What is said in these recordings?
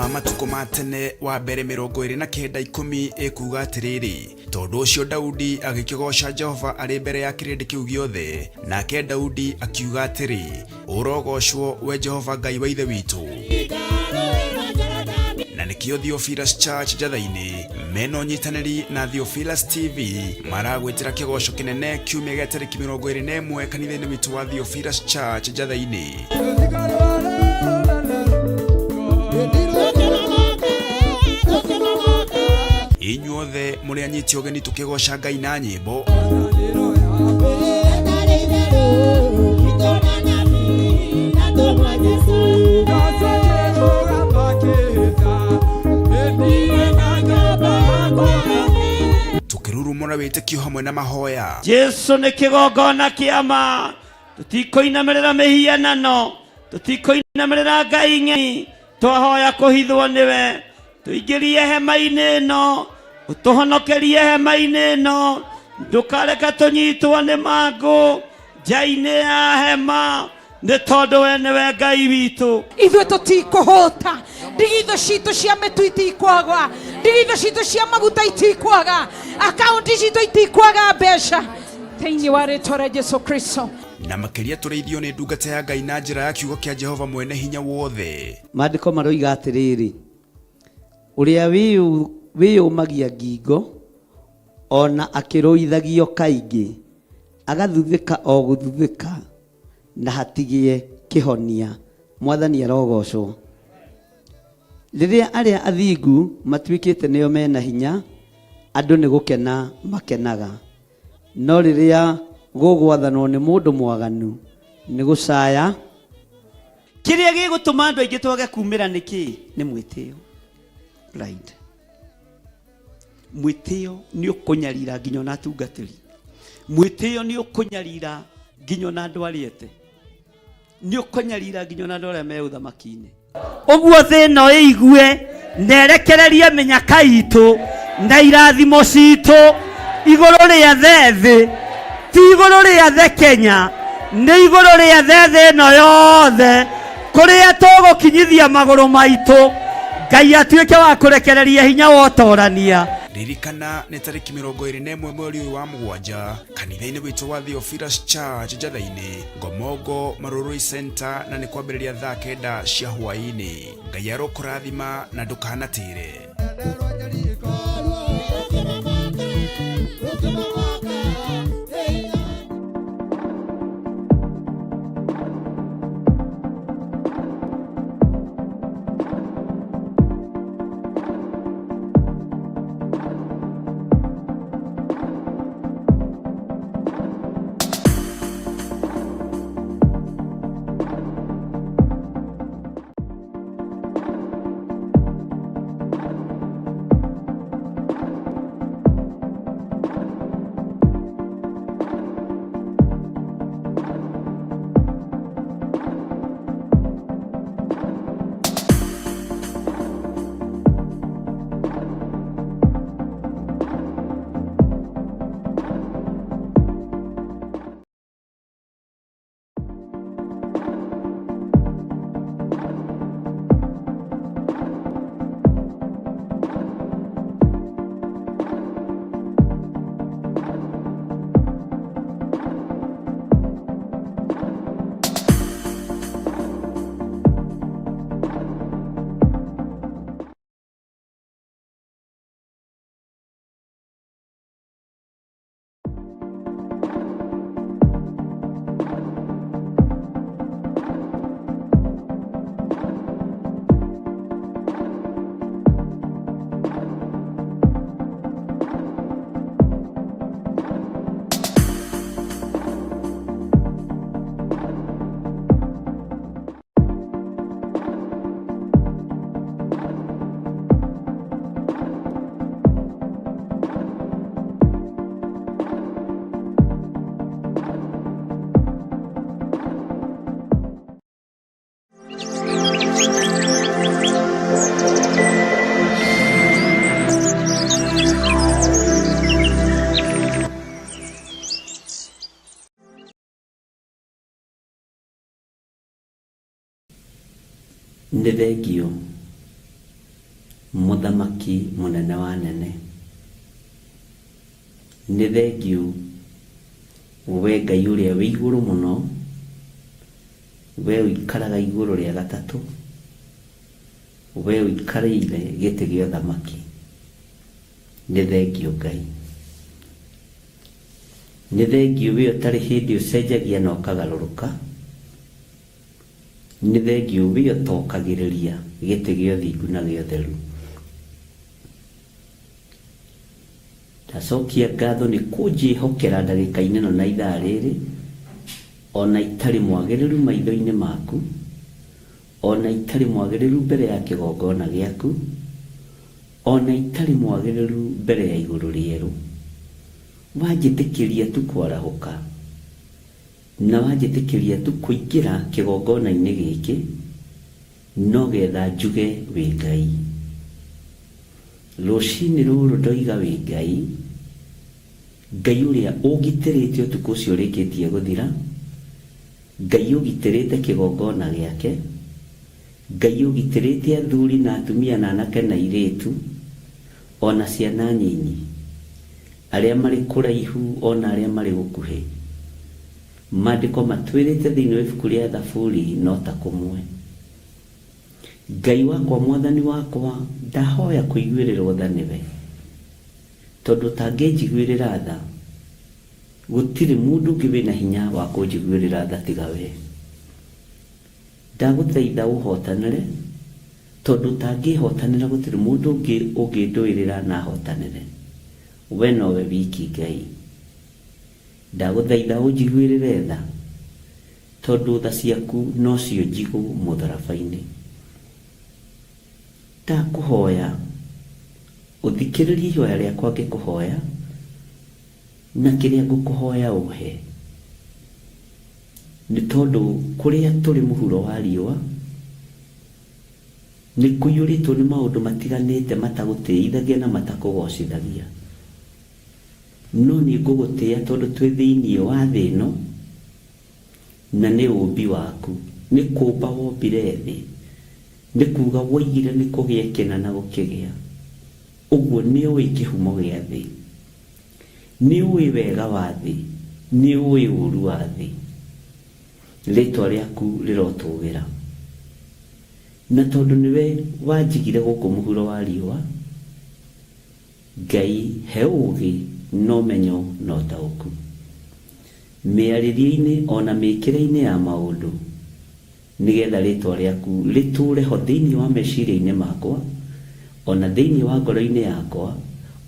Wa matukũ ma tene wa mbere 29:10 ĩkuuga atĩrĩrĩ, tondũ ũcio Daudi agĩkĩgooca Jehova arĩ mbere ya kĩrĩndĩ kĩu gĩothe, nake Daudi akiuga atĩrĩ, ũrogoocwo we Jehova Ngai wa ithe witũ. Na nĩkĩo Theophilus Church Njatha-inĩ mena ũnyitanĩri na Theophilus TV maragwĩtĩra kĩgoco kĩnene kiumia gĩa tarĩki 21 kanitha-inĩ witũ wa Theophilus Church Njatha-inĩ. Inyuothe mũrĩ anyiti ũgeni tũkĩgoca Ngai na nyĩmbo. Tũkĩrurumũra wĩtĩkio hamwe na mahoya. Jesu nĩ kĩgongona kĩa ma. Tũtikũinamĩrĩra mĩhianano, tũtikũinamĩrĩra ngai ng'eni. Twahoya kũhithwo nĩwe, tũingĩrie hema-inĩ ĩno, ũtũhonokerie hema-inĩ ĩno. Ndũkareke tũnyitwo nĩ mangũ nja-inĩ ya hema, nĩ tondũ we nĩwe Ngai witũ. Ithuĩ tũtikũhũta, ndigithũ citũ cia mĩtu itikwaga, ndigithũ citũ cia maguta itikwaga, akaunti citũ itikwaga mbeca, thĩinĩ wa rĩtwa rĩa Jesu Kristo. Na makĩria tũrĩithio nĩ ndungata ya Ngai na njĩra ya kiugo kĩa Jehova mwene hinya wothe. Maandĩko maroiga atĩrĩrĩ, ũrĩa wĩyũmagia ngingo o na akĩrũithagio kaingĩ, agathuthĩka o gũthuthĩka na hatigĩe kĩhonia. Mwathani arogocwo. Rĩrĩa arĩa athingu matuĩkĩte nĩo mena hinya, andũ nĩ gũkena makenaga. No rĩrĩa gũgwathanwo nĩ mũndũ mwaganu, nĩ gũcaya. Kĩrĩa gĩgũtũma andũ aingĩ twage kumĩra nĩ kĩĩ? Nĩ mwĩtĩo. Pride. Mwĩtĩo nĩ ũkũnyarira nginya ona atungatĩri. Mwĩtĩo nĩ ũkũnyarira nginya ona andũ arĩa ete. Nĩ ũkũnyarira nginya ona andũ arĩa me ũthamaki-inĩ. Ũguo thĩ ĩno ĩigue na ĩrekererie mĩnyaka itũ na irathimo citũ igũrũ rĩa thĩ, ti igũrũ rĩa the Kenya, nĩ igũrũ rĩa thĩ ĩno yothe, kũrĩa tũgũkinyithia magũrũ maitũ, Ngai atuĩke wa kũrekereria hinya wa ũtorania. Ririkana nĩ tarĩki 21 mweri ũyũ wa mũgwanja kanitha-inĩ witũ wa Theophilus Church Njatha-inĩ, Ngomongo Marurui Center, na nĩ kwambĩrĩria thaa 9 cia hwaĩ-inĩ. Ngai arokũrathima na ndũkanatĩre. Nĩ thengio. Mũthamaki mũnene wa anene. Nĩ thengiũ we Ngai ũrĩa wĩ igũrũ mũno, we ũikaraga igũrũ rĩa gatatũ, we ũikarĩire gĩtĩ gĩa ũthamaki. Nĩ thengiũ Ngai. Nĩ thengiũ we ũtarĩ hĩndĩ ũcenjagia na ũkagarũrũka. Nĩ thengiũ we ũtokagĩrĩria gĩtĩ gĩa ũthingu na gĩa ũtheru. Ndacokia ngatho nĩ kũnjĩhokera ndagĩka-inĩ ĩno na ithaa rĩrĩ, ona itarĩ mwagĩrĩru maitho-inĩ maku, ona itarĩ mwagĩrĩru mbere ya kĩgongona gĩaku, ona itarĩ mwagĩrĩru mbere ya igũrũ rĩerũ. Wanjĩtĩkĩria tu kwarahũka, na wanjĩtĩkĩria tu kũingĩra kĩgongona-inĩ gĩkĩ, no getha njuge wĩ Ngai. Rũcinĩ rũrũ ndoiga wĩ Ngai, Ngai ũrĩa ũngitĩrĩte ũtukũ ũcio ũrĩkĩtie gũthira, Ngai ũgitĩrĩte kĩgongona gĩake, Ngai ũgitĩrĩte athuri na atumia na anake na airĩtu, ona ciana nyinyi, arĩa marĩ kũraihu ona arĩa marĩ gũkuhĩ. Maandĩko matwĩrĩte thĩinĩ wa ibuku rĩa Thaburi no ta kũmwe. Ngai wakwa Mwathani wakwa ndahoya kũiguĩrĩrwo tha nĩwe, tondũ ũtangĩnjiguĩrĩra tha, gũtirĩ mũndũ ũngĩ wĩna hinya wa kũnjiguĩrĩra tha tiga we. Ndagũthaitha ũhotanĩre, tondũ ũtangĩhotanĩra gũtirĩ mũndũ ũngĩ ũngĩndũĩrĩra na ahotanĩre. We nowe wiki Ngai. Ndagũthaitha ũnjiguĩrĩre tha, tondũ tha ciaku nocio njigũ mũtharaba-inĩ. Ndakũhoya ũthikĩrĩrie ihoya rĩakwa ngĩkũhoya, na kĩrĩa ngũkũhoya ũhe. Nĩ tondũ kũrĩa tũrĩ mũhuro wa riũa, nĩ kũiyũrĩtwo nĩ maũndũ matiganĩte matagũtĩithagia na matakũgocithagia. No niĩ ngũgũtĩĩa tondũ twĩ thĩinĩ wa thĩ ĩno, na nĩ ũũmbi waku. Nĩ kũũmba wombire thĩ, nĩ kuuga woigire nĩ kũgĩe kĩna na gũkĩgĩa. Ũguo nĩũĩ kĩhumo gĩa thĩ. Nĩũĩ wega wa thĩ, nĩũĩ ũũru wa thĩ. Rĩĩtwa rĩaku rĩrotũũgĩra. Na tondũ nĩwe wanjigire gũkũ mũhuro wa riũa, Ngai he ũũgĩ na ũmenyo na ũtaũku. Mĩarĩrie-inĩ o na mĩĩkĩre-inĩ ya maũndũ, nĩ getha rĩĩtwa rĩaku rĩtũũre ho thĩinĩ wa meciria-inĩ makwa, o na thĩinĩ wa ngoro-inĩ yakwa,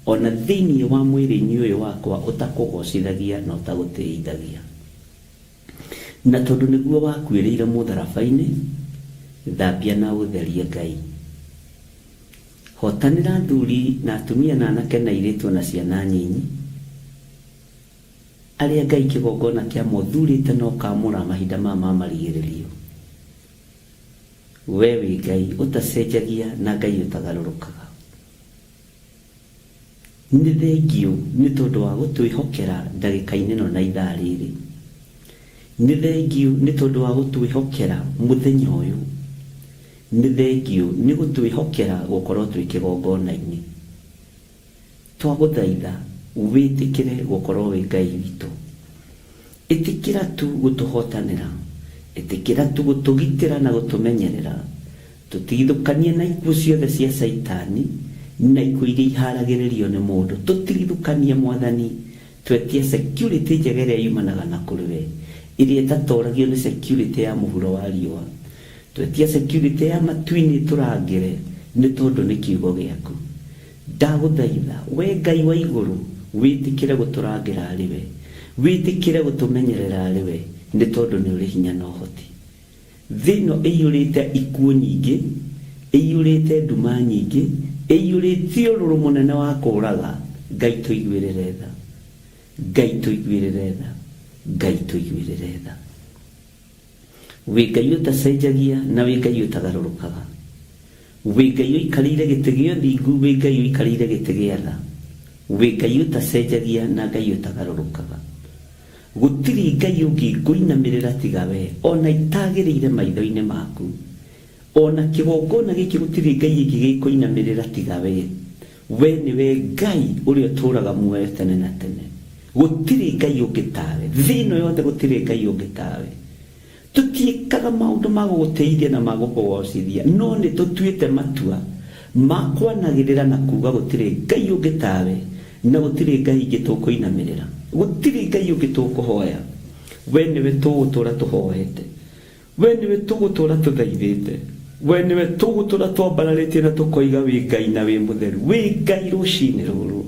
o na thĩinĩ wa mwĩrĩ-inĩ ũyũ wakwa ũtakũgoocithagia na ũtagũtĩithagia. Na tondũ nĩguo wakuĩrĩire mũtharaba-inĩ, thambia na ũtherie, Ngai. Hotanĩra athuri na atumia na anake na airĩtu o na ciana nyinyi, arĩa Ngai kĩgongona kĩamo ũthurĩte na ũkaamũra mahinda maya ma marigĩrĩrio. Wee wĩ Ngai ũtacenjagia na Ngai ũtagarũrũkaga. Nĩ thengiũ nĩ tondũ wa gũtwĩhokera ndagĩka-inĩ ĩno na ithaa rĩrĩ. Nĩ thengiũ nĩ tondũ wa gũtwĩhokera mũthenya ũyũ. Nĩ thengiũ nĩ gũtwĩhokera gũkorwo twĩ kĩgongona-inĩ. Twagũthaitha wĩtĩkĩre gũkorwo wĩ Ngai witũ. Ĩtĩkĩra tu gũtũhotanĩra. Ĩtĩkĩra tu gũtũgitĩra na gũtũmenyerera. Tũtigithũkanie na ikuũ ciothe cia Caitani na ikuũ iria iharagĩrĩrio nĩ mũndũ. Tũtigithũkanie Mwathani. Twetia security njega ĩrĩa yumanaga na kũrĩ we, ĩrĩa ĩtatoragio nĩ security ya mũhuro wa riũa. Twetia security ya matu-inĩ ĩtũrangĩre nĩ tondũ nĩ kiugo gĩaku. Ndagũthaitha, wee Ngai wa igũrũ, wĩtĩkĩre gũtũrangĩra arĩ we, wĩtĩkĩre gũtũmenyerera arĩ we, nĩ tondũ nĩ ũrĩ hinya na ũhoti. Thĩ ĩno ĩiyũrĩte ikuũ nyingĩ, ĩiyũrĩte nduma nyingĩ, ĩiyũrĩte ũrũrũ mũnene wa kũũraga. Ngai tũiguĩrĩre tha. Ngai tũiguĩrĩre tha. Ngai tũiguĩrĩre tha. Wĩ Ngai ũtacenjagia na wĩ Ngai ũtagarũrũkaga. Wĩ Ngai ũikarĩire gĩtĩ gĩa ũthingu, wĩ Ngai ũikarĩire gĩtĩ gĩa tha. Wĩ Ngai ũtacenjagia na Ngai ũtagarũrũkaga. Gũtirĩ Ngai ũngĩ ngũinamĩrĩra tiga we, o na itagĩrĩire maitho-inĩ maku. Ona kĩgongona gĩkĩ gũtirĩ ngai ĩngĩ gĩkũinamĩrĩra tiga we. We nĩwe Ngai ũrĩa ũtũũraga muoyo tene na tene. Gũtirĩ ngai ũngĩ tawe. Thĩ ĩno yothe gũtirĩ ngai ũngĩ tawe. Tũtiĩkaga maũndũ ma gũgũtĩithia na ma gũkũgoocithia, no nĩ tũtuĩte matua ma kwanagĩrĩra na kuuga gũtirĩ ngai ũngĩ tawe na gũtirĩ ngai ingĩ tũkũinamĩrĩra. Gũtirĩ ngai ũngĩ tũkũhoya. We nĩwe tũgũtũũra tũhoete. We nĩwe tũgũtũũra tũthaithĩte. We nĩwe tũgũtũũra twambararĩtie na tũkoiga wĩ Ngai na wĩ mũtheru. Wĩ Ngai rũcinĩ rũrũ.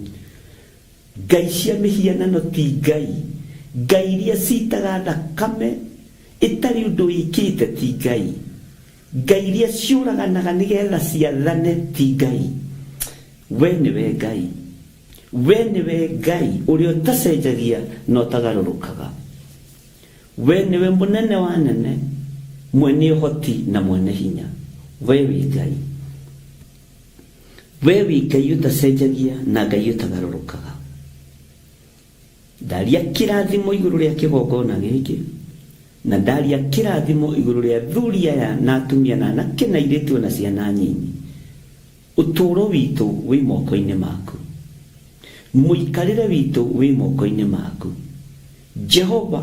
Ngai cia mĩhianano ti Ngai. Ngai iria citaga thakame ĩtarĩ ũndũ ĩkĩte ti Ngai. Ngai iria ciũraganaga nĩgetha ciathane ti Ngai. We nĩwe Ngai. We nĩwe Ngai ũrĩa ũtacenjagia na ũtagarũrũkaga. We nĩwe mũnene wa anene, mwene ũhoti na mwene hinya. We wĩ Ngai. We wĩ Ngai ũtacenjagia na Ngai ũtagarũrũkaga. Ndaria kĩrathimo igũrũ rĩa kĩgongona gĩkĩ, na ndaria kĩrathimo igũrũ rĩa athuri aya na atumia na anake na airĩtu o na ciana nyinyi. Ũtũũro witũ wĩ moko-inĩ maku. Mũikarĩre witũ wĩ moko-inĩ maku. Jehova,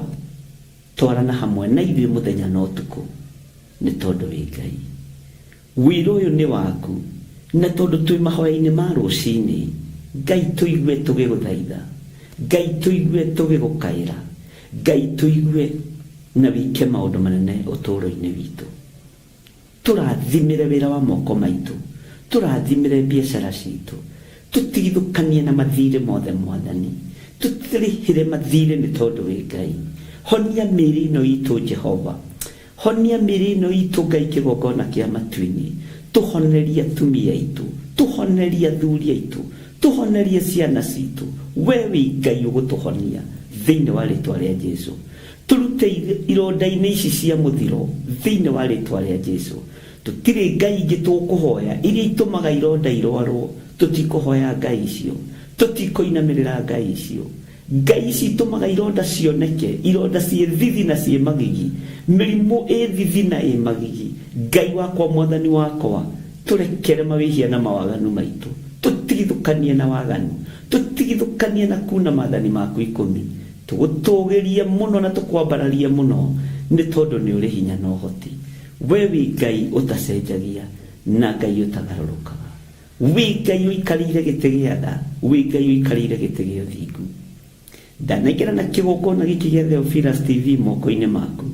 twarana hamwe na ithuĩ mũthenya na ũtukũ, nĩ tondũ wĩ Ngai. Wĩra ũyũ nĩ waku, na tondũ twĩ mahoya-inĩ ma rũcinĩ, Ngai tũigue tũgĩgũthaitha, Ngai tũigue tũgĩgũkaĩra, Ngai tũigue na wĩke maũndũ manene ũtũũro-inĩ witũ. Tũrathimĩre wĩra wa moko maitũ, tũrathimĩre biacara citũ, tũtigithũkanie na mathirĩ mothe Mwathani, tũtirĩhĩre mathirĩ nĩ tondũ wĩ Ngai. Honia mĩĩrĩ ĩno itũ Jehova, Honia mĩĩrĩ ĩno itũ Ngai kĩgongona kĩa matu-inĩ, tũhonerie atumia aitũ, tũhonerie athuri aitũ, tũhonerie ciana citũ, we wĩ Ngai ũgũtũhonia thĩinĩ wa rĩtwa rĩa Jesu. Tũrute ironda-inĩ ici cia mũthiro thĩinĩ wa rĩtwa rĩa Jesu. Tũtirĩ ngai ingĩ tũkũhoya iria itũmaga ironda irwarwo, tũtikũhoya ngai icio, tũtikũinamĩrĩra ngai icio. Ngai ici itũmaga ironda cioneke, ironda ciĩ thithi na ciĩ magigi, mĩrimũ ĩ thithi na ĩ magigi. Ngai wakwa, Mwathani wakwa, tũrekere mawĩhia na mawaganu maitũ, tũtigithũkanie na waganu, tũtigithũkanie na kuna maathani maku ikũmi. Tũgũtũũgĩrie mũno na tũkwambararie mũno, nĩ tondũ nĩ ũrĩ hinya na ũhoti. We wĩ Ngai ũtacenjagia na Ngai ũtagarũrũkaga. Wĩ Ngai ũikarĩire gĩtĩ gĩa tha, wĩ Ngai ũikarĩire gĩtĩ gĩa ũthingu. Ndanengera na kĩgongona gĩkĩ gĩa Theophilus TV moko-inĩ maku.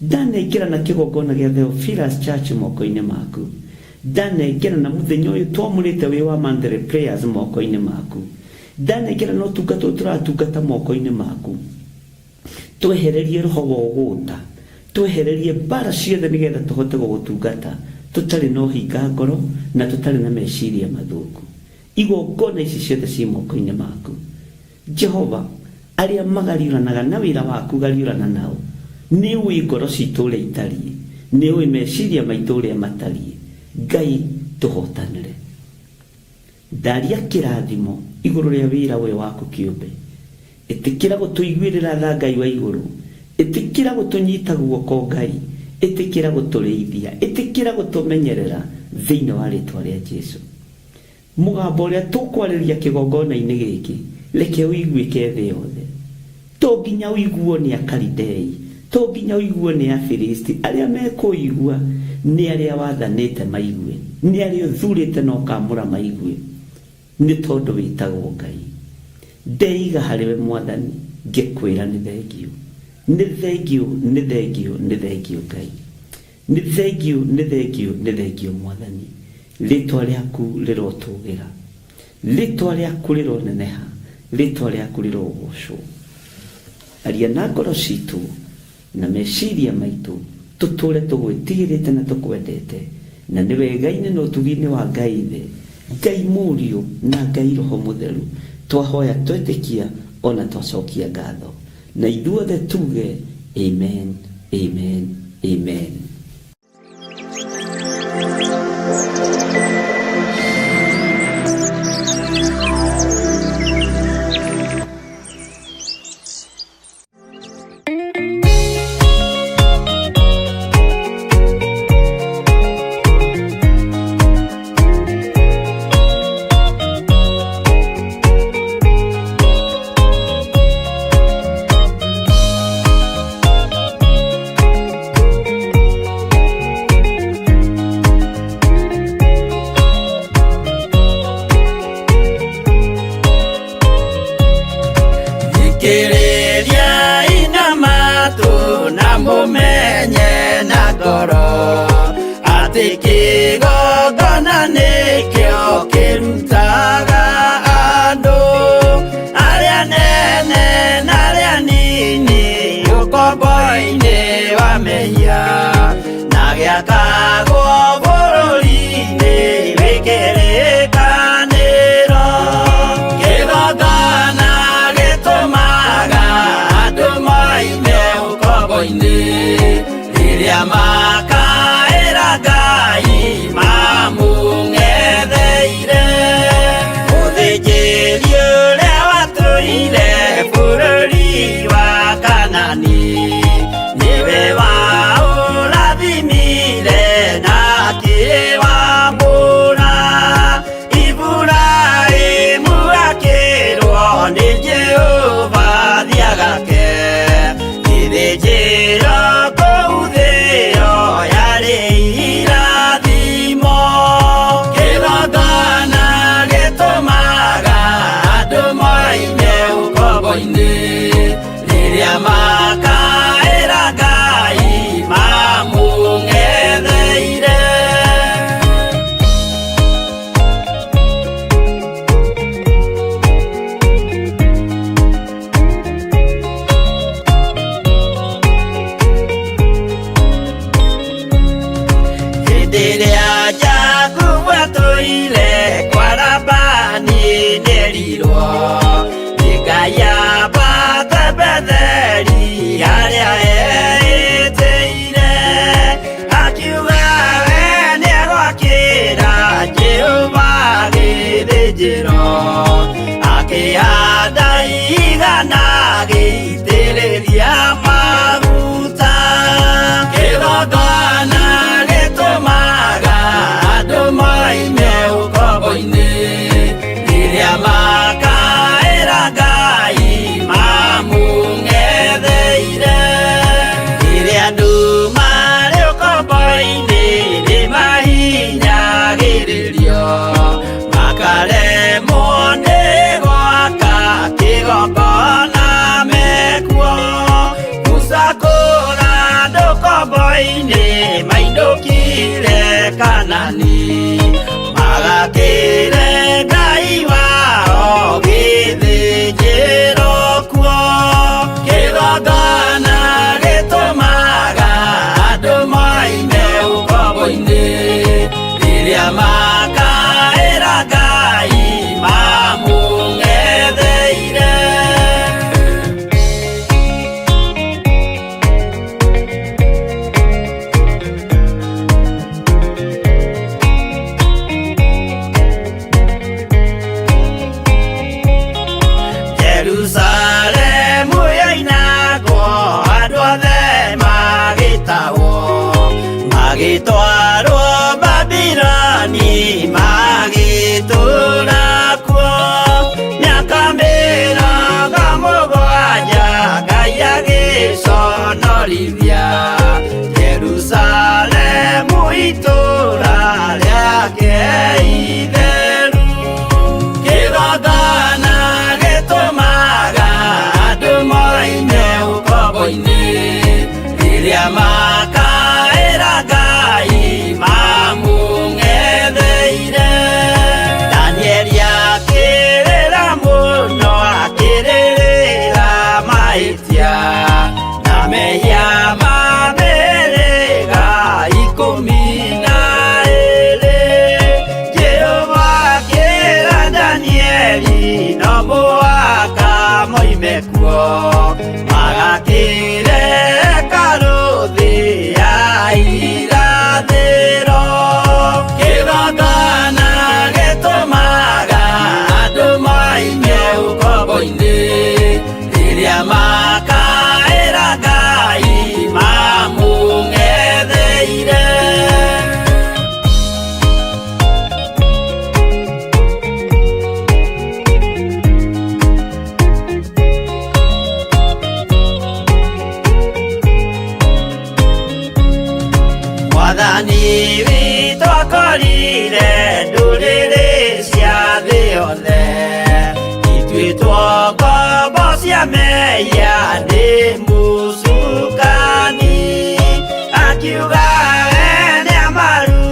Ndanengera na kĩgongona gĩa Theophilus Church moko-inĩ maku. Ndanengera na mũthenya ũyũ twamũrĩte wĩ wa monthly prayers moko-inĩ maku. Ndanengera na ũtungata ũyũ tũratungata moko-inĩ maku. Twehererie roho wa ũgũta, twehererie mbara ciothe nĩgetha tũhote gũgũtungata tũtarĩ na ũhinga ngoro na tũtarĩ na meciria mathũku. Igongona ici ciothe ciĩ moko-inĩ maku. Jehova, arĩa magariũranaga na wĩra waku gariũrana nao. Nĩ ũĩ ngoro citũ ũrĩa itariĩ, nĩ ũĩ meciria maitũ ũrĩa matariĩ. Ngai, tũhotanĩre. Ndaria kĩrathimo igũrũ rĩa wĩra ũyũ waku kĩũmbe. Ĩtĩkĩra gũtũiguĩrĩra tha Ngai wa igũrũ. Ĩtĩkĩra gũtũnyita guoko Ngai. Ĩtĩkĩra gũtũrĩithia. Ĩtĩkĩra gũtũmenyerera thĩinĩ wa rĩtwa rĩa Jesu. Mũgambo ũrĩa tũkwarĩria kĩgongona-inĩ gĩkĩ, reke ũiguĩke thĩ yothe. To nginya ũiguo nĩ Akalidei, to nginya ũiguo nĩ Afilisti, arĩa mekũũigua nĩ arĩa wathanĩte maigue, nĩ arĩa ũthuurĩte na ũkaamũra maigue, nĩ tondũ wĩtagwo Ngai. Ndeiga harĩwe Mwathani, ngĩkwĩra nĩ thengiũ. Nĩ thengiũ, nĩ thengiũ, nĩ thengiũ Ngai. Nĩ thengiũ, nĩ thengiũ, nĩ thengiũ Mwathani. Rĩĩtwa rĩaku rĩrotũũgĩra. Rĩĩtwa rĩaku rĩroneneha. Rĩĩtwa rĩaku rĩrogoocwo. Aria na ngoro citũ na meciria maitũ, tũtũũre tũgwĩtigĩrĩte na tũkwendete, na nĩ wega-inĩ na ũtugi-inĩ wa Ngai Ithe, Ngai Mũriũ, na Ngai Roho Mũtheru, twahoya twetĩkia o na twacokia ngatho. Na ithuothe tuge, Amen, amen, amen. Atĩ kĩgongona nĩkĩo kĩrutaga andũ arĩa nene na arĩa nini ũkombo-inĩ wa mehia na gĩakagwo bũrũri-inĩ wĩ kĩrĩkanĩro. Kĩgongona gĩtũmaga andũ moime ũkombo-inĩ rĩrĩa makaĩra Ngai mamũng'etheire. Mũthĩnjĩri ũrĩa watũire bũrũri wa Kanani nĩwe waũrathimire na akĩwamũra. Iburahĩmu akĩrwo nĩ Jehova thiĩ agake gĩthĩnjĩro kũu thĩo yarĩ irathimo. Kĩgongona gĩtũmaga andũ moime ũkombo-inĩ rĩrĩa makaĩra Ngai mamũng'etheire. Hĩndĩ ĩrĩa Jakubu atũire kwa Labani nĩerirwo nĩ Ngai ambate Betheli harĩa eĩtĩire. Akiuga we nĩegwakĩra Jehova gĩthĩnjĩro, akĩhanda ihiga na agĩitĩrĩria maguta. Kĩgongona gĩtũmaga andũ moime ũkombo-inĩ rĩrĩa makaĩra Ngai mamũng'etheire. Rĩrĩa andũ marĩ ũkombo-inĩ nĩmahinyagĩrĩrio makaremwo nĩ gwaka kĩgongona mekuo. Musa kũra andũ ũkombo-inĩ mainũkire Kanani magakĩre Ngai wao gĩthĩnjĩro kuo. Kĩgongona gĩtũmaga andũ moime ũkombo-inĩ rĩrĩa makaĩra Ngai mamũng'etheire. Jerusalemu yoinagwo andũ othe magĩtahwo magĩtwarwo Babiloni magĩtũũra kuo mĩaka mĩrongo mũgwanja Ngai agĩconorithia Jerusalemu itũũra rĩake itheru. Kĩgongona gĩtũmaga andũ moime ũkombo-inĩ rĩrĩa makaĩra Ngai mamũng'etheire. Danieli akĩrĩra mũno akĩrĩrĩra mahĩtia na mehia ma mĩhĩrĩga ikũmi na ĩĩrĩ. Jehova akĩra Danieli no mũhaka moime kuo magakĩre hekarũ thĩ ya irathĩro. Kĩgongona gĩtũmaga andũ moime ũkombo-inĩ rĩrĩa makaĩra Ngai mamũng'etheire. Mwathani witũ akorire ndũrĩrĩ cia thĩ yothe ituĩtwo ngombo cia mehia nĩ mũcukani akiuga we nĩamaru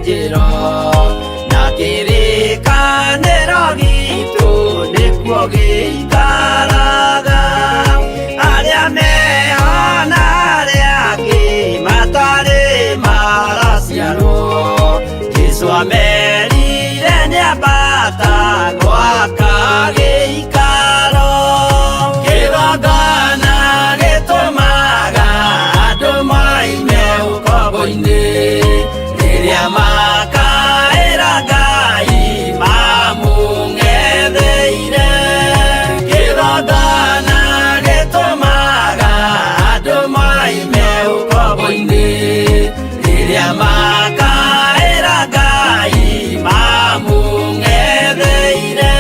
gĩthĩnjĩro na kĩrĩkanĩro gitũ nĩkuo gĩikaraga arĩa meho na arĩa angĩ matarĩ maraciarwo Jesũ amerire nĩambata gwaka gĩikaro kĩgongona gĩtũmaga andũ moime ũkombo-inĩ rĩrĩa makaĩra Ngai mamũng'etheire kĩgongona gĩtũmaga andũ moime ũkombo-inĩ rĩrĩa makaĩra Ngai mamũng'etheire.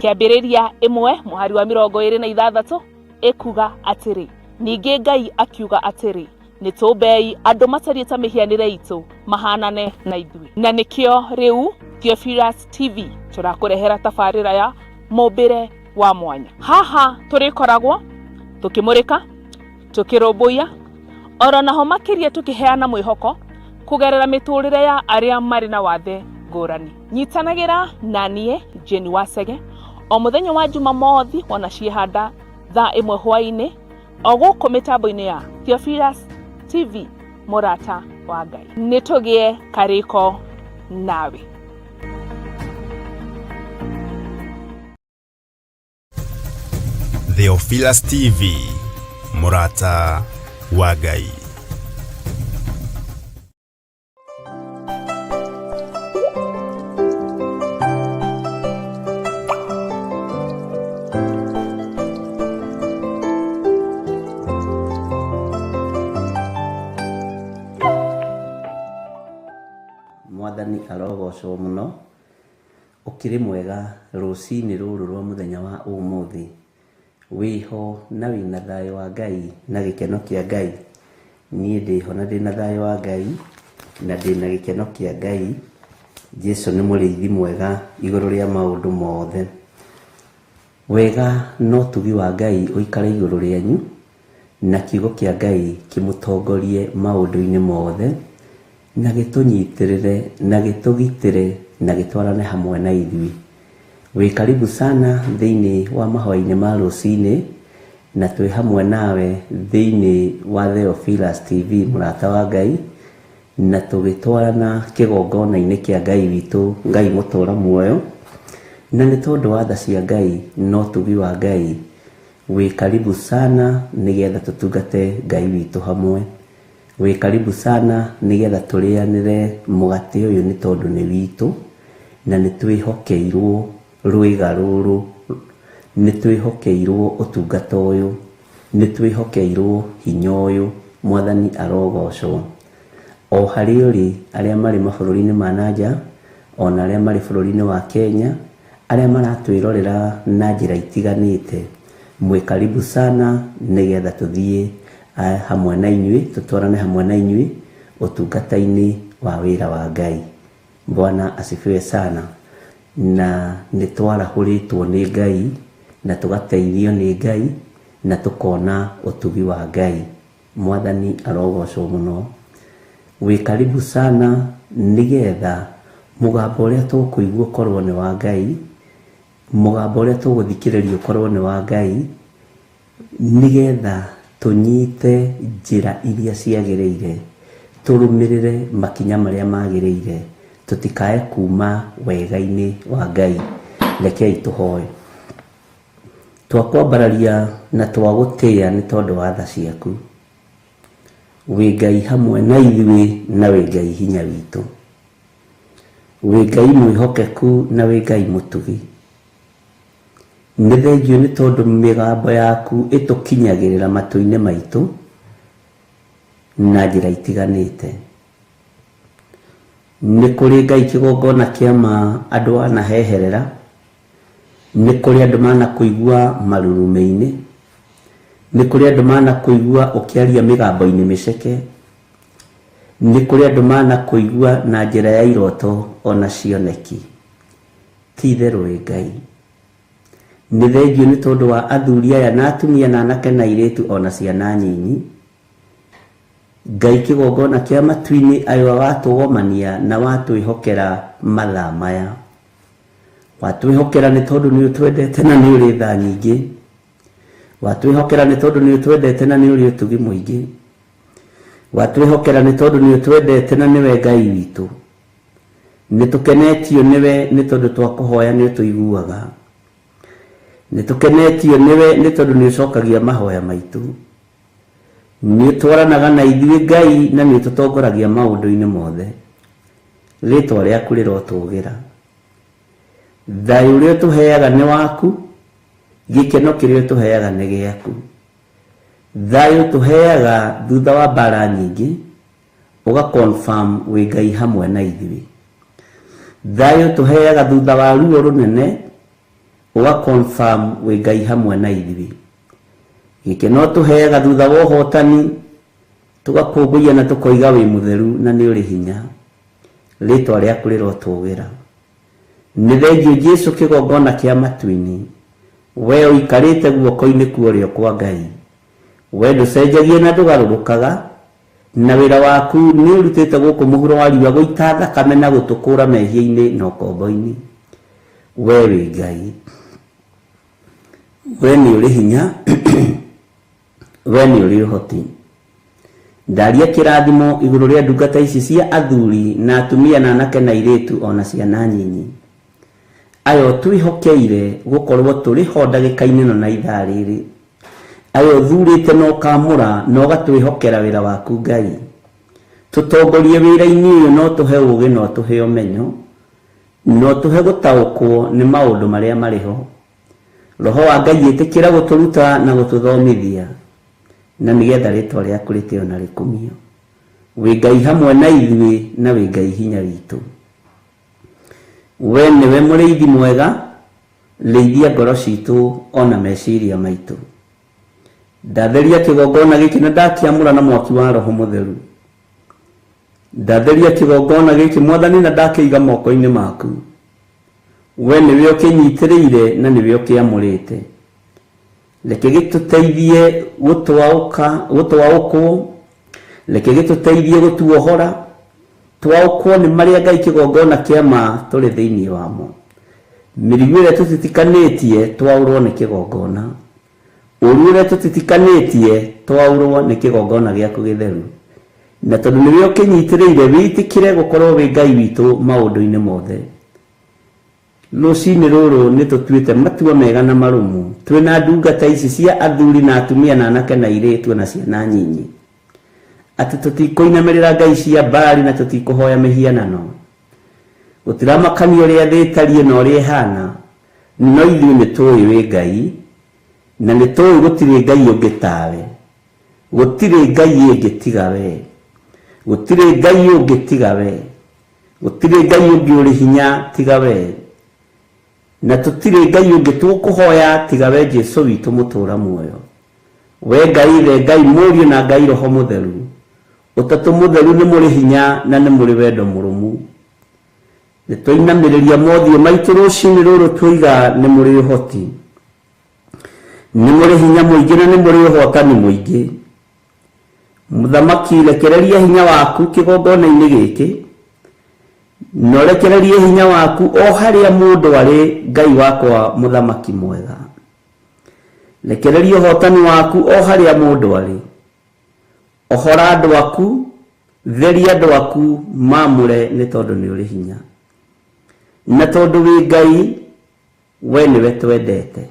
Kĩambĩrĩria 1 mũhari wa 26 ĩkuga atĩrĩ, ningĩ Ngai akiuga atĩrĩ, nĩ tũmbei andũ matariĩ ta mĩhianĩre itũ mahanane na ithuĩ. Na nĩkĩo rĩu Theophilus TV tũrakũrehera tabarĩra ya mũmbĩre wa mwanya. Haha tũrĩkoragwo tũkĩmũrĩka, tũkĩrũmbũiya, oro naho makĩria tũkĩheana mwĩhoko kũgerera mĩtũrĩre ya arĩa marĩ na wathe ngũrani. Nyitanagĩra na niĩ Jane Wacege o mũthenya wa Jumamothi wona ciĩhanda thaa 1 hwaĩ-inĩ o gũkũ mĩtambo-inĩ ya Theophilus TV, mũrata wa Ngai. Nĩ tũgĩe karĩko nawe. Theophilus TV, mũrata wa Ngai. Mwathani arogocwo mũno, ũkĩrĩ mwega rũcinĩ rũrũ rwa mũthenya wa ũmũthĩ, wĩho na wĩna thayũ wa Ngai na gĩkeno kĩa Ngai. Niĩ ndĩho na ndĩna thayũ wa Ngai na ndĩna gĩkeno kĩa Ngai. Jesu nĩ mũrĩithi mwega igũrũ rĩa maũndũ mothe. Wega no tugi wa Ngai ũikare igũrũ rĩanyu na kiugo kĩa Ngai kĩmũtongorie maũndũ-inĩ mothe na gĩtũnyitĩrĩre na gĩtũgitĩre na gĩtwarane hamwe na ithuĩ. Wĩ karibu sana thĩinĩ wa mahoya-inĩ ma rũcinĩ na twĩ hamwe nawe thĩinĩ wa Theophilus TV, mũrata wa Ngai, na tũgĩtwarana kĩgongona-inĩ kĩa Ngai witũ, Ngai mũtũra muoyo. Na nĩ tondũ wa tha cia Ngai no tugi wa Ngai, wĩ karibu sana nĩgetha tũtungate Ngai witũ hamwe. Wĩ karibu sana nĩgetha tũrĩanĩre mũgate ũyũ nĩ tondũ nĩ witũ na nĩ twĩhokeirwo rwĩga rũrũ, nĩ twĩhokeirwo ũtungata ũyũ, nĩ twĩhokeirwo hinya ũyũ. Mwathani arogocwo. O harĩa ũrĩ, arĩa marĩ mabũrũri-inĩ ma nanja ona arĩa marĩ bũrũri-inĩ wa Kenya, arĩa maratwĩrorera na njĩra itiganĩte, mwĩ karibu sana nĩgetha tũthiĩ hamwe na inyuĩ, tũtwarane hamwe na inyuĩ ũtungata-inĩ wa wĩra wa Ngai. Bwana asifiwe sana. Na nĩ twarahũrĩtwo nĩ Ngai na tũgateithio nĩ Ngai na tũkona ũtugi wa Ngai. Mwathani arogocwo mũno. Wĩ karibu sana nĩgetha mũgambo ũrĩa tũkũigua ũkorwo nĩ wa Ngai, mũgambo ũrĩa tũgũthikĩrĩria ũkorwo nĩ wa Ngai, nĩgetha tũnyite njĩra iria ciagĩrĩire, tũrũmĩrĩre makinya marĩa magĩrĩire, tũtikae kuma wega-inĩ wa Ngai. Rekei tũhoe. Twakwambararia na twagũtĩĩa nĩ tondũ wa tha ciaku. Wĩ Ngai hamwe na ithuĩ na wĩ Ngai hinya witũ. Wĩ Ngai mwĩhokeku na wĩ Ngai mũtugi. Nĩ thengiũ nĩ tondũ mĩgambo yaku ĩtũkinyagĩrĩra matũ-inĩ maitũ na njĩra itiganĩte. Nĩ kũrĩ Ngai kĩgongona kĩa ma andũ wanaheherera, nĩ kũrĩ andũ manakũigua marurumĩ-inĩ, nĩ kũrĩ andũ manakũigua ũkĩaria mĩgambo-inĩ mĩceke, nĩ kũrĩ andũ manakũigua na njĩra ya iroto ona cioneki. Ti itherũ wĩ Ngai. Nĩ thengiũ nĩ tondũ wa athuri aya na atumia na anake na airĩtu ona ciana nyinyi. Ngai kĩgongona kĩa matu-inĩ ayũa watũgomania na watwĩhokera mathaa maya. Watwĩhokera nĩ tondũ nĩ ũtwendete na nĩ ũrĩ tha nyingĩ. Watwĩhokera nĩ tondũ nĩ ũtwendete na nĩ ũrĩ ũtugi mũingĩ. Watwĩhokera nĩ tondũ nĩ ũtwendete na nĩwe Ngai witũ. Nĩ tũkenetio nĩwe nĩ tondũ twakũhoya nĩ ũtũiguaga. Nĩ tũkenetio nĩwe nĩ tondũ nĩ ũcokagia mahoya maitũ. Nĩ ũtwaranaga na ithuĩ Ngai na nĩ ũtũtongoragia maũndũ-inĩ mothe. Rĩtwa rĩaku rĩrotũgĩra. Thayũ ũrĩa ũtũheaga nĩ waku, gĩkeno kĩrĩa ũtũheaga nĩ gĩaku. Thayũ ũtũheaga thutha wa mbara nyingĩ, ũga confirm wĩ Ngai hamwe na ithuĩ. Thayũ ũtũheaga thutha wa ruo rũnene, ũga confirm wĩ Ngai hamwe na ithuĩ. Gĩkeno ũtũheaga thutha wa ũhotani, tũgakũngũiya na tũkoiga wĩ mũtheru na nĩ ũrĩ hinya. Rĩtwa rĩaku rĩrotũgĩra. Nĩ thengiũ Jesu kĩgongona kĩa matu-inĩ, we ũikarĩte guoko-inĩ kwa ũrĩo kwa Ngai. We ndũcenjagia na ndũgarũrũkaga, na wĩra waku nĩ ũrutĩte gũkũ mũhuro wa riũa gũita thakame na gũtũkũra mehia-inĩ na ũkombo-inĩ. We wĩ Ngai. We nĩ ũrĩ hinya, we nĩ ũrĩ ũhoti. Ndaria kĩrathimo igũrũ rĩa ndungata ici cia athuri na atumia na anake na airĩtu ona ciana nyinyi. Aya ũtwĩhokeire gũkorwo tũrĩ ho ndagĩka-inĩ ĩno na ithaa rĩrĩ. Aya ũthurĩte na ũkamũra na ũgatwĩhokera wĩra waku Ngai. Tũtongorie wĩra-inĩ ũyũ na ũtũhe ũũgĩ na ũtũhe ũmenyo na ũtũhe gũtaũkwo nĩ maũndũ marĩa marĩ ho. Roho wa Ngai ĩtĩkĩra gũtũruta na gũtũthomithia na nĩgetha rĩtwa rĩaku rĩtĩo na rĩkumio. Wĩ Ngai hamwe na ithuĩ na wĩ Ngai hinya witũ. We nĩwe mũrĩithi mwega, rĩithia ngoro citũ ona meciria maitũ. Ndatheria kĩgongona gĩkĩ na ndakĩamũra na mwaki wa Roho Mũtheru. Ndatheria kĩgongona gĩkĩ Mwathani na ndakĩiga moko-inĩ maku. We nĩwe ũkĩnyitĩrĩire na nĩwe ũkĩamũrĩte. Reke gĩtũteithie gũtwaũka gũtwaũkwo, reke gĩtũteithie gũtuohora, twaũkwo nĩ marĩa Ngai kĩgongona kĩa ma tũrĩ thĩinĩ wamo. Mĩrigo ĩrĩa tũtitikanĩtie twaũrwo nĩ kĩgongona. Ũru ũrĩa tũtitikanĩtie twaũrwo nĩ kĩgongona gĩaku gĩtheru. Na tondũ nĩwe ũkĩnyitĩrĩire wĩtĩkĩre gũkorwo wĩ Ngai witũ maũndũ-inĩ mothe. Rũcinĩ rũrũ nĩ tũtuĩte matua mega na marũmu twĩna ndungata ici cia athuri na atumia na anake na airĩtu na ciana nyinyi, atĩ tũtikũinamĩrĩra ngai cia Baali na tũtikũhoya mĩhianano. Gũtiramakania ũrĩa thĩ ĩtariĩ na ũrĩa ĩhana, no ithuĩ nĩ tũĩ wĩ Ngai, na nĩ tũĩ gũtirĩ Ngai ũngĩ tawe. Gũtirĩ Ngai ĩngĩ tiga we. Gũtirĩ Ngai ũngĩ tiga we. Gũtirĩ Ngai ũngĩ ũrĩ hinya tiga we. Na tũtirĩ Ngai ũngĩ tũkũhoya tiga we Jesu witũ mũtũũra muoyo. We Ngai Ithe, Ngai Mũriũ na Ngai Roho Mũtheru. Ũtatũ Mũtheru nĩ mũrĩ hinya na nĩ mũrĩ wendo mũrũmu. Nĩ twainamĩrĩria mothiũ maitũ rũcinĩ rũrũ twoiga nĩ mũrĩ ũhoti. Nĩ mũrĩ hinya mũingĩ na nĩ mũrĩ ũhotani mũingĩ. Mũthamaki, rekereria hinya waku kĩgongona-inĩ gĩkĩ, na ũrekererie hinya waku o harĩa mũndũ arĩ, Ngai wakwa mũthamaki mwega. Rekereria ũhotani waku o harĩa mũndũ arĩ. Ohora andũ aku, theria andũ aku, maamũre nĩ tondũ nĩ ũrĩ hinya. Na tondũ wĩ Ngai, we nĩwe twendete.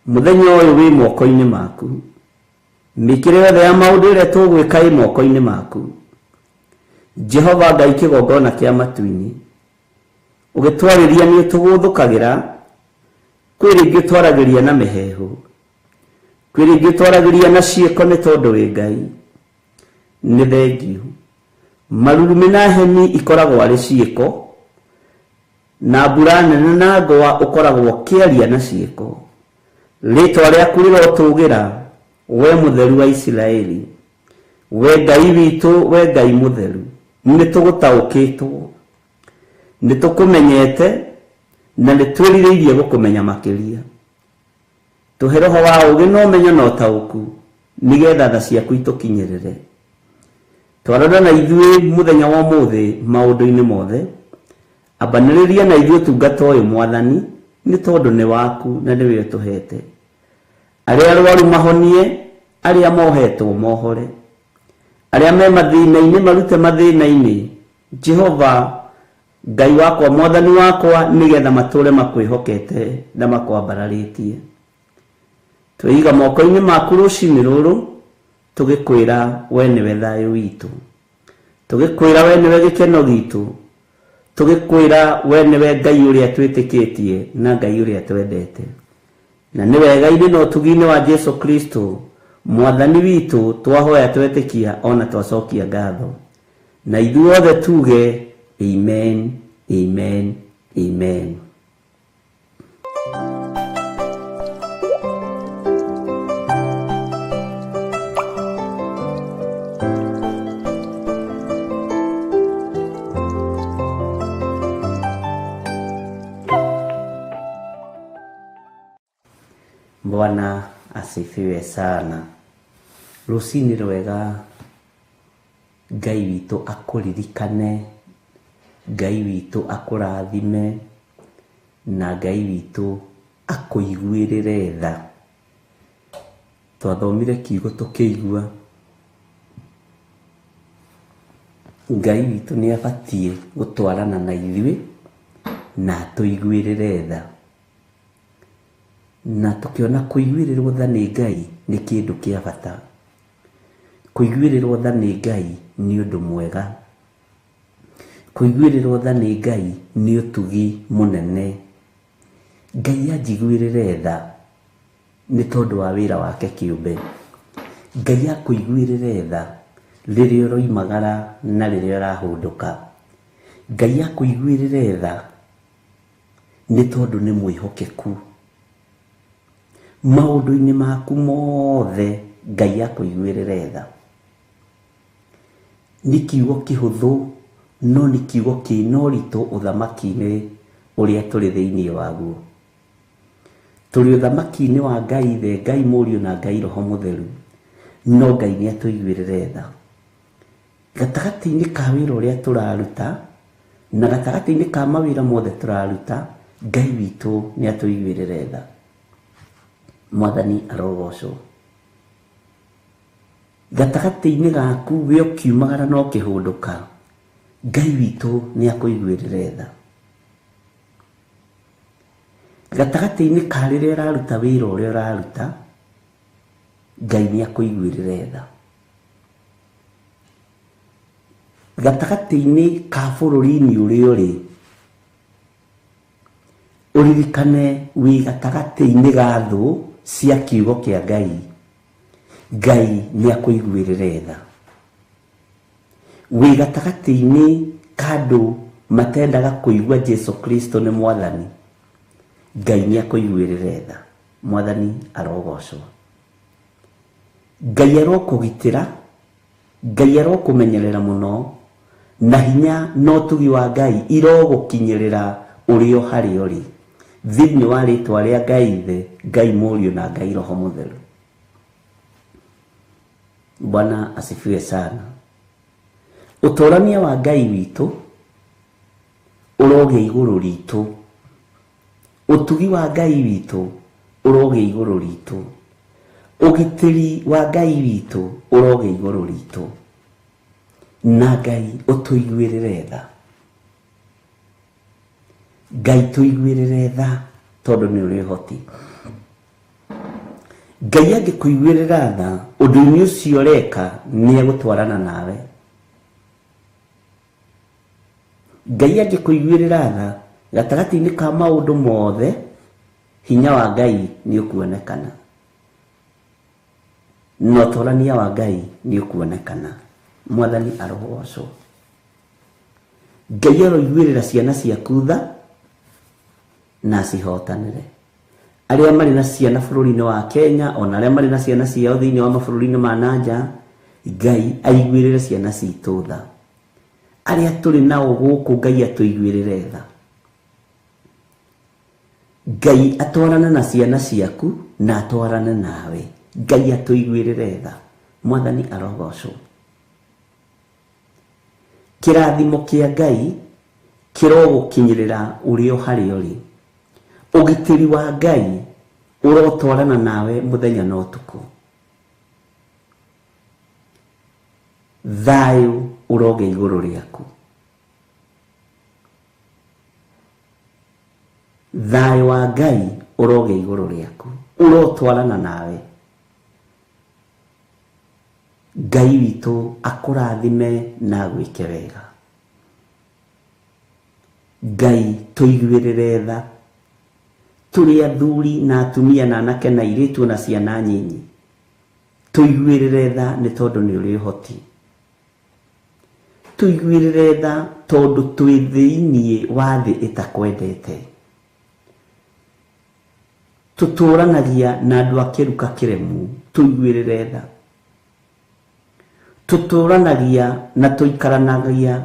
Mũthenya ũyũ wĩ moko-inĩ maku. Mĩkĩre yothe ya maũndũ ĩrĩa tũgwĩka ĩ moko-inĩ maku. Jehova Ngai kĩgongona kĩa matu-inĩ, ũgĩtwarĩria nĩ ũtũgũthũkagĩra. Kwĩ Kwĩ rĩngĩ twaragĩria na mĩheehũ, kwĩ rĩngĩ twaragĩria na ciĩko nĩ tondũ wĩ Ngai. Nĩ thengiũ. Marurumĩ na heni ikoragwo arĩ ciĩko, na mbura nene na ngwa ũkoragwo ũkĩaria na ciĩko. Rĩtwa rĩaku rĩrotũgĩra, we mũtheru wa Isiraeli, we Ngai witũ, we Ngai mũtheru. Nĩ tũgũtaũkĩtwo, nĩ tũkũmenyete, na nĩ twĩrirĩirie gũkũmenya makĩria. Tũhe roho wa ũũgĩ na ũmenyo na ũtaũku, nĩgetha tha ciaku itũkinyĩrĩre. Twarana na ithuĩ mũthenya wa ũmũthĩ maũndũ-inĩ mothe. Ambanĩrĩria na ithuĩ ũtungata ũyũ Mwathani, nĩ tondũ nĩ waku na nĩwe ũtũhete. Arĩa arwaru mahonie, arĩa mohetwo mohore, arĩa me mathĩna-inĩ marute mathĩna-inĩ. Jehova Ngai wakwa, Mwathani wakwa, nĩgetha matũre makwĩhokete na makwambararĩtie. Twĩiga moko-inĩ maku rũcinĩ rũrũ, tũgĩkwĩra we nĩwe thayũ witũ, tũgĩkwĩra we nĩwe gĩkeno gitũ, tũgĩkwĩra we nĩwe Ngai ũrĩa twĩtĩkĩtie na Ngai ũrĩa twendete. Na nĩ wega-inĩ na ũtugi-inĩ wa Jesu Kristo Mwathani witũ twahoya twetĩkia ona twacokia ngatho. Na ithuothe tuge amen, amen, amen. Bwana asifiwe sana. Rũcinĩ rwega, Ngai witũ akũririkane, Ngai witũ akũrathime, na Ngai witũ akũiguĩrĩre tha. Twathomire kiugo tũkĩigua Ngai witũ nĩ abatiĩ gũtwarana na ithuĩ na atũiguĩrĩre tha. Na tũkĩona kũiguĩrĩrwo tha nĩ Ngai nĩ kĩndũ kĩa bata. Kũiguĩrĩrwo tha nĩ Ngai nĩ ũndũ mwega. Kũiguĩrĩrwo tha nĩ Ngai nĩ ũtugi mũnene. Ngai anjiguĩrĩre tha nĩ tondũ wa wĩra wake kĩũmbe. Ngai akũiguĩrĩre tha rĩrĩa ũroimagara na rĩrĩa ũrahũndũka. Ngai akũiguĩrĩre tha nĩ tondũ nĩ mwĩhokeku. Maũndũ-inĩ maku mothe Ngai akũiguĩrĩre tha. Nĩ kiugo kĩhũthũ no nĩ kiugo kĩna ũritũ ũthamaki-inĩ ũrĩa tũrĩ thĩinĩ waguo. Tũrĩ ũthamaki-inĩ wa Ngai Ithe, Ngai Mũriũ na Ngai Roho Mũtheru, no Ngai nĩ atũiguĩrĩre tha. Gatagatĩ-inĩ ka wĩra ũrĩa tũraruta na gatagatĩ-inĩ ka mawĩra mothe tũraruta, Ngai witũ nĩ atũiguĩrĩre tha. Mwathani arogocwo. Gatagatĩ-inĩ gaku we ũkiumagara na ũkĩhũndũka, Ngai witũ nĩ akũiguĩrĩre tha. Gatagatĩ-inĩ ka rĩrĩa ũraruta wĩra ũrĩa ũraruta, Ngai nĩ akũiguĩrĩre tha. Gatagatĩ-inĩ ka bũrũri-inĩ ũrĩa ũrĩ, ũririkane wĩ gatagatĩ-inĩ ga thũ cia kiugo kĩa Ngai, Ngai nĩ akũiguĩrĩre tha. Wĩ gatagatĩ-inĩ ka andũ matendaga kũigua Jesu Kristo nĩ Mwathani, Ngai nĩ akũiguĩrĩre tha. Mwathani arogocwo. Ngai arokũgitĩra, Ngai arokũmenyerera mũno, na hinya na ũtugi wa Ngai irogũkinyĩrĩra ũrĩ o harĩa ũrĩ, thĩinĩ wa rĩtwa rĩa Ngai Ithe, Ngai Mũriũ na Ngai Roho Mũtheru. Bwana asifiwe sana. Ũtũrania wa Ngai witũ ũrogĩa igũrũ ritũ. Ũtugi wa Ngai witũ ũrogĩa igũrũ ritũ. Ũgitĩri wa Ngai witũ ũrogĩa igũrũ ritũ. Na Ngai ũtũiguĩrĩre tha. Ngai tũiguĩrĩre tha tondũ nĩ ũrĩ ũhoti. Ngai angĩkũiguĩrĩra tha, ũndũ-inĩ ũcio ũreka nĩ egũtwarana nawe. Ngai angĩkũiguĩrĩra tha gatagatĩ-inĩ ka maũndũ mothe, Hinya wa Ngai nĩ ũkuonekana, na ũtwarania wa Ngai nĩ ũkuonekana. Mwathani arogocwo. Ngai aroiguĩrĩra ciana ciaku tha na acihotanĩre. Arĩa marĩ na ciana bũrũri-inĩ wa Kenya, ona arĩa marĩ na ciana ciao thĩinĩ wa mabũrũri-inĩ ma nanja, Ngai aiguĩrĩre ciana citũ tha. Arĩa tũrĩ nao gũkũ, Ngai atũiguĩrĩre tha. Ngai atwarane na ciana ciaku na atwarane nawe. Ngai atũiguĩrĩre tha. Mwathani arogocwo. Kĩrathimo kĩa Ngai kĩrogũkinyĩrĩra ũrĩ o harĩa ũrĩ. Ũgitĩri wa Ngai ũrotwarana nawe mũthenya na ũtukũ. Thayũ ũrogĩa igũrũ rĩaku. Thayũ wa Ngai ũrogĩa igũrũ rĩaku, ũrotwarana nawe. Ngai witũ akũrathime na agwĩke wega. Ngai tũiguĩrĩre tha. Tũrĩ athuri na atumia na anake na airĩtu na ciana nyinyi, tũiguĩrĩre tha nĩ tondũ nĩ ũrĩ ũhoti. Tũiguĩrĩre tha tondũ twĩ thĩinĩ wa thĩ ĩtakwendete. Tũtũranagia na andũ a kĩruka kĩremu, tũiguĩrĩre tha. Tũtũranagia na tũikaranagia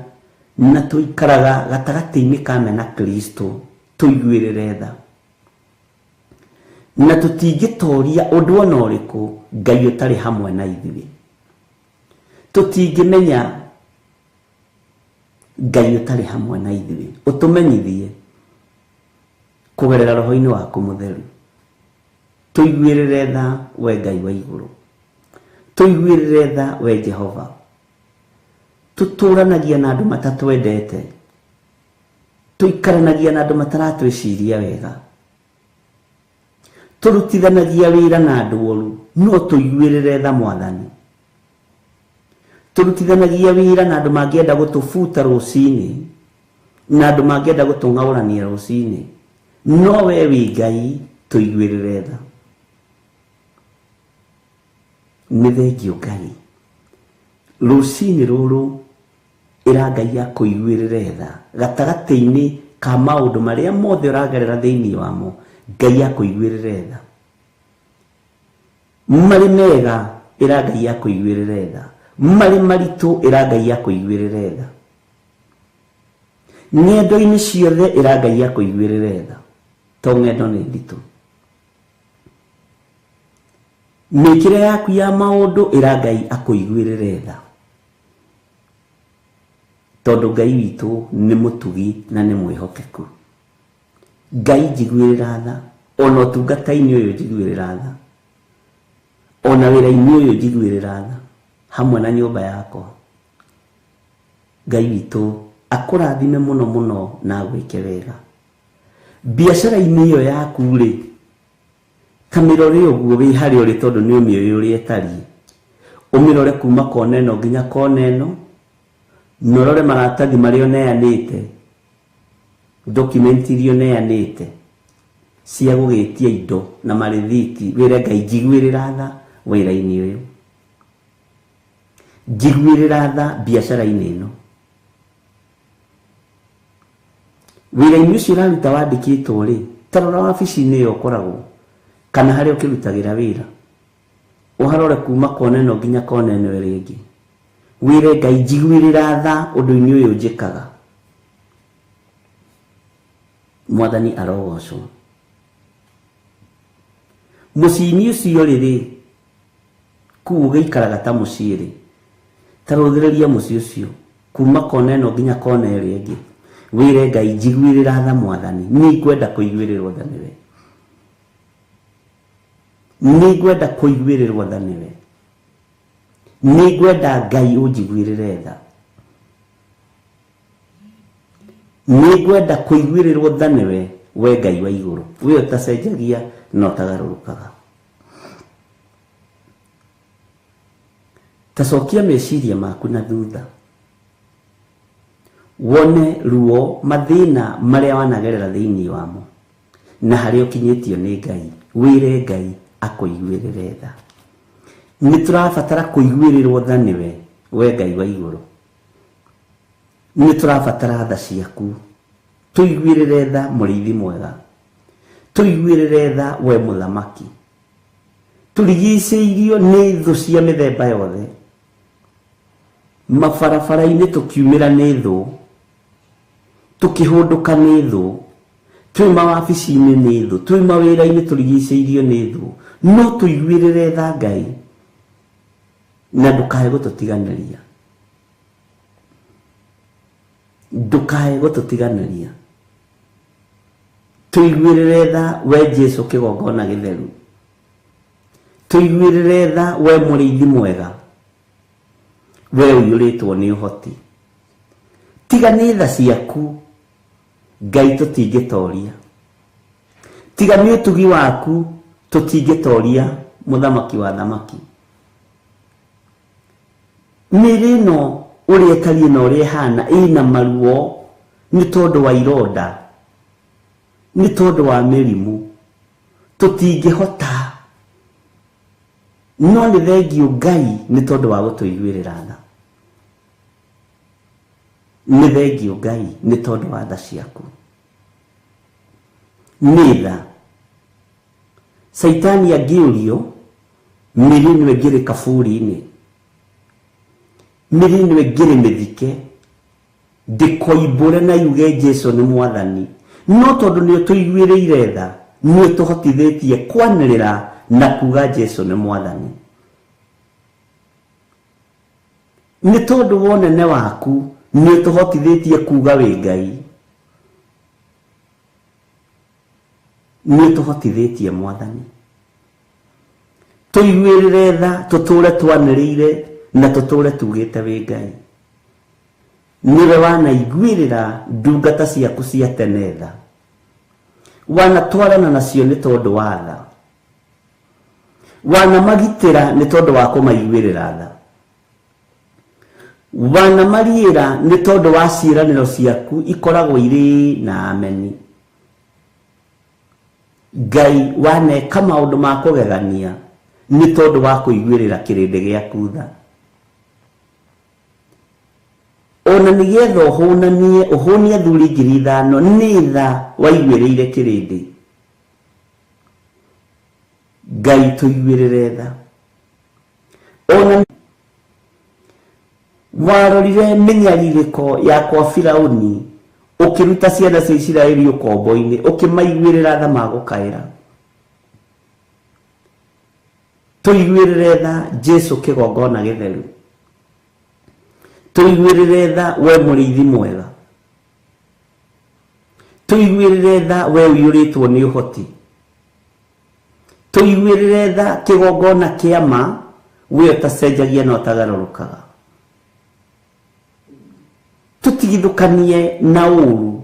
na tũikaraga gatagatĩ-inĩ ka mena Kristo, tũiguĩrĩre tha. Na tũtingĩtoria ũndũ ona ũrĩkũ Ngai ũtarĩ hamwe na ithuĩ. Tũtingĩmenya Ngai ũtarĩ hamwe na ithuĩ. Ũtũmenyithie kũgerera roho-inĩ waku mũtheru. Tũiguĩrĩre tha we Ngai wa igũrũ. Tũiguĩrĩre tha we Jehova. Tũtũranagia na andũ matatwendete. Tũikaranagia na andũ mataratwĩciria wega. Tũrutithanagia wĩra na andũ oru, no tũiguĩrĩre tha Mwathani. Tũrutithanagia wĩra na andũ mangĩenda gũtũbuta rũcinĩ, na andũ mangĩenda gũtũng'aũrania rũcinĩ, no we wĩ Ngai, tũiguĩrĩre tha. Nĩ thengio Ngai. Rũcinĩ rũrũ ĩra Ngai akũiguĩrĩre tha gatagatĩ-inĩ ka maũndũ marĩa mothe ũragerera thĩinĩ wamo. Ngai akũiguĩrĩre tha. Marĩ mega ĩra Ngai akũiguĩrĩre tha. Marĩ maritũ ĩra Ngai akũiguĩrĩre tha. Ng'endo-inĩ ciothe ĩra Ngai akũiguĩrĩre tha, to ng'endo nĩ nditũ. Mĩkĩre yaku ya maũndũ ĩra Ngai akũiguĩrĩre tha, tondũ Ngai witũ nĩ mũtugi na nĩ mwĩhokeku. Ngai njiguĩrĩra tha, ona ũtungata-inĩ ũyũ njiguĩrĩra tha, ona wĩra-inĩ ũyũ njiguĩrĩra tha, hamwe na nyũmba yakwa. Ngai witũ akũrathime mũno mũno na agwĩke wega. Biacara-inĩ ĩyo yaku rĩ, ta mĩrore ũguo wĩ harĩa ũrĩ, tondũ nĩ ũmĩũĩ ũrĩa ĩtariĩ. Ũmĩrore kuma kona ĩno nginya kona ĩno, na ũrore maratathi marĩa ũneanĩte, document iria ũneanĩte cia gũgĩtia indo na marĩthiti, wĩre Ngai njiguĩrĩra tha wĩra-inĩ ũyũ, njiguĩrĩra tha biacara-inĩ ĩno. Wĩra-inĩ ũcio ũraruta wandĩkĩtwo rĩ, ta rora wabici-inĩ ĩyo ũkoragwo kana harĩa ũkĩrutagĩra wĩra, ũharore kuma kona ĩno nginya kona ĩno ĩrĩa ĩngĩ, wĩre Ngai njiguĩrĩra tha ũndũ-inĩ ũyũ njĩkaga. Mwathani arogocwo. Mũciĩ-inĩ ũcio rĩ, kũu ũgĩikaraga ta mũciĩ rĩ, ta rũthĩrĩria mũciĩ ũcio kuma kona ĩno nginya kona ĩrĩa ĩngĩ, wĩre Ngai njiguĩrĩra tha Mwathani, nĩ ngwenda kũiguĩrĩrwo tha nĩwe, nĩ ngwenda kũiguĩrĩrwo tha nĩwe, nĩ ngwenda Ngai ũnjiguĩrĩre tha, nĩ ngwenda kũiguĩrĩrwo tha nĩwe, we Ngai wa igũrũ, we ũtacenjagia na ũtagarũrũkaga. Ta cokia meciria maku na thutha, wone ruo mathĩna marĩa wanagerera thĩinĩ wamo, Na harĩa ũkinyĩtio nĩ Ngai, wĩre Ngai akũiguĩrĩre tha. Nĩ tũrabatara kũiguĩrĩrwo tha nĩwe, we Ngai wa igũrũ. Nĩ tũrabatara tha ciaku. Tũiguĩrĩre tha mũrĩithi mwega. Tũiguĩrĩre tha we mũthamaki. Tũrigicĩirio nĩ thũ cia mĩthemba yothe. Mabarabara-inĩ tũkiumĩra nĩ thũ, tũkĩhũndũka nĩ thũ, twĩ mawabici-inĩ nĩ thũ, twĩ mawĩra-inĩ tũrigicĩirio nĩ thũ. No tũiguĩrĩre tha Ngai na ndũkae gũtũtiganĩria. Ndũkae gũtũtiganĩria. Tũiguĩrĩre tha we Jesu kĩgongona gĩtheru. Tũiguĩrĩre tha we mũrĩithi mwega, we ũiyũrĩtwo nĩ ũhoti. Tiga nĩ tha ciaku Ngai tũtingĩtoria. Tiga nĩ ũtugi waku tũtingĩtoria mũthamaki wa thamaki. Mĩĩrĩ ĩno ũrĩa ĩtariĩ na ũrĩa ĩhana ĩna maruo nĩ tondũ wa ironda, nĩ tondũ wa mĩrimũ. Tũtingĩhota. No nĩ thengiũ Ngai nĩ tondũ wa gũtũiguĩrĩra tha. Nĩ thengiũ Ngai nĩ tondũ wa tha ciaku. Nĩ tha. Caitani angĩũrio, mĩĩrĩ ĩno ĩngĩrĩ kaburi-inĩ. Mĩĩrĩ ĩno ĩngĩrĩ mĩthike. Ndĩkoimbũre na yuge Jesu nĩ mwathani. No tondũ nĩ ũtũiguĩrĩire tha, nĩ ũtũhotithĩtie kwanĩrĩra na kuga Jesu nĩ mwathani. Nĩ tondũ wa ũnene waku, nĩ ũtũhotithĩtie kuga wĩ Ngai. Nĩ ũtũhotithĩtie mwathani. Tũiguĩrĩre tha, tũtũre twanĩrĩire na tũtũre tugĩte wĩ Ngai. Nĩwe wanaiguĩrĩra ndungata ciaku cia tene tha. Wanatwarana nacio nĩ tondũ wa tha. Wanamagitĩra nĩ tondũ wa kũmaiguĩrĩra tha. Wanamariĩra nĩ tondũ wa ciĩranĩro ciaku ikoragwo irĩ na ameni. Ngai waneka maũndũ ma kũgegania nĩ tondũ wa kũiguĩrĩra kĩrĩndĩ gĩaku tha. Ona nĩgetha ũhũnanie, ũhũnie athuri 5,000 nĩ tha waiguĩrĩire kĩrĩndĩ. Ngai tũiguĩrĩre tha. Ona warorire mĩnyarirĩko ya kwa Firaũni, ũkĩruta ciana cia Isiraeli ũkombo-inĩ, ũkĩmaiguĩrĩra tha magũkaĩra. Tũiguĩrĩre tha Jesu kĩgongona gĩtheru. Tũiguĩrĩre tha we mũrĩithi mwega. Tũiguĩrĩre tha we ũiyũrĩtwo nĩ ũhoti. Tũiguĩrĩre tha kĩgongona kĩa ma, we ũtacenjagia na ũtagarũrũkaga. Tũtigithũkanie na ũũru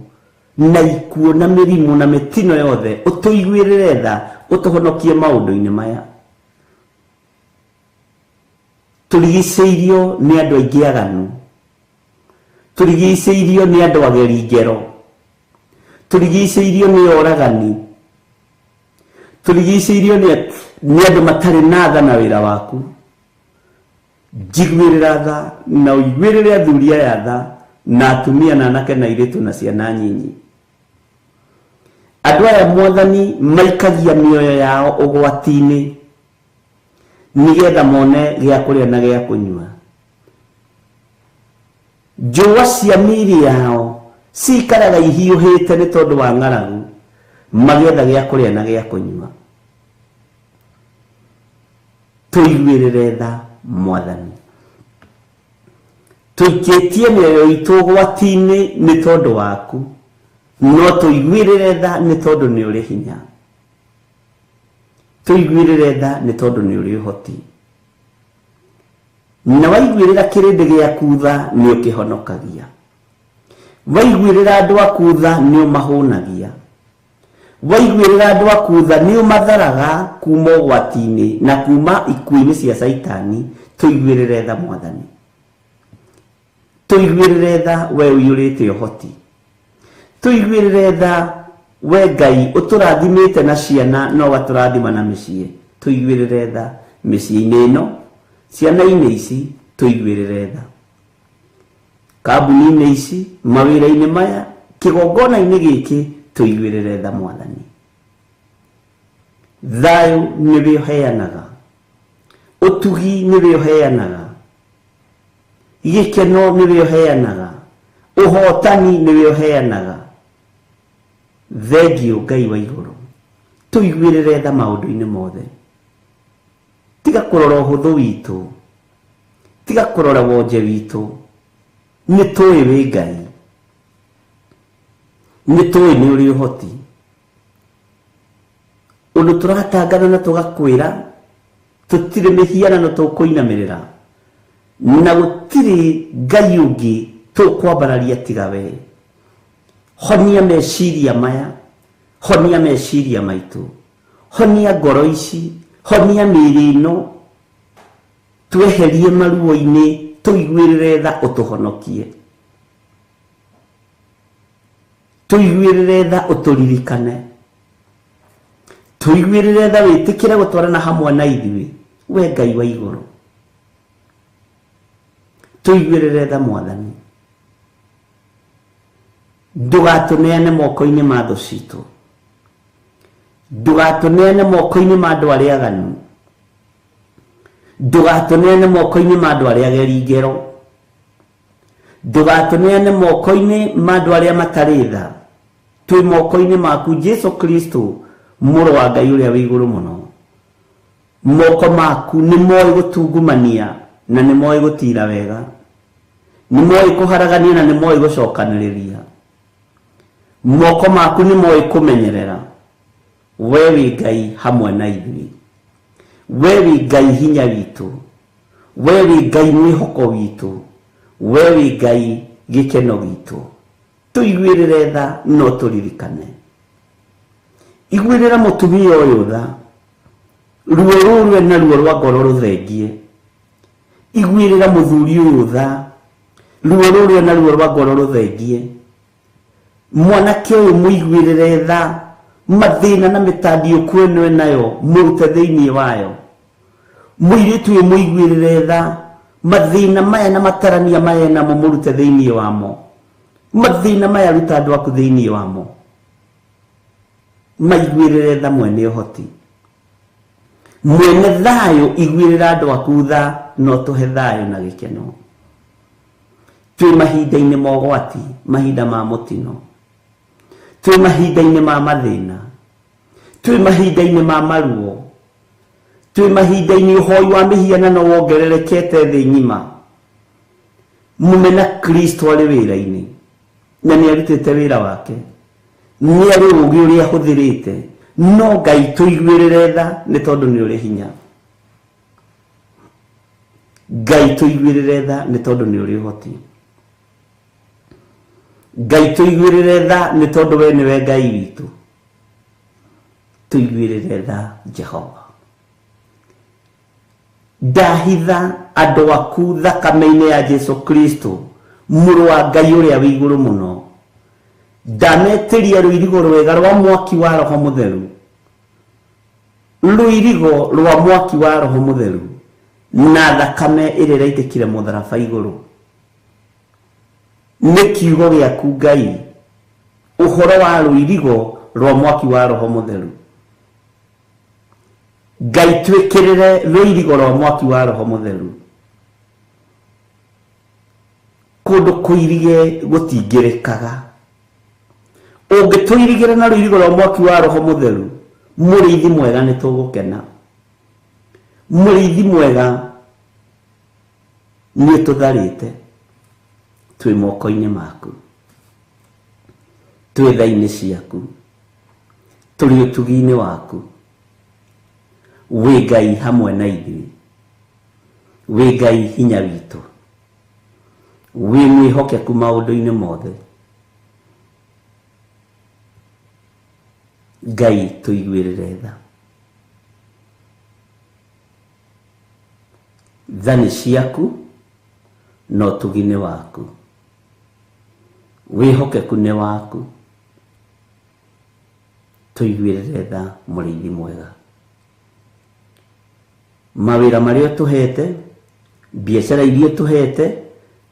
na ikuũ na mĩrimũ na mĩtino yothe, ũtũiguĩrĩre tha, ũtũhonokie maũndũ-inĩ maya. Tũrigicĩirio nĩ andũ aingĩ aganu, tũrigicĩirio nĩ andũ ageri ngero, tũrigicĩirio nĩ oragani, tũrigicĩirio nĩ andũ matarĩ na tha na wĩra waku. Njiguĩrĩra tha na ũiguĩrĩre athuri aya tha na atumia na anake na airĩtu na ciana nyinyi. Andũ aya mwathani maikagia mĩoyo yao ũgwati-inĩ nĩgetha mone gĩa kũrĩa na gĩa kũnyua. Njũa cia mĩĩrĩ yao cikaraga ihiũhĩte nĩ tondũ wa ng'aragu, magĩetha gĩa kũrĩa na gĩa kũnyua. Tũiguĩrĩre tha mwathani. Tũikĩtie mĩoyo itũ ũgwati-inĩ nĩ tondũ waku, no tũiguĩrĩre tha nĩ tondũ nĩ ũrĩ hinya. Tũiguĩrĩre tha nĩ tondũ nĩ ũrĩ ũhoti. Na waiguĩrĩra kĩrĩndĩ gĩaku tha nĩ ũkĩhonokagia. Waiguĩrĩra andũ aku tha nĩ ũmahũnagia. Waiguĩrĩra andũ aku tha nĩ ũmatharaga kuma ũgwati-inĩ na kuma ikuũ-inĩ cia Caitani. Tũiguĩrĩre tha mwathani. Tũiguĩrĩre tha we ũiyũrĩte ũhoti. Tũiguĩrĩre tha We Ngai ũtũrathimĩte na ciana no gatũrathima na mĩciĩ, tũiguĩrĩre tha mĩciĩ-inĩ ĩno, ciana-inĩ ici tũiguĩrĩre tha, kambuni-inĩ ici, mawĩra-inĩ maya, kĩgongona-inĩ gĩkĩ tũiguĩrĩre tha Mwathani. Thayũ nĩwe ũheanaga, ũtugi nĩwe ũheanaga, gĩkeno nĩwe ũheanaga, ũhotani nĩwe ũheanaga. Thengio Ngai wa igũrũ, tũiguĩrĩre tha maũndũ-inĩ mothe. Tiga kũrora ũhũthũ witũ, tiga kũrora wonje witũ. Nĩ tũĩ wĩ Ngai, nĩ tũĩ nĩ ũrĩ ũhoti. Ũndũ tũratangana na tũgakwĩra tũtirĩ mĩhianano tũkũinamĩrĩra, na gũtirĩ Ngai ũngĩ tũkwambararia tiga we. Honia meciria maya, honia meciria maitũ, honia ngoro ici, honia mĩĩrĩ ĩno, tweherie maruo-inĩ, tũiguĩrĩre tha ũtũhonokie, tũiguĩrĩre tha ũtũririkane, tũiguĩrĩre tha wĩtĩkĩre gũtwarana hamwe na ithuĩ, we Ngai wa igũrũ. Tũiguĩrĩre tha Mwathani, ndũgatũneane moko-inĩ ma thũ citũ, ndũgatũneane moko-inĩ ma andũ arĩa aganu, ndũgatũneane moko-inĩ ma andũ arĩa ageri ngero, ndũgatũneane moko-inĩ ma andũ arĩa matarĩ tha. Twĩ moko-inĩ maku Jesu Kristo, mũrũ wa Ngai ũrĩa wĩ igũrũ mũno. Moko maku nĩ moĩ gũtungumania na nĩ moĩ gũtira wega, nĩ moĩ kũharagania na nĩ moĩ gũcokanĩrĩria. Moko maku nĩ moĩ kũmenyerera. We wĩ Ngai hamwe na ithuĩ, we wĩ Ngai hinya witũ, we wĩ Ngai mwĩhoko witũ, we wĩ Ngai gĩkeno gitũ. Tũiguĩrĩre tha no tũririkane. Iguĩrĩra mũtumia ũyũ tha, ruo rũrũ ena ruo rwa ngoro rũthengie. Iguĩrĩra mũthuri ũyũ tha, ruo rũrũ ena ruo rwa ngoro rũthengie. Mwanake ũyũ mũiguĩrĩre tha, mathĩna na mĩtandiũku ĩno enayo mũrute thĩinĩ wayo. Mũirĩtu ũyũ mũiguĩrĩre tha, mathĩna maya na matarania maya enamo mũrute thĩinĩ wamo. Mathĩna maya ruta andũ aku thĩinĩ wamo. Maiguĩrĩre tha mwene ũhoti, mwene thayũ. Iguĩrĩra andũ aku tha no tũhe thayũ na gĩkeno. Twĩ mahinda-inĩ ma ũgwati, mahinda ma mũtino, twĩ mahinda-inĩ ma mathĩna, twĩ mahinda-inĩ ma maruo, twĩ mahinda-inĩ ũhoi wa mĩhianano wongererekete thĩ ng'ima. Mũmena Kristo arĩ wĩra-inĩ na nĩ arutĩte wĩra wake, nĩ arĩ ũũgĩ ũrĩa ahũthĩrĩte. No Ngai tũiguĩrĩre tha nĩ tondũ nĩ ũrĩ hinya. Ngai tũiguĩrĩre tha nĩ tondũ nĩ ũrĩ ũhoti. Ngai tũiguĩrĩre tha nĩ tondũ we nĩwe Ngai witũ. Tũiguĩrĩre tha Jehova. Ndahitha andũ aku thakame-inĩ ya Jesu Kristo, mũrũ wa Ngai ũrĩa wĩ igũrũ mũno. Ndametĩria rũirigo rwega rwa mwaki wa Roho Mũtheru, rũirigo rwa mwaki wa Roho Mũtheru na thakame ĩrĩa ĩraitĩkire mũtharaba igũrũ. Nĩ kiugo gĩaku Ngai, ũhoro wa rũirigo rwa mwaki wa Roho Mũtheru. Ngai twĩkĩrĩre rũirigo rwa mwaki wa Roho Mũtheru. Kũndũ kũirige gũtingĩrĩkaga. Ũngĩtũirigĩra na rũirigo rwa mwaki wa Roho Mũtheru, mũrĩithi mwega nĩ tũgũkena. Mũrĩithi mwega nĩ ũtũtharĩte, twĩ moko-inĩ maku, twĩ tha-inĩ ciaku, tũrĩ ũtugi-inĩ waku. Wĩ Ngai hamwe na ithuĩ, wĩ Ngai hinya witũ, wĩ mwĩhokeku maũndũ-inĩ mothe. Ngai tũiguĩrĩre tha. Tha nĩ ciaku na ũtugi nĩ waku, wĩhokeku nĩ waku. Tũiguĩrĩre tha mũrĩithi mwega. Mawĩra marĩa ũtũhete, biacara iria ũtũhete,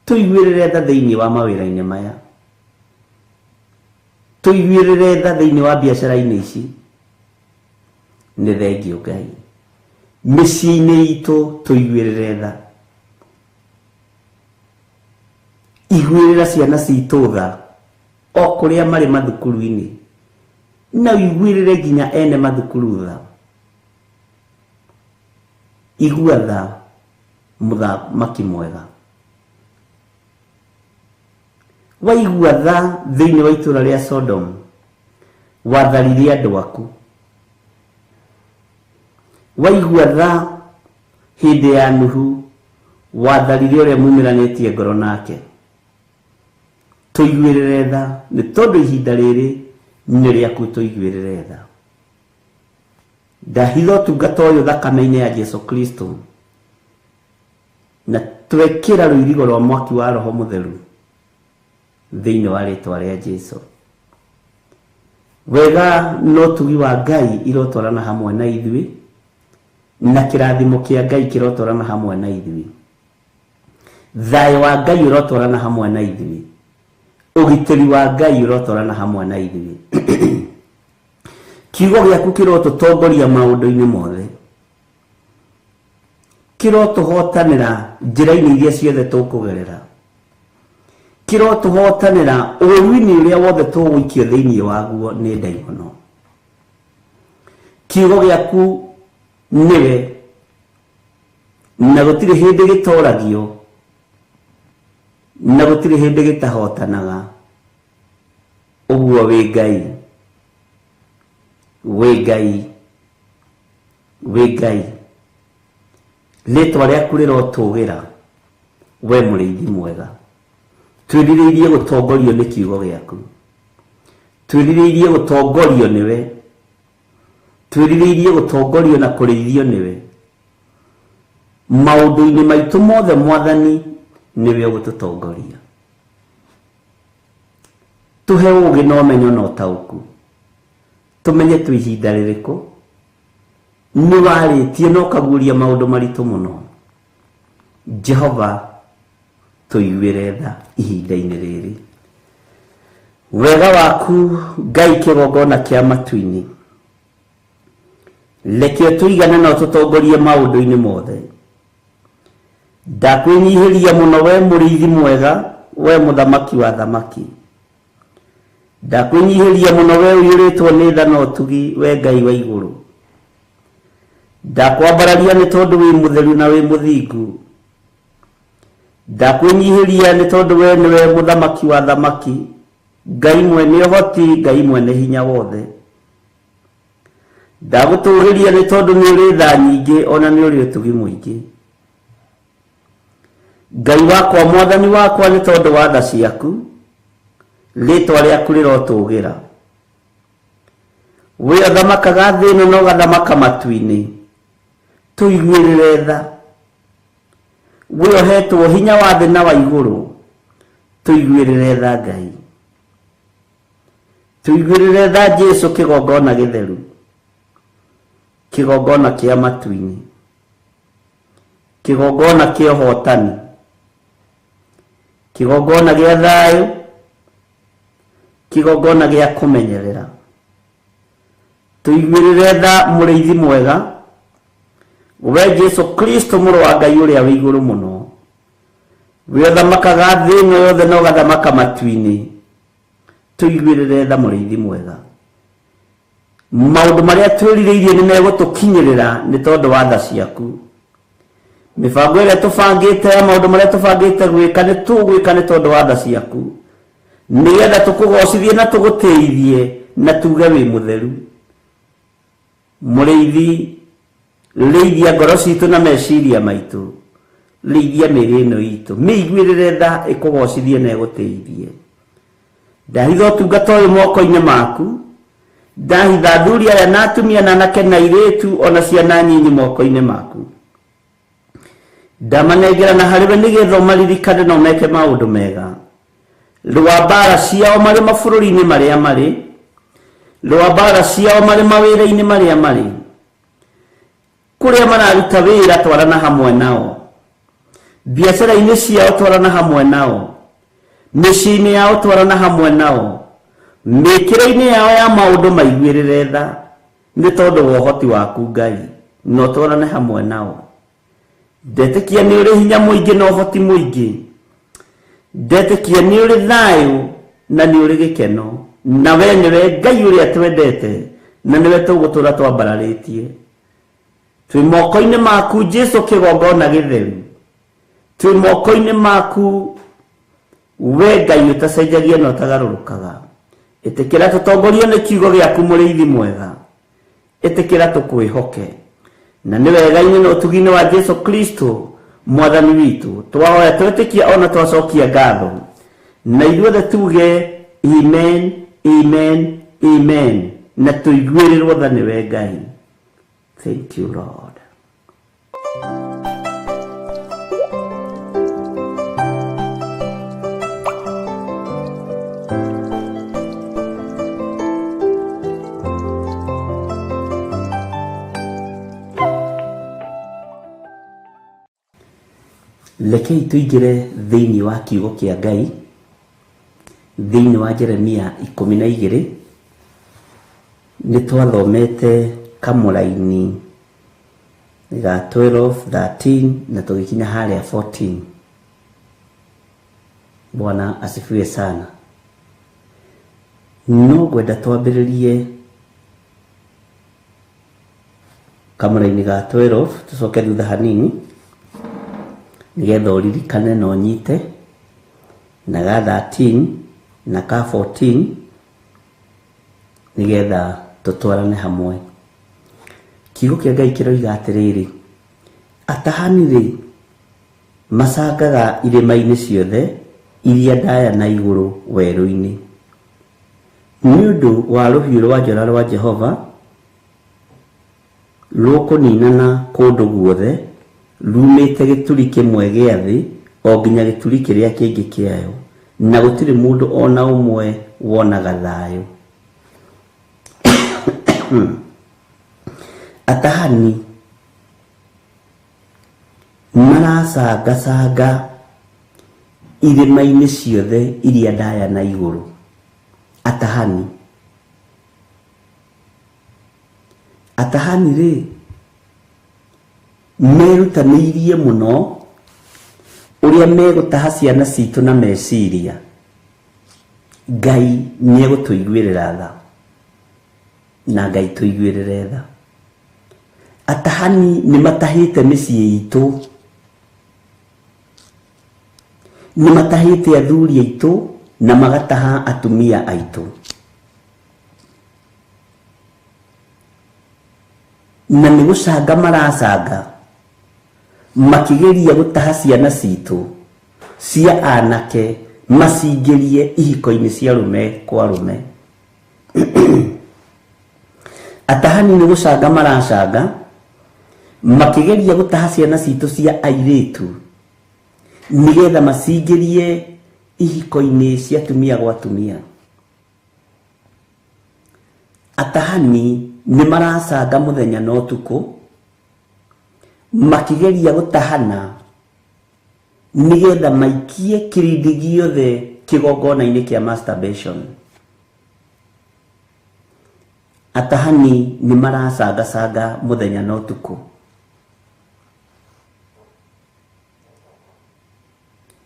tũiguĩrĩre tha thĩinĩ wa mawĩra-inĩ maya. Tũiguĩrĩre tha thĩinĩ wa biacara-inĩ ici. Nĩ thengio Ngai. Mĩciĩ-inĩ itũ tũiguĩrĩre tha. Iguĩrĩra ciana citũ tha o kũrĩa marĩ mathukuru-inĩ, na ũiguĩrĩre nginya ene mathukuru tha. Igua tha mũthamaki mwega. Waigua tha thĩinĩ wa itũũra rĩa Sodom, watharirie andũ aku. Waigua tha hĩndĩ ya Nuhu, watharirie ũrĩa mumĩranĩtie ngoro nake. Tũiguĩrĩre tha, nĩ tondũ ihinda rĩrĩ nĩ rĩaku, tũiguĩrĩre tha. Ndahitha ũtungata ũyũ thakame-inĩ ya Jesu Kristo, na twekĩra rũirigo rwa mwaki wa Roho Mũtheru thĩinĩ wa rĩtwa rĩa Jesu. Wega na ũtugi wa Ngai irotwarana hamwe na ithuĩ, na kĩrathimo kĩa Ngai kĩrotwarana hamwe na ithuĩ. Thayũ wa Ngai ũrotwarana hamwe na ithuĩ. Ũgitĩri wa Ngai ũrotwarana hamwe na ithuĩ. Kiugo gĩaku kĩrotũtongoria maũndũ-inĩ mothe. Kĩrotũhotanĩra njĩra-inĩ iria ciothe tũkũgerera. Kĩrotũhotanĩra ũũru-inĩ ũrĩa wothe tũgũikio thĩinĩ waguo nĩ ndaimono. Kiugo gĩaku nĩwe, na gũtirĩ hĩndĩ gĩtoragio, na gũtirĩ hĩndĩ gĩtahotanaga. Ũguo wĩ Ngai, wĩ Ngai, wĩ Ngai. Rĩtwa rĩaku rĩrotũgĩra, we mũrĩithi mwega. Twĩrirĩirie gũtongorio nĩ kiugo gĩaku. Twĩrirĩirie gũtongorio nĩwe. Twĩrirĩirie gũtongorio na kũrĩithio nĩwe. Maũndũ-inĩ maitũ mothe Mwathani nĩwe ũgũtũtongoria. Tũhe ũũgĩ na ũmenyo na ũtaũku. Tũmenye twĩ ihinda rĩrĩkũ. Nĩ warĩtie na ũkaguũria maũndũ maritũ mũno. Jehova tũiguĩre tha ihinda-inĩ rĩrĩ. Wega waku Ngai kĩgongona kĩa matu-inĩ. Reke ũtũigane na ũtũtongorie maũndũ-inĩ mothe. Ndakwĩnyihĩria mũno we mũrĩithi mwega, we mũthamaki wa thamaki. Ndakwĩnyihĩria mũno we ũiyũrĩtwo nĩ tha na ũtugi, we Ngai wa igũrũ. Ndakwambararia nĩ tondũ wĩ mũtheru na wĩ mũthingu. Ndakwĩnyihĩria nĩ tondũ we nĩwe mũthamaki wa thamaki, Ngai mwene ũhoti, Ngai mwene hinya wothe. Ndagũtũgĩria nĩ tondũ nĩ ũrĩ tha nyingĩ ona nĩ ũrĩ ũtugi mũingĩ. Ngai wakwa, Mwathani wakwa, nĩ tondũ wa tha ciaku, rĩtwa rĩaku rĩrotũgĩra. We ũthamakaga thĩ ĩno na ũgathamaka matu-inĩ, tũiguĩrĩre tha. We ũhetwo hinya wa thĩ na wa igũrũ, tũiguĩrĩre tha Ngai. Tũiguĩrĩre tha Jesu kĩgongona gĩtheru, kĩgongona kĩa matu-inĩ, kĩgongona kĩa ũhotani, kĩgongona gĩa thayũ, kĩgongona gĩa kũmenyerera. Tũiguĩrĩre tha mũrĩithi mwega, we Jesu Kristo mũrũ wa Ngai ũrĩa wĩ igũrũ mũno. We ũthamakaga thĩ ĩno yothe na ũgathamaka matu-inĩ. Tũiguĩrĩre tha mũrĩithi mwega. Maũndũ marĩa twĩrirĩirie nĩ megũtũkinyĩrĩra nĩ tondũ wa tha ciaku. Mĩbango ĩrĩa tũbangĩte ya maũndũ marĩa tũbangĩte gwĩka nĩ tũgwĩka nĩ tondũ wa tha ciaku, nĩgetha tũkũgocithie na tũgũtĩithie na tuge wĩ mũtheru. Mũrĩithi, rĩithia ngoro citũ na meciria maitũ, rĩithia mĩĩrĩ ĩno itũ, mĩiguĩrĩre tha ĩkũgocithie na ĩgũtĩithie. Ndahitha ũtungata ũyũ moko-inĩ maku, ndahitha athuri aya na atumia na anake na airĩtu ona ciana nyinyi moko-inĩ maku. Ndamanengera na harĩwe nĩgetha ũmaririkane na ũmeke maũndũ mega. Rũa mbara ciao marĩ mabũrũri-inĩ marĩa marĩ, Rũa mbara ciao marĩ mawĩra-inĩ marĩa marĩ. Kũrĩa mararuta wĩra twarana hamwe nao. Biacara-inĩ ciao twarana hamwe nao. Mĩciĩ-inĩ yao twarana hamwe nao. Mĩkĩre-inĩ yao ya maũndũ maiguĩrĩre tha nĩ tondũ wa ũhoti waku Ngai, na ũtwarane hamwe nao. Ndetĩkia nĩ ũrĩ hinya mũingĩ na ũhoti mũingĩ. Ndetĩkia nĩ ũrĩ thayũ na nĩ ũrĩ gĩkeno. Na we nĩwe Ngai ũrĩa twendete na nĩwe tũgũtũra twambararĩtie. Twĩ moko-inĩ maku Jesu kĩgongona gĩtheru. Twĩ moko-inĩ maku we Ngai ũtacenjagia na ũtagarũrũkaga. Ĩtĩkĩra tũtongorio nĩ kiugo gĩaku mũrĩithi mwega. Ĩtĩkĩra tũkwĩhoke. Na nĩ wega-inĩ na ũtugi-inĩ wa Jesu Kristo mwathani witũ. Twahoya twetĩkia ona twacokia ngatho. Na ithuothe tuge amen, amen, amen. Na tũiguĩrĩrwo tha nĩwe Ngai. Thank you Lord. Rekei tũingĩre thĩinĩ wa kiugo kĩa Ngai, thĩinĩ wa Jeremia 12. Nĩ twathomete kamũraini ga 12, 13 na tũgĩkinya harĩa 14. Bwana asifiwe sana. No ngwenda twambĩrĩrie kamũraini ga 12, tũcoke thutha hanini nĩgetha ũririkane na ũnyite, na ga 13 na ka 14 nĩgetha tũtwarane hamwe. Kiugo kĩa Ngai kĩroiga atĩrĩrĩ, atahani rĩ macangaga irĩma-inĩ ciothe iria ndaya na igũrũ werũ-inĩ, nĩ ũndũ wa rũhiũ rwa njora rwa Jehova rũkũninana kũndũ guothe, rumĩte gĩturi kĩmwe gĩa thĩ o nginya gĩturi kĩrĩa kĩngĩ kĩayo, na gũtirĩ mũndũ ona ũmwe wonaga thayũ. Atahani maracangacanga irĩma-inĩ ciothe iria ndaya na igũrũ. Atahani. Atahani rĩ merutanĩirie mũno ũrĩa megũtaha ciana citũ na meciria. Ngai nĩegũtũiguĩrĩra tha, na Ngai tũiguĩrĩre tha. Atahani nĩmatahĩte mĩciĩ itũ, nĩmatahĩte athuri aitũ na magataha atumia aitũ. Na nĩ gũcanga maracanga makĩgeria gũtaha ciana citũ cia anake macingĩrie ihiko-inĩ cia rũme kwa rũme. Atahani nĩ gũcanga maracanga makĩgeria gũtaha ciana citũ cia airĩtu nĩgetha macingĩrie ihiko-inĩ cia atumia gwa atumia. Atahani nĩ maracanga mũthenya na ũtukũ makĩgeria gũtahana nĩgetha maikie kĩrĩndĩ gĩothe kĩgongona-inĩ kĩa masturbation. Atahani nĩ maracangacanga mũthenya na ũtukũ.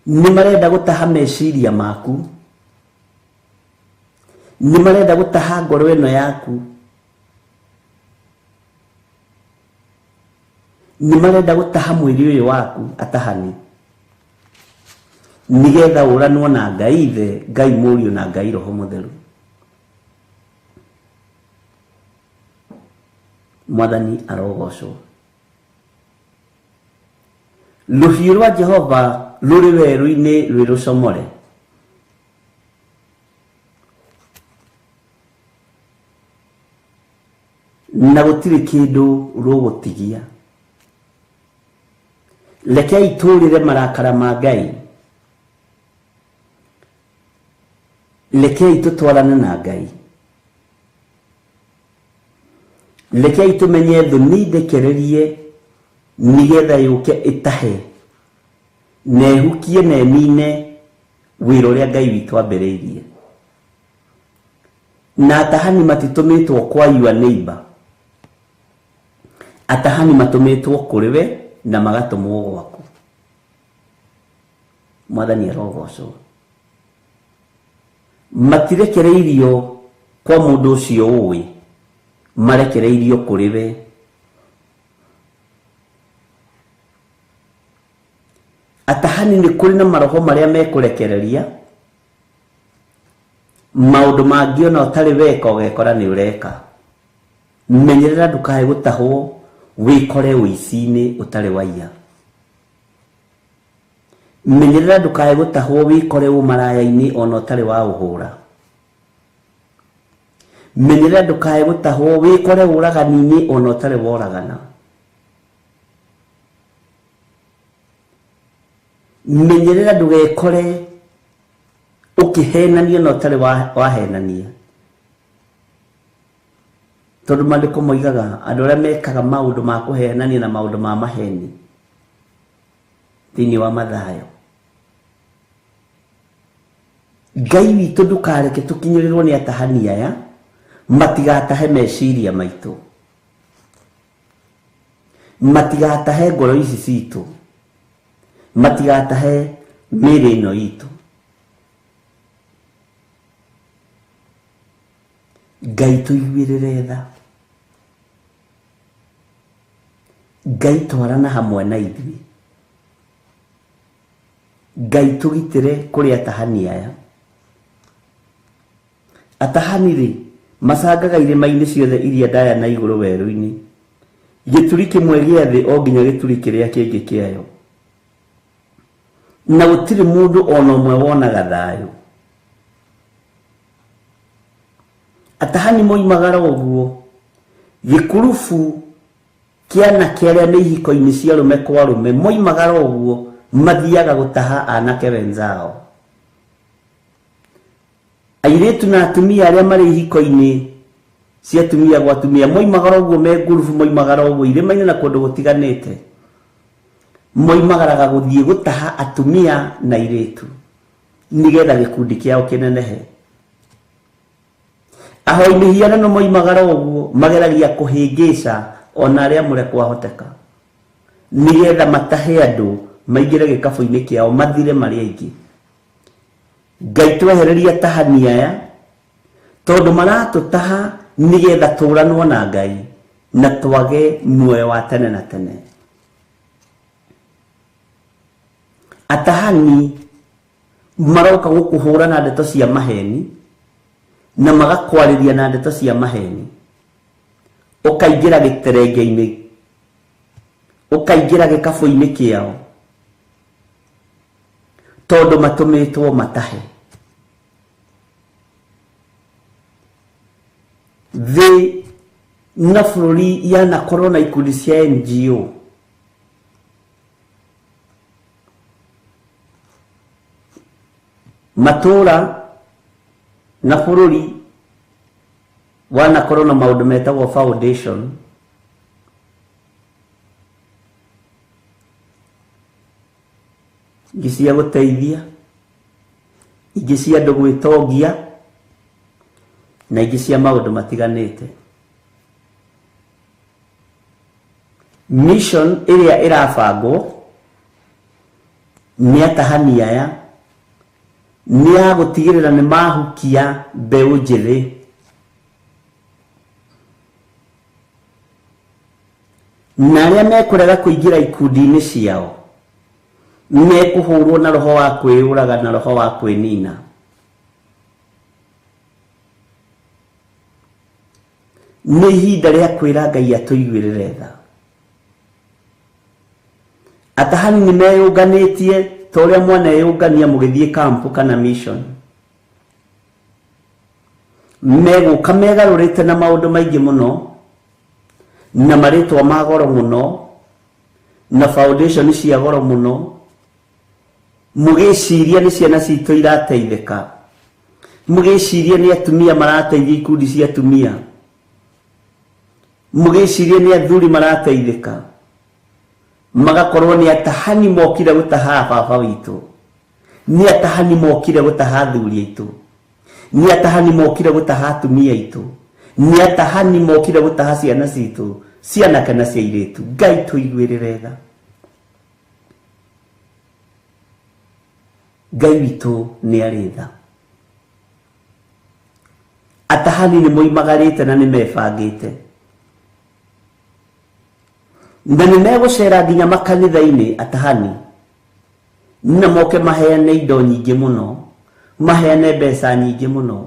Nĩ marenda gũtaha meciria maku, nĩ marenda gũtaha ngoro ĩno yaku, nĩ marenda gũtaha mwĩrĩ ũyũ waku atahani, nĩgetha ũranwo na Ngai Ithe, Ngai Mũriũ na Ngai Roho Mũtheru. Mwathani arogocwo. Rũhiũ rwa Jehova rũrĩ werũ-inĩ rwĩ rũcomore. Na gũtirĩ kĩndũ rũgũtigia. Rekei tũrĩre marakara ma Ngai. Rekei tũtwarane na Ngai. Rekei tũmenye thũ nĩ ndekererie nĩgetha yũke ĩtahe na ĩhukie na ĩnine wĩra ũrĩa Ngai witũ ambĩrĩirie. Na atahani matitũmĩtwo kwa your neighbor, atahani matũmĩtwo kũrĩ we na magatũmwo gwaku. Mwathani arogocwo. Matirekereirio kwa mũndũ ũcio ũĩ, marekereirio kũrĩ we. Atahani nĩ kũrĩ na maroho marĩa mekũrekereria maũndũ mangĩ ona ũtarĩ weka ũgekora nĩ ũreka. Menyerera ndũkae gũtahwo wĩkore ũici-inĩ ũtarĩ waiya. Menyerera ndũkae gũtahwo wĩkore ũmaraya-inĩ ona ũtarĩ wa ũhũra. Menyerera ndũkae gũtahwo wĩkore ũragani-inĩ ona ũtarĩ woragana. Menyerera ndũgekore ũkĩhenania na ũtarĩ wahenania. Tondũ maandĩko moigaga andũ arĩa mekaga maũndũ ma kũhenania na maũndũ ma maheni thĩinĩ wa Mathayo. Ngai witũ ndũkareke tũkinyĩrĩrwo nĩ atahani aya matigatahe meciria maitũ, matigatahe ngoro ici citũ, matigatahe mĩĩrĩ ĩno itũ. Ngai tũiguĩrĩre tha. Ngai twarana hamwe na ithuĩ. Ngai tũgitĩre kũrĩ atahani aya. Atahani rĩ macangaga irĩma-inĩ ciothe iria ndaya na igũrũ werũ-inĩ, gĩturi kĩmwe gĩa thĩ o nginya gĩturi kĩrĩa kĩngĩ kĩayo, na gũtirĩ mũndũ ona ũmwe wonaga thayũ. Atahani moimagara ũguo gĩkurubu kĩa anake arĩa me ihiko-inĩ cia arũme kwa arũme, moimagara ũguo mathiaga gũtaha anake wenzao. Airĩtu na atumia arĩa marĩ ihiko-inĩ cia atumia gwa atumia moimagara ũguo me ngurubu, moimagara ũguo irĩma-inĩ na kũndũ gũtiganĩte, moimagaraga gũthiĩ gũtaha atumia na airĩtu nĩgetha gĩkundi kĩao kĩnenehe. Ahoi mĩhianano moimagara ũguo mageragia kũhĩngĩca ona arĩa amũre kwahoteka nĩgetha matahe andũ maingĩre gĩkabũ-inĩ kĩao mathire marĩ aingĩ. Ngai twehererie atahani aya tondũ maratũtaha nĩgetha tũranwo na Ngai na twage muoyo wa tene na tene. Atahani maroka gũkũhũra na ndeto cia maheni na magakwarĩria na ndeto cia maheni, ũkaingĩra gĩterenge-inĩ, ũkaingĩra gĩkabũ-inĩ kĩao tondũ matũmĩtwo matahe. Thĩ na bũrũri yanakorwo na ikundi cia NGO matũra na bũrũri wanakorwo na maũndũ metagwo foundation ingĩ cia gũteithia, ingĩ cia andũ gwĩtongia na ingĩ cia maũndũ matiganĩte. Mission ĩrĩa ĩrabangwo nĩ atahani aya nĩ ya gũtigĩrĩra nĩ mahukia mbeũ njĩthĩ na arĩa mekũrega kũingĩra ikundi-inĩ ciao mekũhũrwo na roho wa kwĩyũraga na roho wa kwĩnina. Nĩ ihinda rĩa kwĩra Ngai atũiguĩrĩre tha. Atahani nĩ meyũnganĩtie ta ũrĩa mwaneyũngania mũgĩthiĩ kampu kana mission. Megũka megarũrĩte na maũndũ maingĩ mũno na marĩtwa ma goro mũno na foundation cia goro mũno, mũgĩciria nĩ ciana citũ irateithĩka, mũgĩciria nĩ atumia marateithia ikundi cia atumia. Mũgĩcirie nĩ athuri marateithĩka, magakorwo nĩ atahani mokire gũtaha baba witũ, nĩ atahani mokire gũtaha athuri aitũ, nĩ atahani mokire gũtaha atumia aitũ, nĩ atahani mokire gũtaha ciana citũ, cia anake na cia airĩtu. Ngai tũiguĩrĩre tha. Ngai witũ nĩ arĩ tha. Atahani nĩ moimagarĩte na nĩ mebangĩte, na nĩ megũcera nginya makanitha-inĩ atahani, na moke maheane indo nyingĩ mũno, maheane mbeca nyingĩ mũno.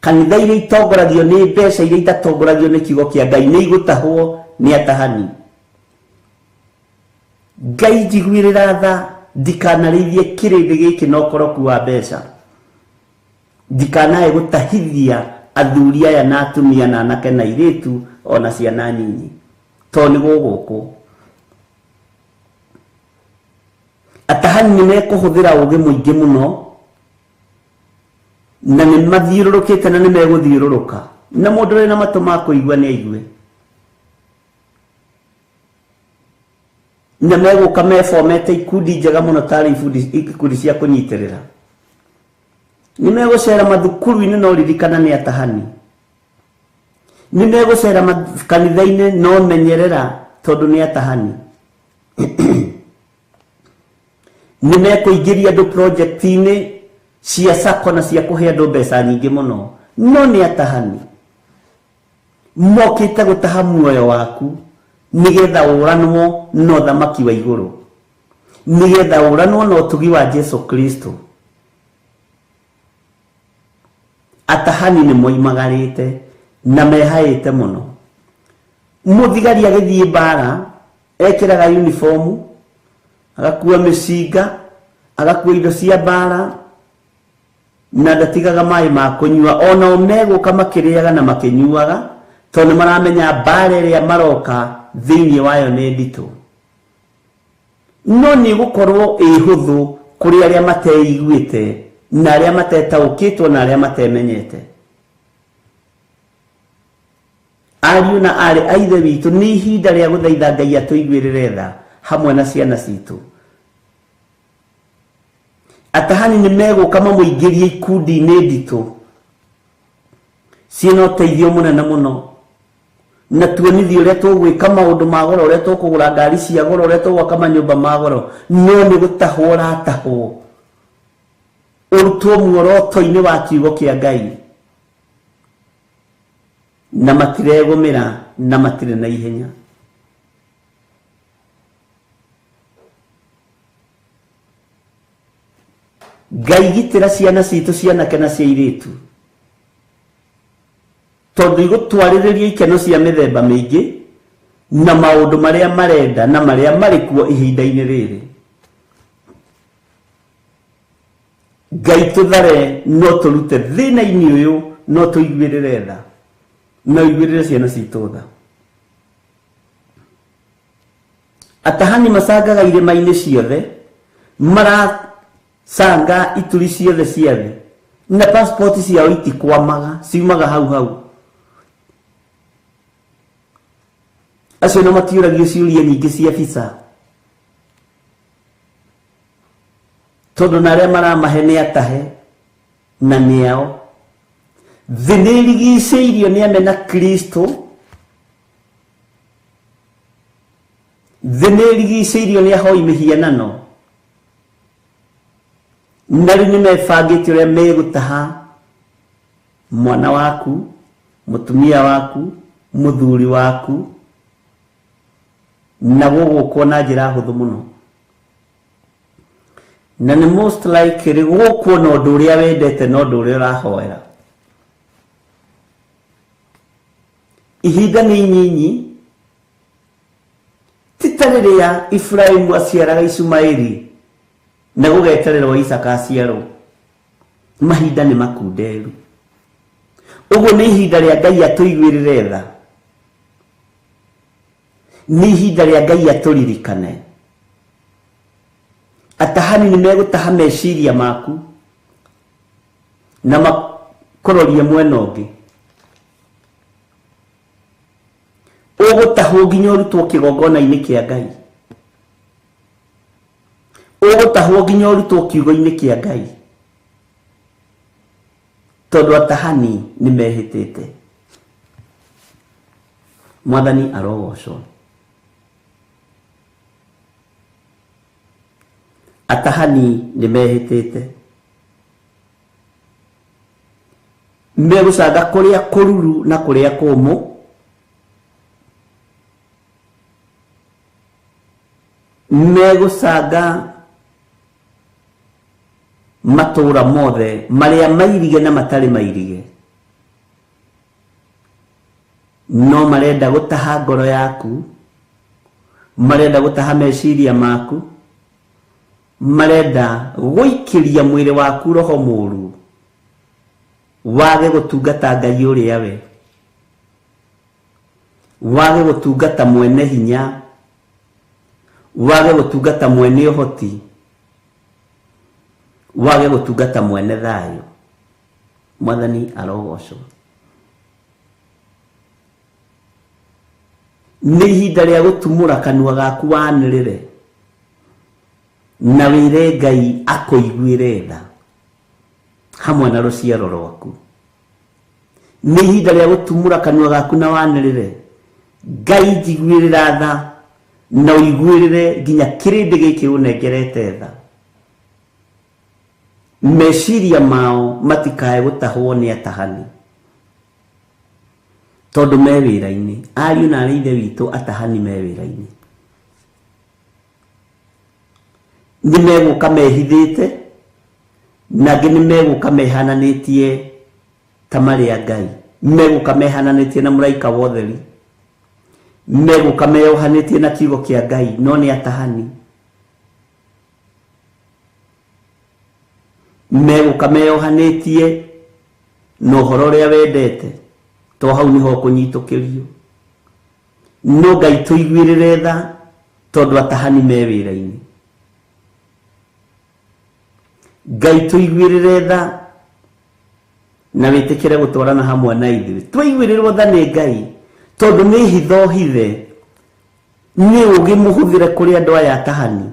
Kanitha iria itongoragio nĩ mbeca, iria itatongoragio nĩ kiugo kĩa Ngai, nĩ igũtahwo nĩ atahani. Ngai njiguĩrĩra tha, ndikanarĩithie kĩrĩndĩ gĩkĩ na ũkoroku wa mbeca, ndikanae gũtahithia athuri aya na atumia na anake na airĩtu ona ciana nyinyi, tondũ nĩ gũgũkwo. Atahani nĩ mekũhũthĩra ũũgĩ mũingĩ mũno, na nĩ mathiũrũrũkĩte na nĩ megũthiũrũrũka, na mũndũ ũrĩ na matũ ma kũigua nĩ aigue. Na megũka mebomete ikundi njega mũno tarĩ ikundi cia kũnyitĩrĩra. Nĩ megũcera mathukuru-inĩ no ririkana nĩ atahani. Nĩ megũcera kanitha-inĩ no menyerera tondũ nĩ atahani. Nĩ mekũingĩria andũ project-inĩ cia sacco na cia kũhe andũ mbeca nyingĩ mũno, no nĩ atahani. Mokĩte gũtaha muoyo waku nĩgetha ũranwo na ũthamaki wa igũrũ, nĩgetha ũranwo na ũtugi wa Jesu Kristo. Atahani nĩ moimagarĩte na mehaĩte mũno. Mũthigari agĩthiĩ mbara ekĩraga uniform, agakua mĩcinga, agakua indo cia mbara, na ndatigaga maĩ ma kũnyua. Onao megũka makĩrĩaga na makĩnyuaga, tondũ nĩ maramenya mbara ĩrĩa maroka thĩinĩ wayo nĩ nditũ. No nĩ gũkorwo ĩ hũthũ kũrĩ arĩa mateiguĩte na arĩa matetaũkĩtwo na arĩa matemenyete. Ariũ na aarĩ a Ithe witũ, nĩ ihinda rĩa gũthaitha Ngai atũiguĩrĩre tha hamwe na ciana citũ. Atahani nĩ megũka mamũingĩrie ikundi-inĩ nditũ ciĩna ũteithio mũnene mũno, na tuonithie ũrĩa tũgwĩka maũndũ ma goro, ũrĩa tũkũgũra ngari cia goro, ũrĩa tũgwaka manyũmba ma goro, no nĩ gũtahwo ũratahwo, ũrutwo muoroto-inĩ wa kiugo kĩa Ngai, na matiregũmĩra na matirĩ na ihenya. Ngai gitĩra ciana citũ cia anake na cia airĩtu, tondũ igũtwarĩrĩria ikeno cia mĩthemba mĩingĩ na maũndũ marĩa marenda na marĩa marĩ kuo ihinda-inĩ rĩrĩ. Ngai tũthare no tũrute thĩna-inĩ ũyũ, no tũiguĩrĩre tha, no iguĩrĩre ciana citũ tha. Atahani macangaga irĩma-inĩ ciothe, maracanga ituri ciothe cia thĩ, na passport ciao itikwamaga, ciumaga hau hau. Acio no matiũragio ciũria nyingĩ cia visa, tondũ na arĩa maramahe nĩ atahe na nĩ ao. Thĩ nĩ ĩrigicĩirio nĩ amena Kristo, thĩ nĩ ĩrigicĩirio nĩ ahoi mĩhianano, na rĩu nĩ mebangĩte ũrĩa megũtaha mwana waku, mũtumia waku, mũthuri waku, na gũgũkwo na njĩra hũthũ mũno. Na nĩ most likely gũkwo na ũndũ ũrĩa wendete na ũndũ ũrĩa ũrahoera. Ihinda nĩ inyinyi, ti ta rĩrĩa Iburahĩmu aciaraga Ishumaeli na gũgetererwo Isaka aciarwo. Mahinda nĩ makunderu. Ũguo nĩ ihinda rĩa Ngai atũiguĩrĩre tha, nĩ ihinda rĩa Ngai atũririkane. Atahani nĩ megũtaha meciria maku na makũrorie mwena ũngĩ. Ũgũtahwo nginya ũrutwo kĩgongona-inĩ kĩa Ngai. Ũgũtahwo nginya ũrutwo kiugo-inĩ kĩa Ngai. Tondũ atahani nĩ mehĩtĩte. Mwathani arogocwo. Atahani nĩ mehĩtĩte. Megũcanga kũrĩa kũruru na kũrĩa kũmũ. Megũcanga matũũra mothe marĩa mairige na matarĩ mairige. No marenda gũtaha ngoro yaku, marenda gũtaha meciria maku, marenda gũikĩria mwĩrĩ waku roho mũru wage gũtungata Ngai ũrĩa we, wage gũtungata mwene hinya, wage gũtungata mwene ũhoti, wage gũtungata mwene thayũ. Mwathani arogocwo. Nĩ ihinda rĩa gũtumũra kanua gaku wanĩrĩre na wĩre Ngai akũiguĩre tha hamwe na rũciaro rwaku. Nĩ ihinda rĩa gũtumũra kanua gaku na wanĩrĩre Ngai njiguĩrĩra tha na ũiguĩrĩre nginya kĩrĩndĩ gĩkĩ ũnengerete tha. Meciria mao matikae gũtahwo nĩ atahani tondũ me wĩra-inĩ. Ariũ na arĩ ithe witũ, atahani me wĩra-inĩ. Nĩ megũka mehithĩte na angĩ nĩ megũka mehananĩtie ta marĩ a Ngai, megũka mehananĩtie na mũraika wa ũtheri, megũka meyohanĩtie na kiugo kĩa Ngai, no nĩ atahani. Megũka meyohanĩtie na ũhoro ũrĩa wendete, to hau nĩho ũkũnyitũkĩrio. No Ngai tũiguĩrĩre tha tondũ atahani me wĩra-inĩ. Ngai tũiguĩrĩre tha na wĩtĩkĩre gũtwarana hamwe na ithuĩ. Twaiguĩrĩrwo tha nĩ Ngai tondũ nĩ hitho hithe, nĩ ũũgĩ mũhũthĩre kũrĩ andũ aya atahani.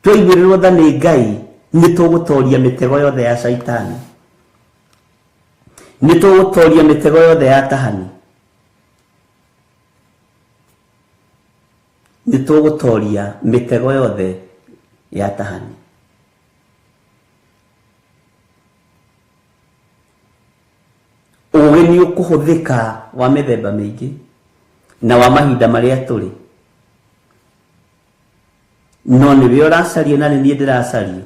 Twaiguĩrĩrwo tha nĩ Ngai nĩ tũgũtoria mĩtego yothe ya Shaitani, nĩ tũgũtoria mĩtego yothe ya atahani, nĩ tũgũtoria mĩtego yothe ya atahani. Ũũgĩ nĩ ũkũhũthĩka wa mĩthemba mĩingĩ na wa mahinda marĩa tũrĩ, no nĩwe ũracario na nĩ niĩ ndĩracario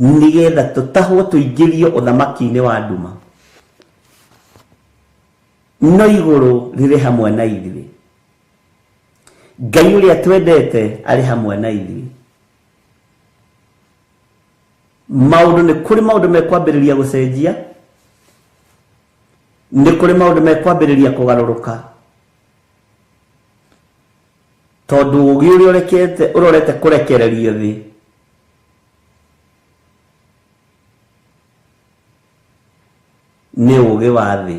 nĩgetha tũtahwo tũingĩrio ũthamaki-inĩ wa nduma. No igũrũ rĩrĩ hamwe na ithuĩ. Ngai ũrĩa twendete arĩ hamwe na ithuĩ. Maũndũ nĩ kũrĩ maũndũ mekwambĩrĩria gũcenjia, nĩ kũrĩ maũndũ mekwambĩrĩria kũgarũrũka, tondũ ũũgĩ ũrĩa ũrorete kũrekererio thĩ nĩ ũũgĩ wa thĩ.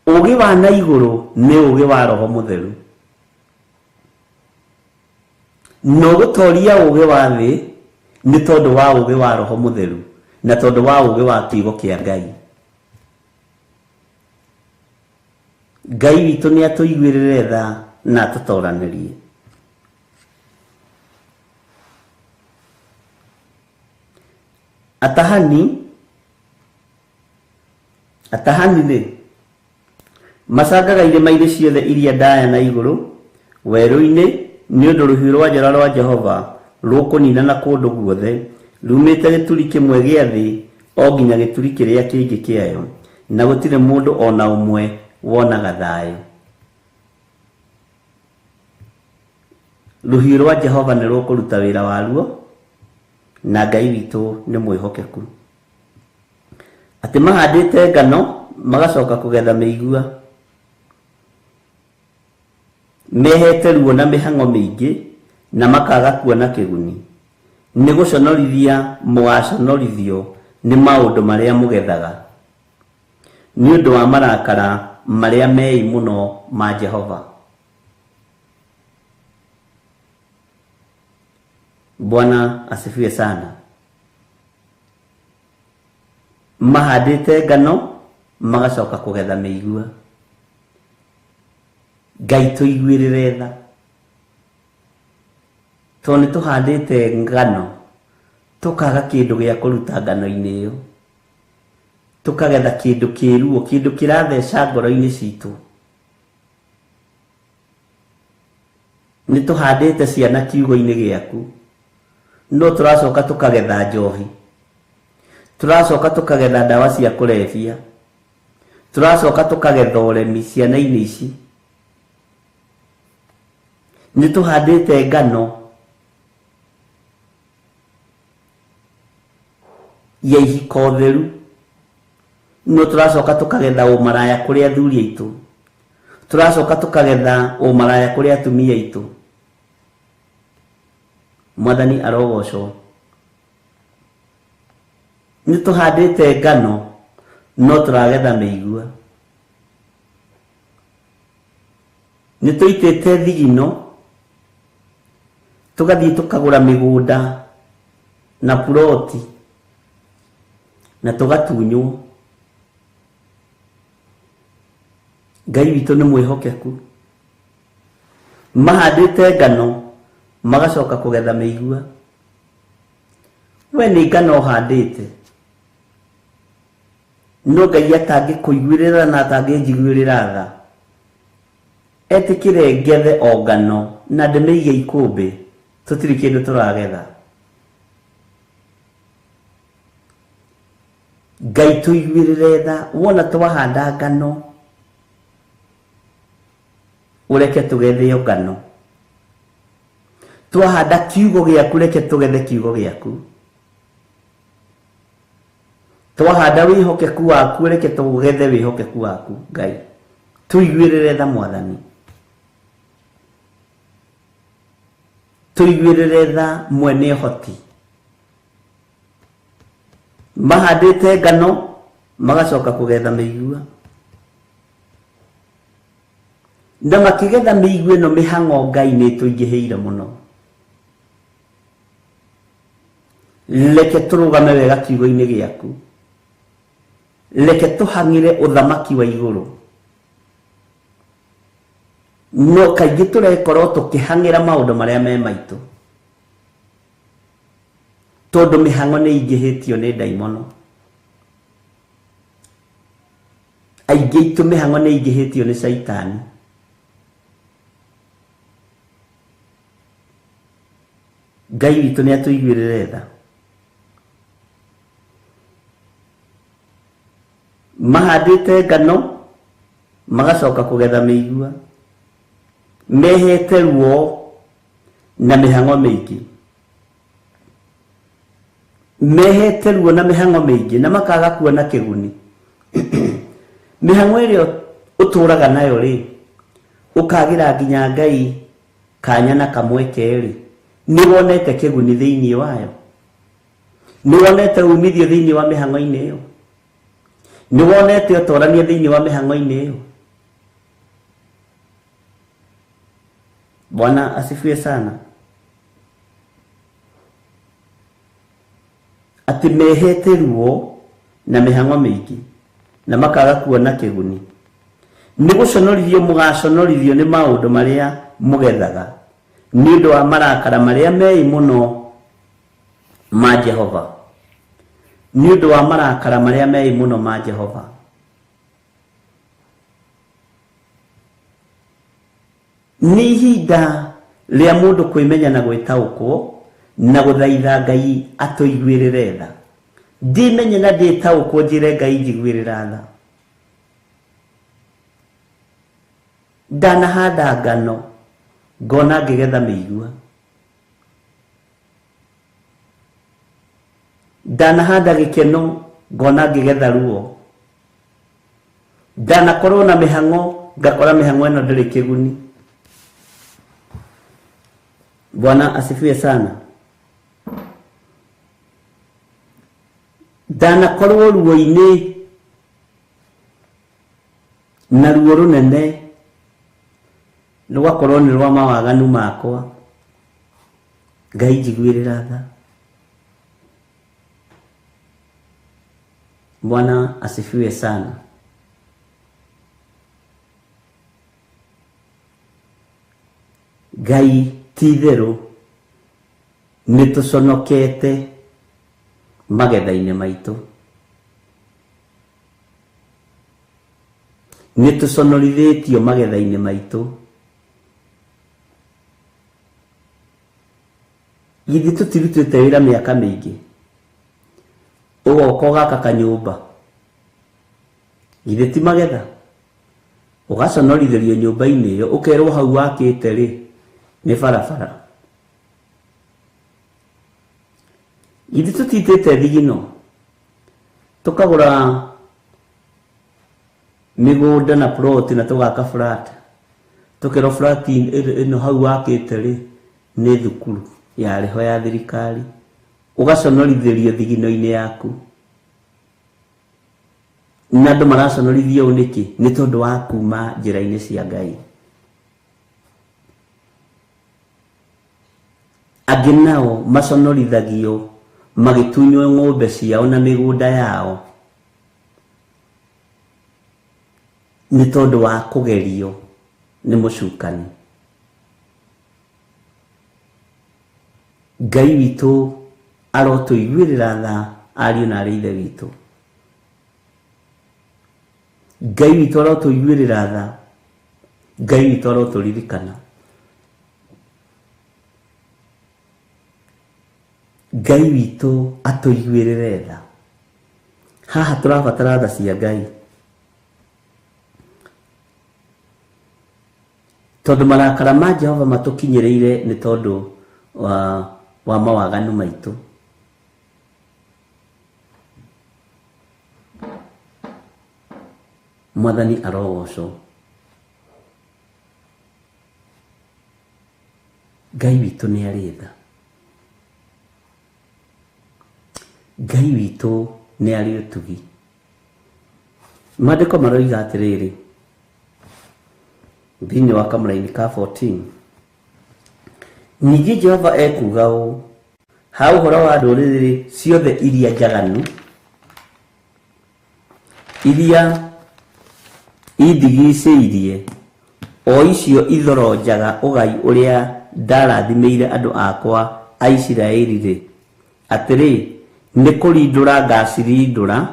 Ũũgĩ wa na igũrũ nĩ ũũgĩ wa Roho Mũtheru. Na ũgũtoria ũũgĩ wa thĩ nĩ tondũ wa ũũgĩ wa Roho Mũtheru na tondũ wa ũũgĩ wa kiugo kĩa Ngai. Ngai witũ nĩ atũiguĩrĩre tha na atũtoranĩrie. Atahani rĩ macangaga irĩma-inĩ ciothe iria ndaya na igũrũ werũ-inĩ, nĩ ũndũ rũhiũ rwa njora rwa Jehova rũkũninana kũndũ guothe, rumĩte gĩturi kĩmwe gĩa thĩ o nginya gĩturi kĩrĩa kĩngĩ kĩayo, na gũtirĩ mũndũ o na ũmwe wonaga thayũ. Rũhiũ rwa Jehova nĩ rũkũruta wĩra waruo, na Ngai witũ nĩ mwĩhokeku. Atĩ mahandĩte ngano magacoka kũgetha mĩigua, mehete ruo na mĩhang'o mĩingĩ na makaga kuona kĩguni. Nĩ gũconorithia mũgaconorithio nĩ maũndũ marĩa mũgethaga. Nĩ ũndũ wa marakara marĩa mei mũno ma Jehova. Bwana asifiwe sana. Mahandĩte ngano magacoka kũgetha mĩigua. Ngai tũiguĩrĩre tha, tondũ nĩ tũhandĩte ngano tũkaga kĩndũ gĩa kũruta ngano-inĩ ĩyo, tũkagetha kĩndũ kĩruo, kĩndũ kĩratheca ngoro-inĩ citũ. Nĩ tũhandĩte ciana kiugo-inĩ gĩaku, no tũracoka tũkagetha njohi, tũracoka tũkagetha ndawa cia kũrebia, tũracoka tũkagetha ũremi ciana-inĩ ici. Nĩ tũhandĩte ngano ya ihiko theru, no tũracoka tũkagetha ũmaraya kũrĩ athuri aitũ, tũracoka tũkagetha ũmaraya kũrĩ atumia aitũ. Mwathani arogocwo. Nĩ tũhandĩte ngano no tũragetha mĩigua. Nĩ tũitĩte thigino, tũgathiĩ tũkagũra mĩgũnda na puroti na tũgatunywo. Ngai witũ nĩ mwĩhokeku. Mahandĩte ngano magacoka kũgetha mĩigua. We nĩ ngano ũhandĩte, no Ngai atangĩkũiguĩrĩra na atangĩnjiguĩrĩra tha, etĩkĩre ngethe o ngano na ndĩmĩige ikũmbĩ, tũtirĩ kĩndũ tũragetha. Ngai tũiguĩrĩre tha, wona twahanda ngano ũreke tũgethe o ngano, twahanda kiugo gĩaku reke tũgethe kiugo gĩaku, twahanda wĩhokeku waku reke tũgethe wĩhokeku waku. Ngai tũiguĩrĩre tha Mwathani, tũiguĩrĩre tha mwene ũhoti. Mahandĩte ngano magacoka kũgetha mĩigua, na makĩgetha mĩigua ĩno mĩhang'o Ngai nĩ ĩtũingĩhĩire mũno. Reke tũrũgame wega kiugo-inĩ gĩaku, reke tũhang'ĩre ũthamaki wa igũrũ. No kaingĩ tũrekorwo tũkĩhang'ĩra maũndũ marĩa me maitũ, tondũ mĩhang'o nĩ ĩingĩhĩtio nĩ ndaimono. Aingĩ aitũ mĩhang'o nĩ ĩingĩhĩtio nĩ caitani. Ngai witũ nĩ atũiguĩrĩre tha. Mahandĩte ngano magacoka kũgetha mĩigua, mehete ruo na mĩhang'o mĩingĩ, mehete ruo na mĩhang'o mĩingĩ na makaga kuona kĩguni. Mĩhang'o ĩrĩa ũtũraga nayo rĩ, ũkagĩra nginya Ngai kanya na kamweke rĩ, nĩ wonete kĩguni thĩinĩ wayo, nĩ wonete umithio thĩinĩ wa mĩhang'o-inĩ ĩyo, nĩ wonete ũtorania thĩinĩ wa mĩhang'o-inĩ ĩyo. Bwana asifiwe sana. Atĩ mehete ruo na mĩhang'o mĩingĩ na makaga kuona kĩguni. Nĩ gũconorithio mũgaconorithio nĩ maũndũ marĩa mũgethaga, nĩ ũndũ wa marakara marĩa mei mũno ma Jehova, nĩ ũndũ wa marakara marĩa mei mũno ma Jehova. Nĩ ihinda rĩa mũndũ kwĩmenya na gwĩtaũkwo na gũthaitha Ngai atũiguĩrĩre tha. Ndĩmenye na ndĩtaũkwo njĩre Ngai njiguĩrĩra tha. Ndanahanda ngano ngona ngĩgetha mĩigua, ndanahanda gĩkeno ngona ngĩgetha ruo, ndanakorwo na mĩhang'o ngakora mĩhang'o ĩno ndĩrĩ kĩguni. Bwana asifiwe sana. Ndanakorwo ruo-inĩ Na ruo rũnene rũgakorwo nĩ rwa mawaganu makwa. Ngai njiguĩrĩra tha. Bwana asifiwe sana. Ngai ti itherũ nĩ tũconokete magetha-inĩ maitũ, nĩ tũconorithĩtio magetha-inĩ maitũ. Githĩ tũtirutĩte wĩra mĩaka mĩingĩ, ũgoka ũgaka kanyũmba, githĩ ti magetha? Ũgaconorithĩrio nyũmba-inĩ ĩyo, ũkerwo hau wakĩte rĩ nĩ barabara. Githĩ tũtitĩte thigino, tũkagũra mĩgũnda na plot na tũgaka flat, tũkerwo flat ĩno hau wakĩte rĩ nĩ thukuru yarĩho ya thirikari, ũgaconorithĩrio thigino-inĩ yaku. Na andũ maraconorithio ũũ nĩkĩ? Nĩ tondũ wa kuma njĩra-inĩ cia Ngai. Angĩ nao maconorithagio magĩtunywo ng'ombe ciao na mĩgũnda yao nĩ tondũ wa kũgerio nĩ mũcukani. Ngai witũ arotũiguĩrĩra tha ariũ na arĩ ithe witũ. Ngai witũ arotũiguĩrĩra tha. Ngai witũ arotũririkana. Ngai witũ atũiguĩrĩre tha. Haha tũrabatara tha cia Ngai, tondũ marakara ma Jehova matũkinyĩrĩire nĩ tondũ wa mawaganu maitũ. Mwathani arogocwo. Ngai witũ nĩ arĩ tha. Ngai witũ nĩ arĩ ũtugi. Maandĩko maroiga atĩrĩrĩ thĩinĩ wa kamũraini ka 14, ningĩ Jehova ekuuga ũũ ha ũhoro wa ndũrĩrĩ ciothe iria njaganu, iria indigicĩirie, o icio ithoronjaga ũgai ũrĩa ndarathimĩire andũ akwa a Isiraeli rĩ, atĩrĩ, nĩ kũrindũra ngacirindũra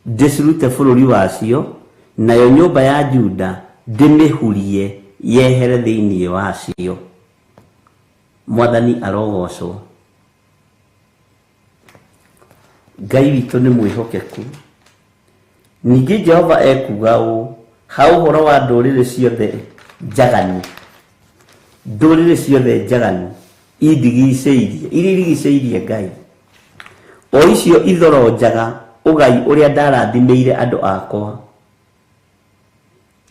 ndĩcirute bũrũri wacio, nayo nyũmba ya Juda ndĩmĩhurie yehere thĩinĩ wacio. Mwathani arogocwo. Ngai witũ nĩ mwĩhokeku. Ningĩ Jehova ekuuga ũũ ha ũhoro wa ndũrĩrĩ ciothe njaganu, ndũrĩrĩ ciothe njaganu indigicĩirie, iria irigicĩirie Ngai, o icio ithoronjaga ũgai ũrĩa ndarathimĩire andũ akwa.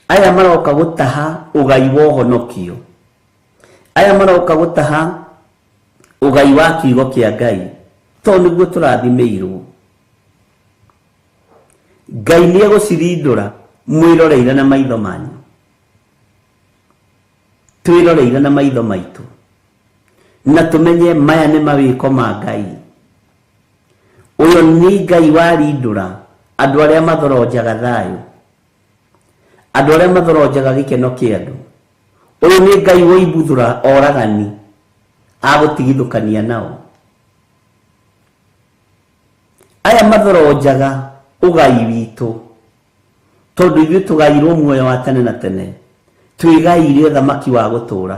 Aya maroka gũtaha ũgai wa ũhonokio, aya maroka gũtaha ũgai wa kiugo kĩa Ngai, tondũ nĩguo tũrathimĩirwo. Ngai nĩ egũcirindũra mwĩroreire na maitho manyu, twĩroreire na maitho maitũ, na tũmenye maya nĩ mawĩko ma Ngai. Ũyũ nĩ Ngai warindũra andũ arĩa mathoronjaga thayũ, andũ arĩa mathoronjaga gĩkeno kĩa andũ. Ũyũ nĩ Ngai woimbuthũra oragani agũtigithũkania nao. Aya mathoronjaga ũgai witũ, tondũ ithuĩ tũgairwo muoyo wa tene na tene, twĩgaire ũthamaki wa gũtũũra.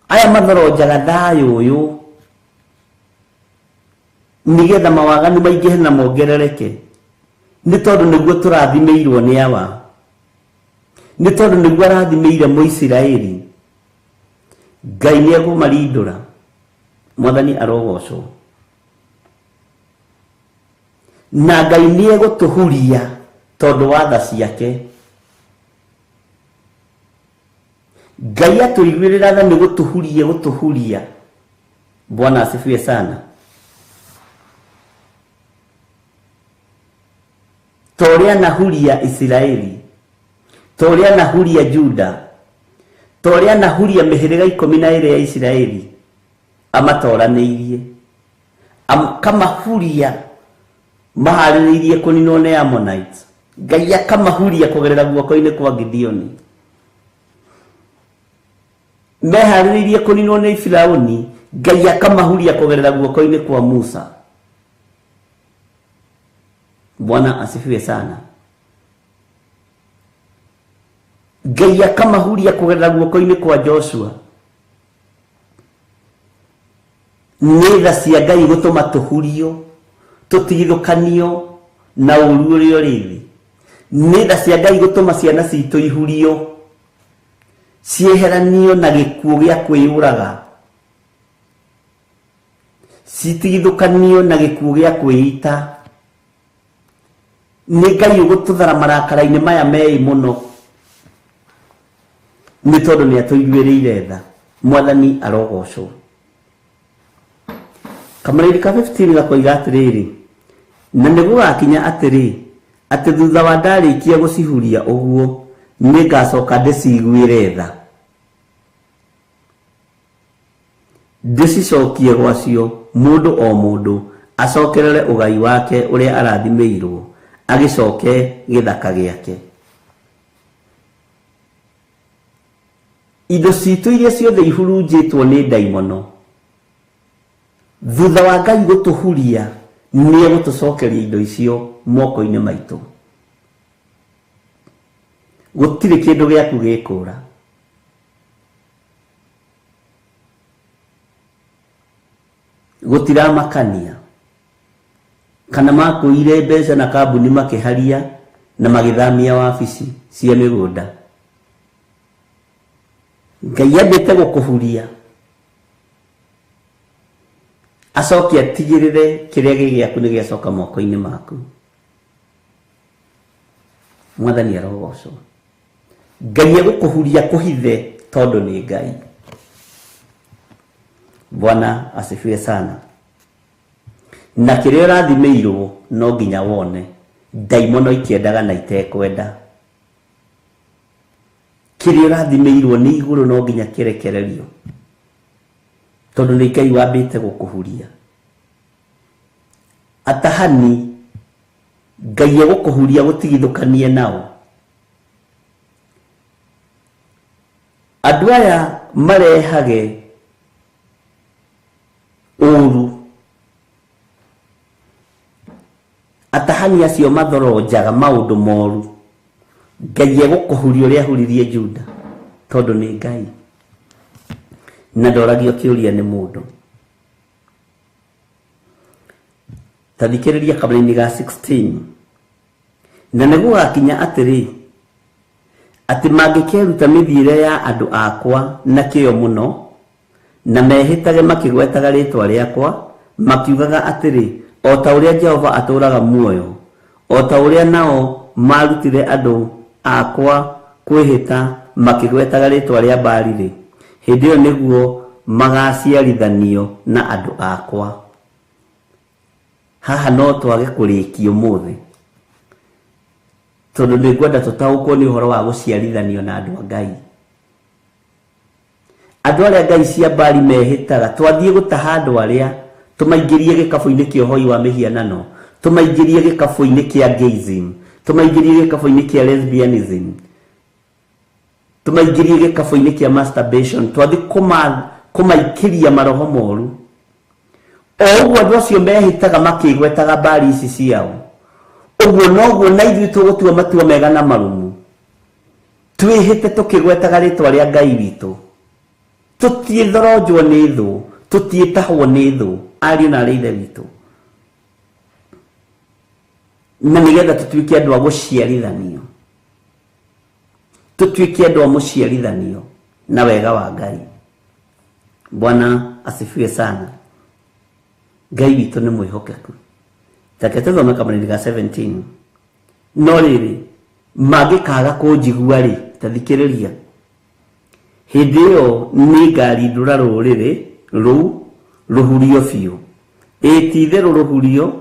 Aya mathoronjaga thayũ ũyũ nĩgetha mawaganu maingĩhe na mongerereke, nĩ tondũ nĩguo tũrathimĩirwo nĩ awa, nĩ tondũ nĩguo arathimĩire Mũisiraeli. Ngai nĩ ekũmarindũra. Mwathani arogocwo. Na Ngai nĩ egũtũhuria tondũ wa tha ciake. Ngai atũiguĩrĩra tha nĩ gũtũhuria, gũtũhuria. Bwana asifiwe sana. Ta ũrĩa anahuria Isiraeli, Ta ũrĩa anahuria Juda, ta ũrĩa anahuria mĩhĩrĩga 12 ya Isiraeli amatoranĩirie, akamahuria maharĩrĩirie kũninwo nĩ Ammonites. Ngai akamahuria kũgerera guoko-inĩ kwa Gideoni. Meharĩrĩirie kũninwo nĩ Firauni, Ngai akamahuria kũgerera guoko-inĩ kwa Musa. Bwana asifiwe sana. Ngai akamahuria kũgerera guoko-inĩ kwa Joshua. Nĩ tha cia Ngai gũtũma tũhurio, tũtigithũkanio na ũru ũrĩa ũrĩ thĩ. Nĩ tha cia Ngai gũtũma ciana citũ ihurio, cieheranio na gĩkuũ gĩa kwĩyũraga, citigithũkanio na gĩkuũ gĩa kwĩita. Nĩ Ngai ũgũtũthara marakara-inĩ maya meĩ mũno, nĩ tondũ nĩ atũiguĩrĩire tha. Mwathani arogocwo. Kamũraini ka 15 gakoiga atĩrĩrĩ, na nĩ gũgakinya atĩrĩ, atĩ thutha wa ndarĩkia gũcihuria ũguo, nĩngacoka ndĩciguĩre tha, ndĩcicokie gwacio, mũndũ o mũndũ acokerere ũgai wake ũrĩa arathimĩirwo, agĩcoke gĩthaka gĩake. Indo citũ iria ciothe ihurunjĩtwo nĩ ndaimono, thutha wa Ngai gũtũhuria, nĩ egũtũcokeria indo icio moko-inĩ maitũ. Gũtirĩ kĩndũ gĩaku gĩkũra. Gũtiramakania kana makũire mbeca na kambuni makĩharia na magĩthamia wabici cia mĩgũnda. Ngai endete gũkũhuria, acoke atigĩrĩre kĩrĩa gĩ gĩaku nĩ gĩacoka moko-inĩ maku. Mwathani arogocwo. Ngai egũkũhuria kũhithe tondũ nĩ Ngai. Bwana asifiwe sana. Na kĩrĩa ũrathimĩirwo no nginya wone, ndaimono ikĩendaga na itekwenda. Kĩrĩa ũrathimĩirwo nĩ igũrũ no nginya kĩrekererio, tondũ nĩ Ngai wambĩte gũkũhuria. Atahani, Ngai egũkũhuria gũtigithũkanie nao. Andũ aya marehage ũru, atahani acio mathoronjaga maũndũ moru, Ngai egũkũhuria ũrĩa ahuririe Juda, tondũ nĩ Ngai na ndoragio kĩũria nĩ mũndũ. Ta thikĩrĩria kamũraini ga 16. Na nĩ gũgakinya atĩrĩ, atĩ mangĩkeruta mĩthiĩre ya andũ akwa na kĩyo mũno, na mehĩtage makĩgwetaga rĩĩtwa rĩakwa, makiugaga atĩrĩ, o ta ũrĩa Jehova atũũraga muoyo, o ta ũrĩa nao marutire andũ akwa kwĩhĩta makĩgwetaga rĩĩtwa rĩa Baali-rĩ, hĩndĩ ĩyo nĩguo magaciarithanio na andũ akwa. Haha no twage kũrĩkia ũmũthĩ, tondũ nĩngwenda tũtaũkwo nĩ ũhoro wa gũciarithanio na andũ a Ngai. Andũ arĩa Ngai cia Baali mehĩtaga, twathiĩ gũtaha andũ arĩa, tũmaingĩrie gĩkabũ-inĩ kĩa ũhoi wa mĩhianano, tũmaingĩrie gĩkabũ-inĩ kĩa gayism, tũmaingĩrie gĩkabũ-inĩ kĩa lesbianism, tũmaingĩrie gĩkabũ-inĩ kĩa masturbation, twathiĩ kũmaikĩria maroho moru. O ũguo andũ acio mehĩtaga makĩgwetaga Baali ici ciao, ũguo noguo na ithuĩ tũgũtua matua mega na marũmu, twĩhĩte tũkĩgwetaga rĩtwa rĩa Ngai witũ, tũtiĩthoronjwo nĩ thũ, tũtiĩtahwo nĩ thũ, ariũ na arĩ ithe witũ, na nĩgetha tũtuĩke andũ a gũciarithanio, tũtuĩke andũ a mũciarithanio na wega wa Ngai. Bwana asifiwe sana. Ngai witũ nĩ mwĩhokeku. Reke tũthome kamũraini ga 17. No rĩrĩ, mangĩkaga kũnjigua rĩ, ta thikĩrĩria, hĩndĩ ĩyo nĩngarindũra rũrĩrĩ rũu rũhurio biũ. Ĩ ti-itherũ rũhurio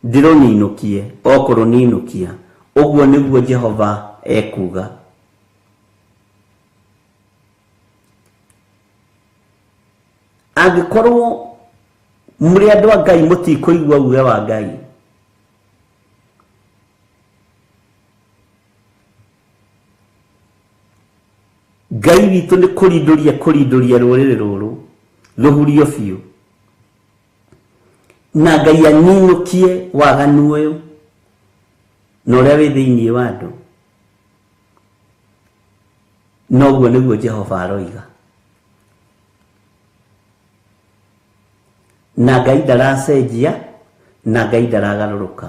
ndĩrũninũkie o kũrũninũkia. Ũguo nĩguo Jehova ekuuga. Angĩkorwo mũrĩ andũ a Ngai mũtikũigua uge wa Ngai, Ngai witũ nĩ kũrindũria kũrindũria rũrĩrĩ rũrũ rũhurio biũ, na Ngai aninũkie waganu ũyũ na ũrĩa wĩ thĩinĩ wa andũ. Noguo nĩguo Jehova aroiga. Na Ngai ndaracenjia, na Ngai ndaragarũrũka.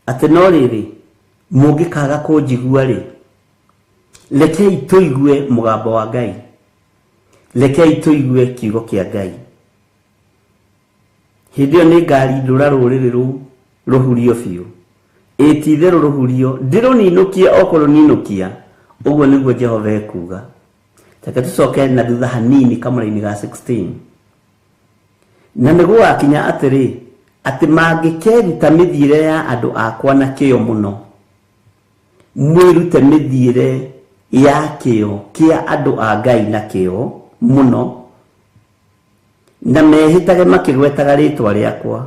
Atĩ no rĩrĩ, mũngĩkaga kũnjigua rĩ, rekei tũigue mũgambo wa Ngai, rekei tũigue kiugo kĩa Ngai. Hĩndĩ ĩyo nĩngarindũra rũrĩrĩ rũu rũhurio biũ, ĩ ti itherũ rũhurio, ndĩrũninũkie o kũrũninũkia. Ũguo nĩguo Jehova ekuuga. Reke tũcoke na thutha hanini kamũra-inĩ ga 16. Na nĩ gũgakinya atĩrĩ, atĩ mangĩkeruta mĩthiĩre ya andũ akwa na kĩyo mũno, mwĩrute mĩthiĩre ya kĩyo kĩa andũ a Ngai na kĩyo mũno, na mehĩtage makĩgwetaga rĩtwa rĩakwa,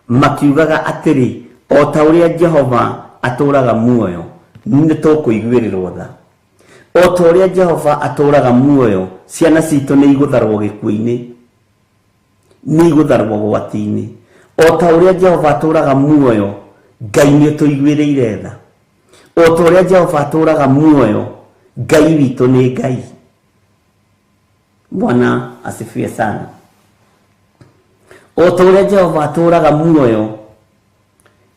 makiugaga atĩrĩ, o ta ũrĩa Jehova atũũraga muoyo, nĩ tũkũiguĩrĩrwo tha. O ta ũrĩa Jehova atũũraga muoyo, ciana citũ nĩ igũtharwo gĩkuũ-inĩ, nĩ igũtharwo ũgwati-inĩ. O ta ũrĩa Jehova atũũraga muoyo, Ngai nĩ ũtũiguĩrĩire tha. O ta ũrĩa Jehova atũũraga muoyo, Ngai witũ nĩ Ngai. Bwana asifiwe sana. O ta ũrĩa Jehova atũũraga muoyo,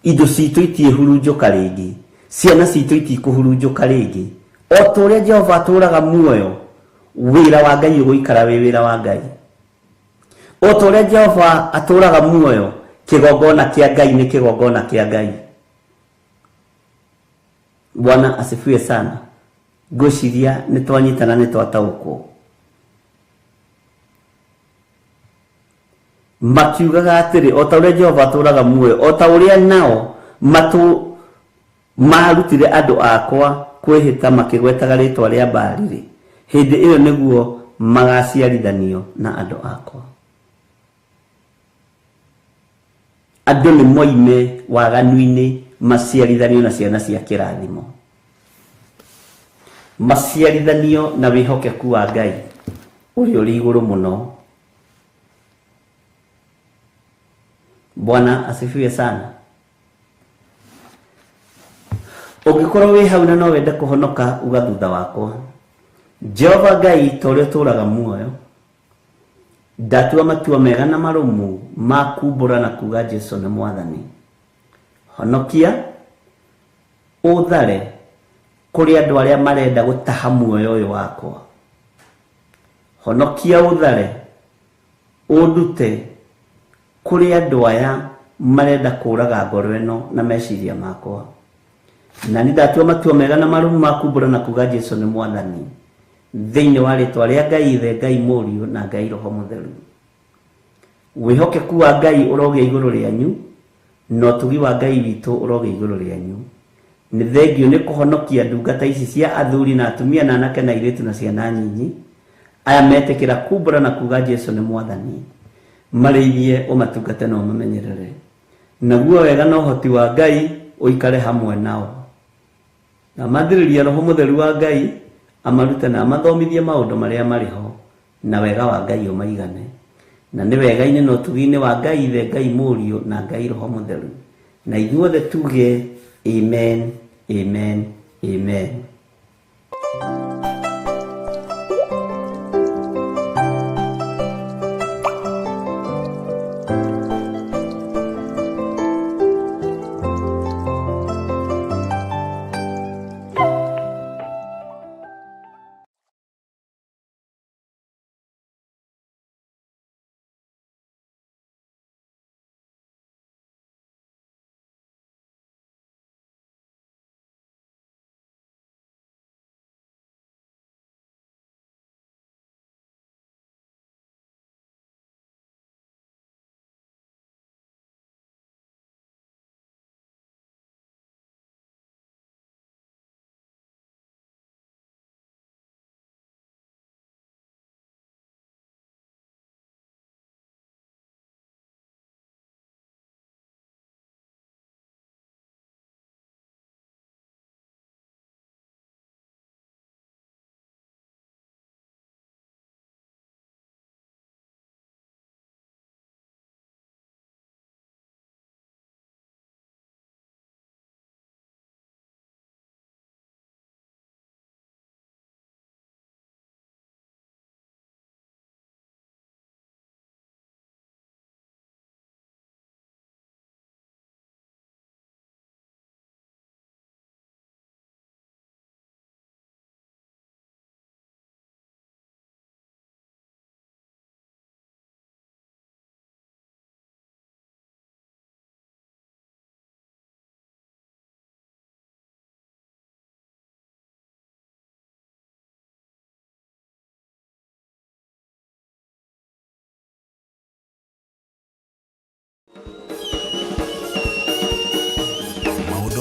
indo citũ itiĩhurunjũka rĩngĩ, ciana citũ itikũhurunjũka rĩngĩ. O ta ũrĩa Jehova atũũraga muoyo, wĩra wa Ngai ũgũikara wĩ wĩra wa Ngai. O ta ũrĩa Jehova atũũraga muoyo, kĩgongona kĩa Ngai nĩ kĩgongona kĩa Ngai. Bwana asifiwe sana. Ngwĩciria nĩ twanyitana, nĩ twataũkwo. Makiugaga atĩrĩ, o ta ũrĩa Jehova atũũraga muoyo, o ta ũrĩa nao marutire andũ akwa kwĩhĩta makĩgwetaga rĩtwa rĩa Baali-rĩ, hĩndĩ ĩyo nĩguo magaciarithanio na andũ akwa. Andũ nĩ moime waganu-inĩ maciarithanio na ciana cia kĩrathimo, maciarithanio na wĩhokeku wa Ngai ũrĩa ũrĩ igũrũ mũno. Bwana asifiwe sana. Ũngĩkorwo wĩ hau na no wende kũhonoka, uga thutha wakwa, Jehova Ngai ta ũrĩa ũtũũraga muoyo, ndatua matua mega na marũmu ma kumbũra na kuga Jesu nĩ Mwathani. Honokia, ũthare kũrĩ andũ arĩa marenda gũtaha muoyo ũyũ wakwa. Honokia, ũthare, ũndute kũrĩ andũ aya marenda kũraga ngoro ĩno na meciria makwa. Na nĩ ndatua matua mega na marũmu ma kumbũra na kuga Jesu nĩ Mwathani, thĩinĩ wa rĩtwa rĩa Ngai Ithe, Ngai Mũriũ na Ngai Roho Mũtheru. Wĩhokeku wa Ngai ũrogĩa igũrũ rĩanyu, na ũtugi wa Ngai witũ ũrogĩa igũrũ rĩanyu. Nĩ thengio nĩ kũhonokia ndungata ici cia athuri na atumia na anake na airĩtu na ciana nyinyi, aya metĩkĩra kumbũra na kuga Jesu nĩ Mwathani. Marĩithie, ũmatungate na ũmamenyerere. Naguo wega na ũhoti wa Ngai ũikare hamwe nao. Na mathĩrĩria Roho Mũtheru wa Ngai amarute na amathomithie maũndũ marĩa marĩ ho, na wega wa Ngai ũmaigane. Na nĩ wega-inĩ na ũtugi-inĩ wa Ngai Ithe, Ngai Mũriũ na Ngai Roho Mũtheru. Na ithuothe tuge amen, amen, amen.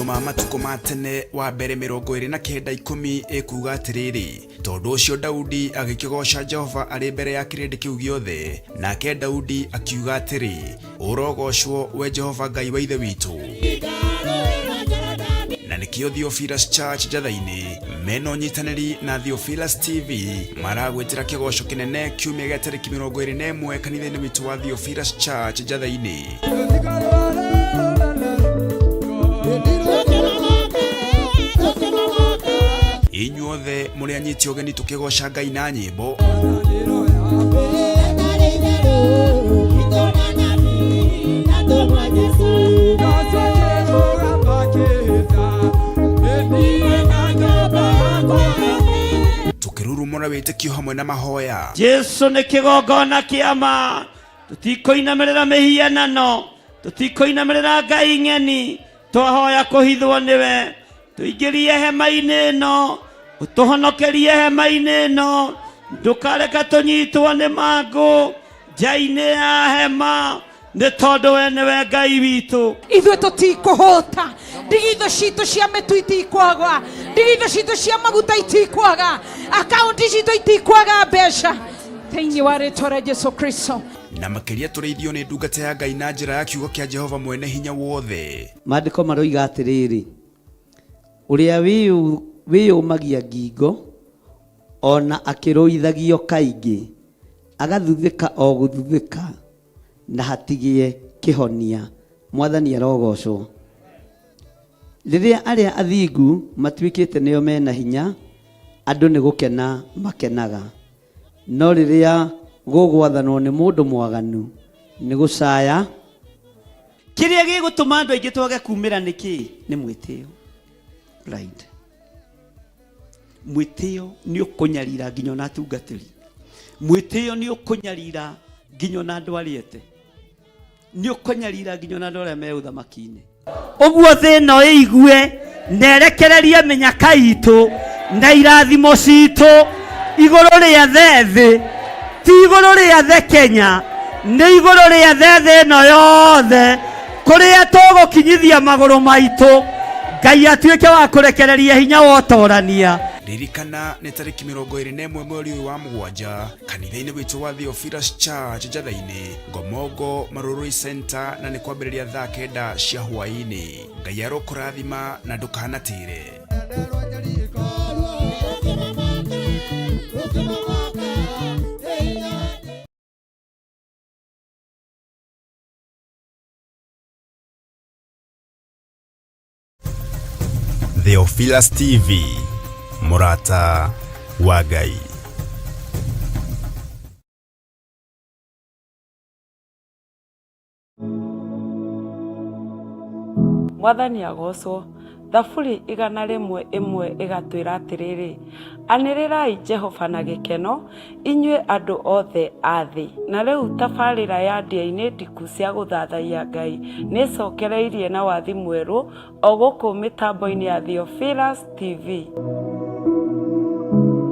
Ma matukũ ma tene wa mbere 29:10 ĩkuga atĩrĩrĩ, tondũ ũcio Daudi agĩkĩgooca Jehova arĩ mbere ya kĩrĩndĩ kĩu gĩothe, nake Daudi akiuga atĩrĩ, ũrogocwo we Jehova Ngai wa ithe witũ. Na nĩkĩo Theophilus Church Njatha-inĩ mena ũnyitanĩri na Theophilus TV maragwĩtĩra kĩgoco kĩnene kiumia gĩa tarĩki 21 kanitha-inĩ witũ wa Theophilus Church Njatha-inĩ. Inyuothe mũrĩ anyiti ũgeni tũkĩgoca Ngai na nyĩmbo. Tukirurumũra wĩtĩkio hamwe na mahoya. Jesu nĩ kĩgongona kĩama, tũtikũinamĩrĩra mĩhianano, tũtikũinamĩrĩra ngai ng'eni, twahoya kũhithwo nĩwe, tũingĩrie hema-inĩ ĩno, ũtũhonokerie hema-inĩ ĩno, ndũkareka tũnyitwo nĩ mangũ nja-inĩ ya hema, nĩ tondũ we nĩwe Ngai witũ. Ithuĩ tũtikũhũta, ndigithũ citũ cia mĩtu itikwaga, ndigithũ citũ cia maguta itikwaga, akaunti citũ itikwaga mbeca thĩinĩ wa rĩtwa rĩa Jesu Kristo. Na makĩria tũrĩithio nĩ ndungata ya Ngai na njĩra ya kiugo kĩa Jehova mwene hinya wothe. Maandĩko maroiga atĩrĩrĩ, ũrĩa wĩyũmagia ngingo ona akĩrũithagio kaingĩ, agathuthĩka o gũthuthĩka na hatigĩe kĩhonia. Mwathani arogocwo. Rĩrĩa arĩa athingu matuĩkĩte nĩo mena hinya, andũ nĩ gũkena makenaga, no rĩrĩa gũgwathanwo nĩ mũndũ mwaganu nĩ gũcaya. Kĩrĩa gĩgũtũma andũ aingĩ twage kumĩra nĩ kĩ? Nĩ mwĩtĩo. Pride. Mwĩtĩo nĩ ũkũnyarira nginya ona atungatĩri. Mwĩtĩo nĩ ũkũnyarira nginya ona andũ arĩa ete. Nĩ ũkũnyarira nginya ona andũ arĩa me ũthamaki-inĩ. Ũguo thĩ ĩno ĩigue na ĩrekererie mĩnyaka itũ na irathimo citũ igũrũ rĩa thĩ, ti igũrũ rĩa thĩ Kenya, nĩ igũrũ rĩa thĩ ĩno yothe, kũrĩa tũgũkinyithia magũrũ maitũ, Ngai atuĩke wa kũrekereria hinya wa ũtorania. Ririkana nĩ tarĩki 21 mweri ũyũ wa mũgwanja kanitha-inĩ witũ wa Theophilus Church Njatha-inĩ, Ngomongo Marurui Center, na nĩ kwambĩrĩria thaa 9 cia hwaĩ-inĩ. Ngai arokũrathima na ndũkanatĩre. Theophilus TV, mũrata wa Ngai. Mwathani agocwo. Thaburi 101 ĩgatwĩra atĩrĩrĩ, anĩrĩrai Jehova na gĩkeno, inyuĩ andũ othe a thĩ. Na rĩu tabarĩra ya ndĩa-inĩ ndiku cia gũthathaiya Ngai nĩ ĩcokereirie na wathi mwerũ o gũkũ mĩtambo-inĩ ya Theophilus TV.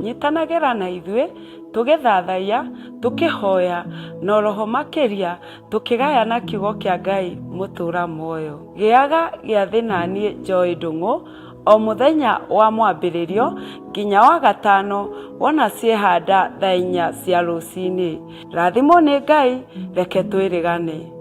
Nyitanagĩra na ithuĩ tũgĩthathaiya, tũkĩhoya, na oroho makĩria tũkĩgayana kiugo kĩa Ngai mũtũra muoyo. Gĩaga gĩathĩ na niĩ Joy Ndung'u o mũthenya wa mwambĩrĩrio nginya wa gatano wona ciehanda thaa 4 cia rũcinĩ. Rathimwo nĩ Ngai, reke twĩrĩgane.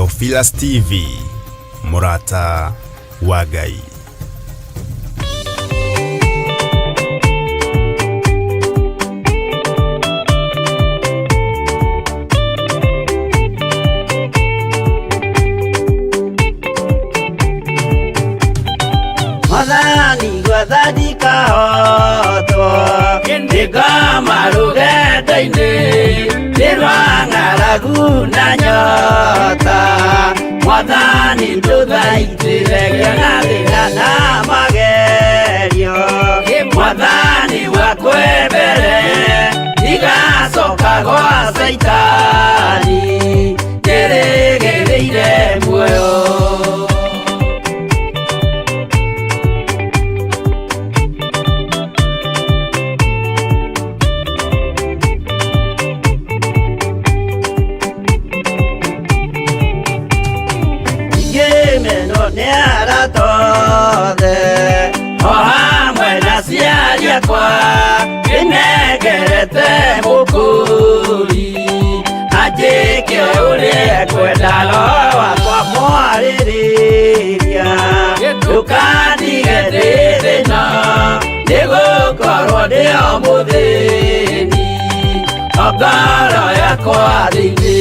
Theophilus TV, mũrata wa Ngai. Mwathani gwathani kahotwo ndĩngoma rũgendo-inĩ nĩ rwa ng'aragu na nyota. Mwathani ndũthaitĩre ngĩona thĩna na magerio. Mwathani wakwe mbere ndigacoka gwa Caitani ndĩrĩgĩrĩire muoyo. Ngĩmenwo nĩ arata othe o hamwe na aciari akwa ndĩnengerete mũkũri anjĩke ũrĩa ekwenda roho wakwa mwarĩrĩria ndũkandige ndĩ thĩna nĩgũkorwo ndĩ o mũthĩni o ngoro yakwa thĩinĩ.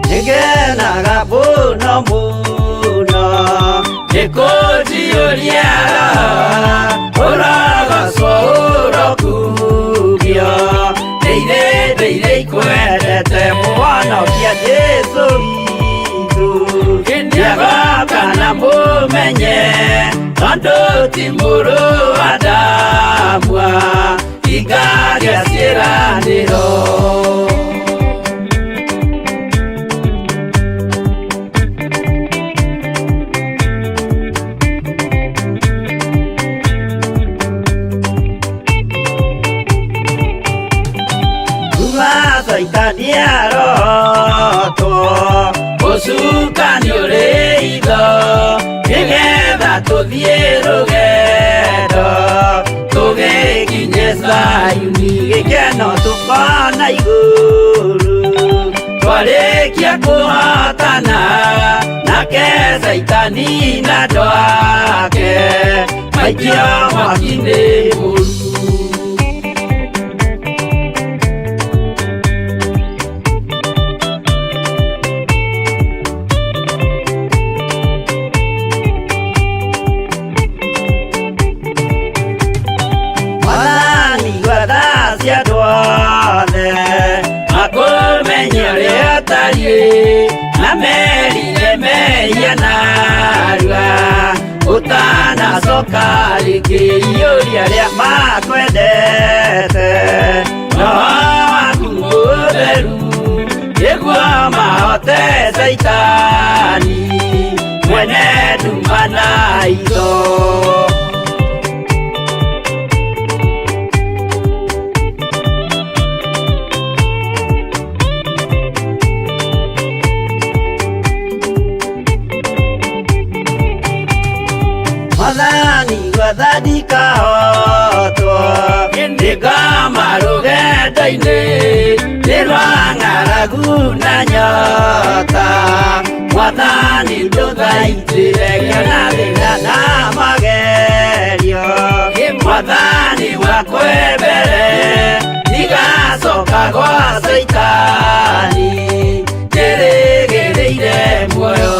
Nĩngenaga mũno mũno nĩkũnjiyũria roho ũrogocwo ũrokugio ndĩire ndĩire ikwendete mũhonokia Jesũ witũ nĩagoka na mũmenye tondũ ti mũrũ wa Adamu ingagĩa ciĩranĩro. Kuma Caitani arotwo ũcukani ũrĩ itho nĩgetha tũthiĩ rũgendo tũgĩkinye Zayuni gĩkeno tũkona igũrũ twarĩkia kũhotana nake Caitani na andũ ake maikio mwaki-inĩ mũru. Mwathani gwatha cia andũ othe makũmenye ũrĩa ũtariĩ na merire mehia narua ũtanacoka rĩngĩ iyũria arĩa makwendete roho waku mũtheru nĩguo mahote Caitani mwene nduma na itho. Mwathani gwathani kahotwo ndĩngoma rũgendo-inĩ nĩ rwa ng'aragu na nyota. Mwathani ndũthaitĩre ngĩona thĩna na magerio Mwathani wakwe mbere ndigacoka gwa Caitani ndĩrĩgĩrĩire muoyo.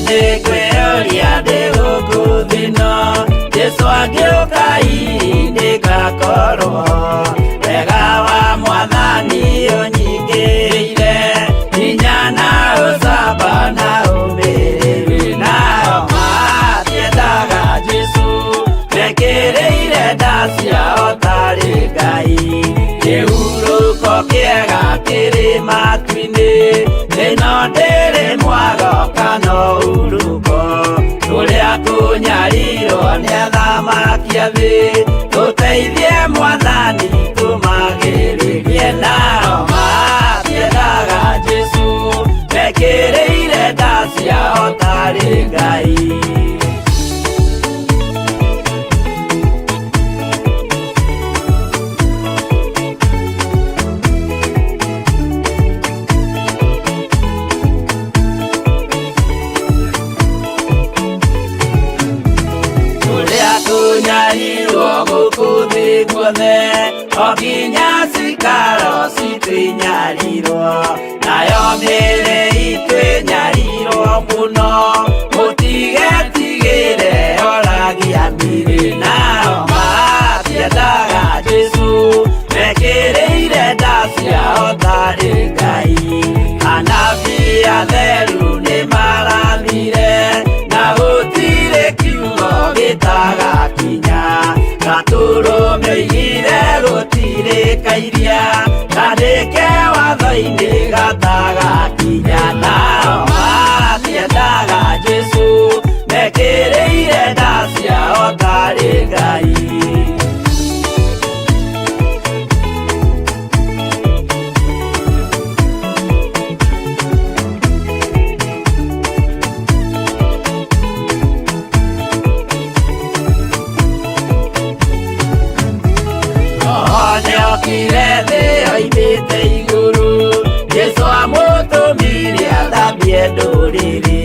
Nĩngwĩyũria ndĩ gũkũ thĩ ĩno Jesũ angĩũka hihi nĩngakorwo wega wa Mwathani ũnyingĩrĩte. Gũthũkia thĩ, tũteithie Mwathani tũmagĩrĩrie. Nao matiendaga Jesũ, mekĩrĩire nda ciao tarĩ Ngai. Ũrĩa tũnyarirwo gũkũ thĩ guothe, o nginya cikaro citũ inyarirwo, nayo mĩĩrĩ itũ ĩnyarirwo mũno, mũtigetigĩre oragia mĩrĩ. Nao matiendaga Jesũ, mekĩrĩire nda ciao tarĩ Ngai. Anabii atheru nĩmarathire, na gũtirĩ kiugo gĩtagakinya. Gatũrũme oigire gũtirĩ kairia kandĩke watho-inĩ gatagakinya. Nao matiendaga Jesũ, mekĩrĩire nda ciao tarĩ Ngai. Roho nĩokire thĩ oimĩte igũrũ, Jesũ amũtũmire athambie ndũrĩrĩ.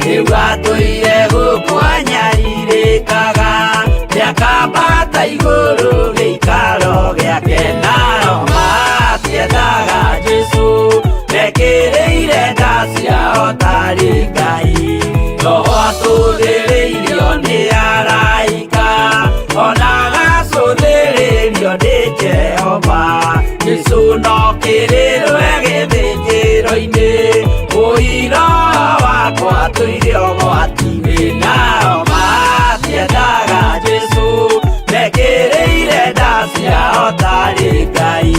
Rĩu atũire gũkũ anyarirĩkaga, nĩakambata igũrũ gĩikaro gĩake. Nao matiendaga Jesũ, mekĩrĩire nda ciao tarĩ Ngai. Roho atũthĩrĩirio nĩ araika, ona agacũthĩrĩrio nĩ Jehova. Jesũ no kĩrĩrwe gĩthĩnjĩro-inĩ, ũira wakwa tũire ũgwati-inĩ. Nao matiendaga Jesũ, mekĩrĩire nda ciao tarĩ Ngai.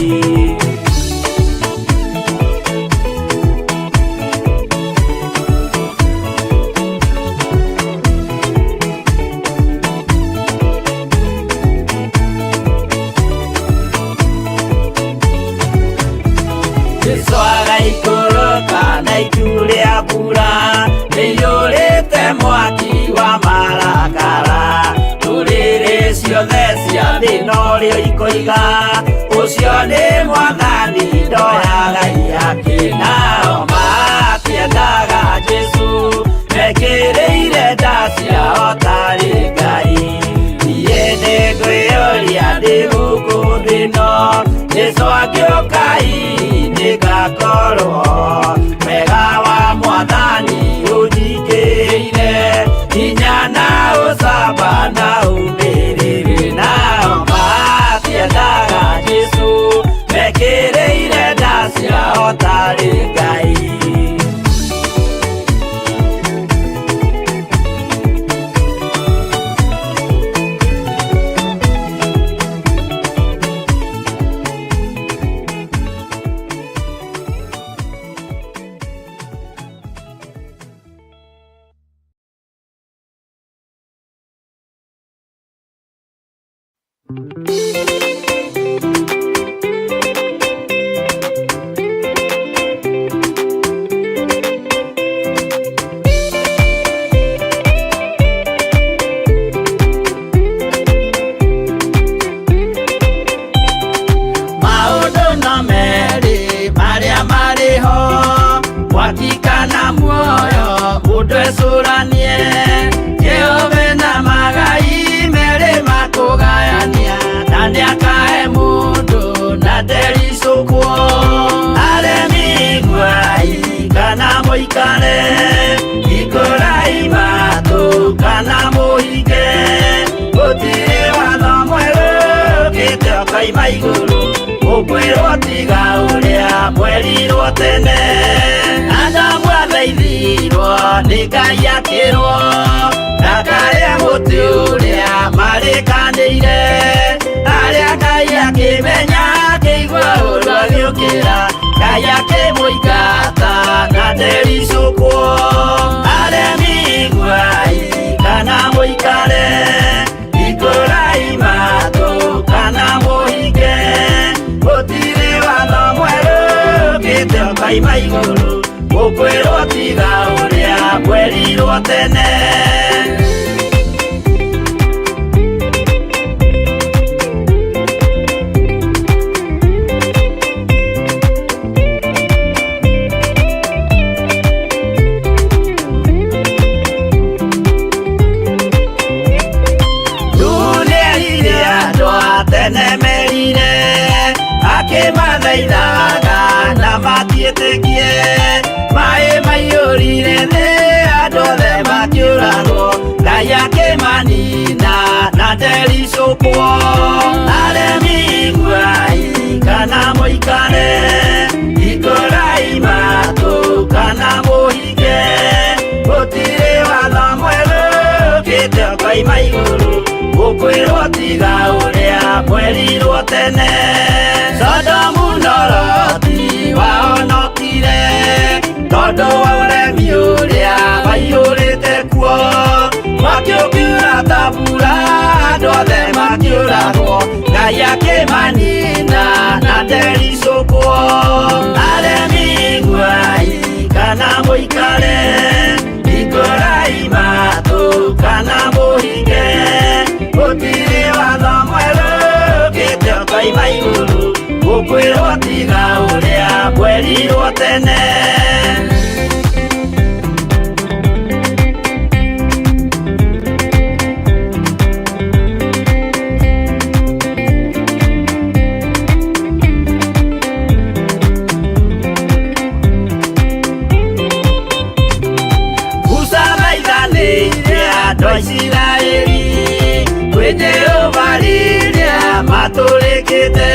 Jesũ agaikũrũka na itu rĩa mbura rĩiyũrĩte mwaki wa marakara. Ndũrĩrĩ ciothe cia thĩ norĩo ikoiga, ũcio nĩ Mwathani ndoyaga ihaki. Nao matiendaga Jesũ, mekĩrĩire nda ciao tarĩ Ngai. Niĩ nĩngwĩyũria ndĩ gũkũ thĩ ĩno, Jesũ angĩũka hihi nĩngakorwo. Wega wa Mwathani ũnyingĩrĩire, hinya na ũcamba na ũmĩrĩru. Nao matiendaga Jesũ, mekĩrĩire nda ciao tarĩ Ngai. Maũndũ no merĩ marĩa marĩ ho, mwaki kana muoyo, mũndũ ecũranie. Jehova na magai merĩ makũgayania, na nĩakahe mũndũ na ndericũkwo. Aremi iguai kana mũikare, hingũrai matũ kana mũhinge. Gũtirĩ watho mwerũ ũkĩte ũkoima igũrũ, ũkwĩrwo tiga ũrĩa mwerirwo tene. Adamu athaithirwo nĩ Ngai akĩrwo, ndakarĩe mũtĩ ũrĩa marĩkanĩire. Arĩa Ngai akĩmenya akĩigua ũru agĩũkĩra, Ngai akĩmũingata na ndericũkwo. Aremi iguai kana mũikare, hingũrai Ũkoima igũrũ gũkwĩrwo tiga ũrĩa mwerirwo tene. Nĩerire andũ a tene merire akĩmathaithaga na matiĩtĩkie maĩ maiyũrire thĩ andũ othe makĩũragwo Ngai akĩmanina na ndericũkwo. Aremi iguai kana mũikare ikũrai matũ kana mũhinge gũtirĩ watho mwerũ ũkĩte ũkoima igũrũ gũkwĩrwo tiga ũrĩa mwerirwo tene. Sodomu na Loti wahonokire tondũ wa ũremi ũrĩa waiyũrĩte kuo mwaki ũkiura ta mbura andũ othe makĩũragwo Ngai akĩmanina na ndericũkwo. Aremi iguai kana mũikare ikũrai matũ kana mũhinge gũtirĩ watho mwerũ ũkĩte ũkoima igũrũ gũkwĩrwo tiga ũrĩa mwerirwo tene. Musa thaithanĩire andũ a Isiraeli kwĩ Jehova rĩrĩa matũrĩkĩte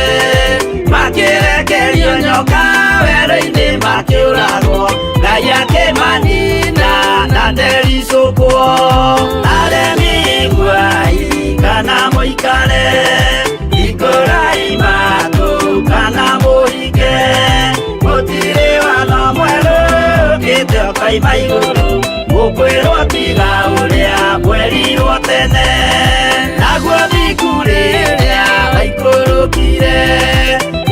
makĩrekerio nyoka werũ-inĩ makĩũragwo Ngai akĩmanina na ndericũkwo. Aremi iguai kana mũikare ikũrai matũ kana mũhinge gũtirĩ watho mwerũ ũkĩte ũkoima igũrũ gũkwĩrwo tiga ũrĩa mwerirwo tene. Naguo thingu rĩrĩa waikũrũkire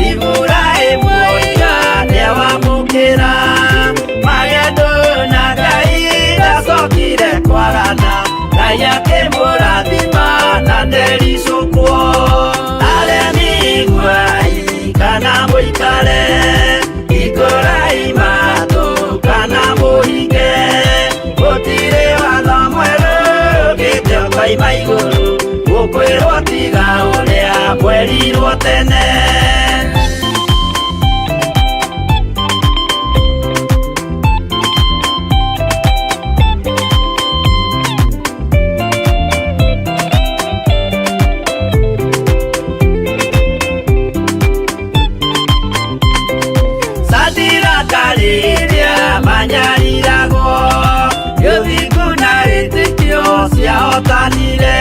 Iburahĩmu oiga nĩawamũkĩra magendo na Ngai ndacokire kwarana Ngai akĩmũrathima na ndericũkwo. Aremi iguai kana mũikare ikũrai matũ kana mũhinge gũtirĩ watho mwerũ ũkĩte ũkoima igũrũ gũkwĩrwo tiga ũrĩa mwerirwo tene. Sadiraka rĩrĩa manyariragwo gĩthingu na wĩtĩkio ciahotanire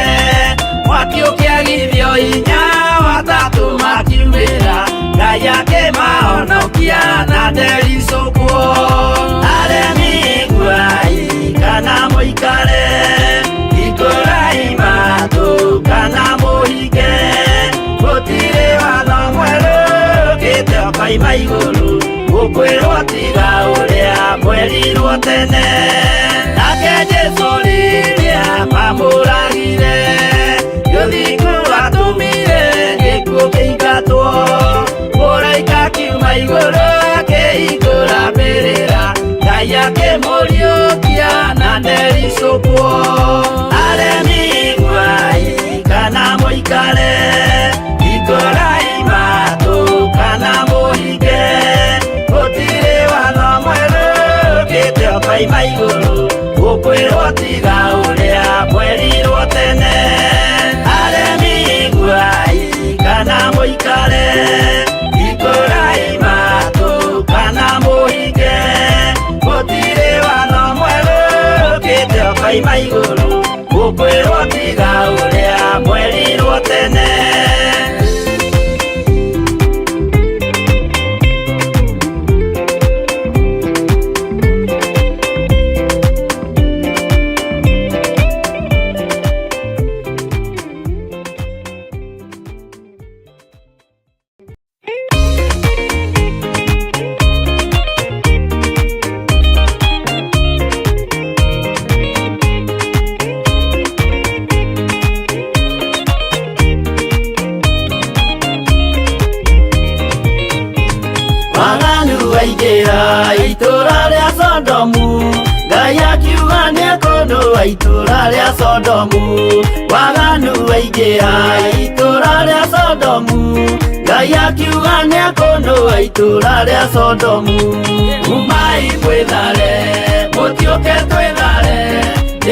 mwaki ũkĩagithio hinya watatũ makiumĩra Ngai akĩmahonokia na ndericũkwo. Aremi iguai kana mũikare ikũrai matũ kana mũhinge gũtirĩ watho mwerũ ũkĩte ũkoima igũrũ gũkwĩrwo tiga ũrĩa mwerirwo tene. Nake Jesũ rĩrĩa mamũragire gĩthingu atũmire gĩkuũ kĩingatwo mũraika akiuma igũrũ akĩhingũra mbĩrĩra Ngai akĩmũriũkia na ndericũkwo. Aremi iguai kana mũikare ikũrai matũ kana mũhinge gũtirĩ watho mwerũ ũkĩte ũkoima igũrũ gũkwĩrwo tiga ũrĩa mwerirwo tene. Aremi iguai kana mũikare ikũrai matũ kana mũhinge gũtirĩ watho mwerũ ũkĩte ũkoima igũrũ gũkwĩrwo tiga ũrĩa mwerirwo tene. Rĩa Sodomu waganu waingĩha, itũũra rĩa Sodomu Ngai akiuga nĩekũnũa itũũra rĩa Sodomu. Umai mwĩthare, mũtiũke twĩthare,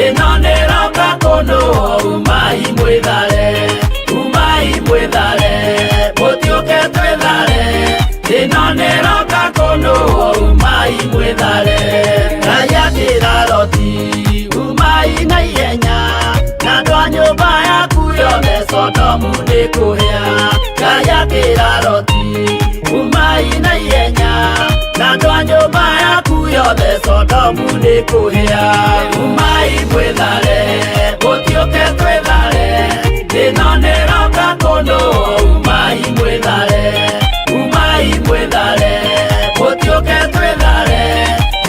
ĩno nĩroka kũnũo. Umai mwĩthare, umai mwĩthare, mũtiũke twĩthare, ĩno nĩroka kũnũo. Umai mwĩthare. Ngai akĩra Loti, umai na ihenya na andũ a nyũmba yaku yothe, Sodomu nĩ kũhĩa. Ngai akĩra Loti, umai na ihenya na andũ a nyũmba yaku yothe, Sodomu nĩ kũhĩa. Umai mwĩthare, mũtiũke twĩthare, ĩno nĩroka kũnũo. Umai mwĩthare, umai mwĩthare, mũtiũke twĩthare,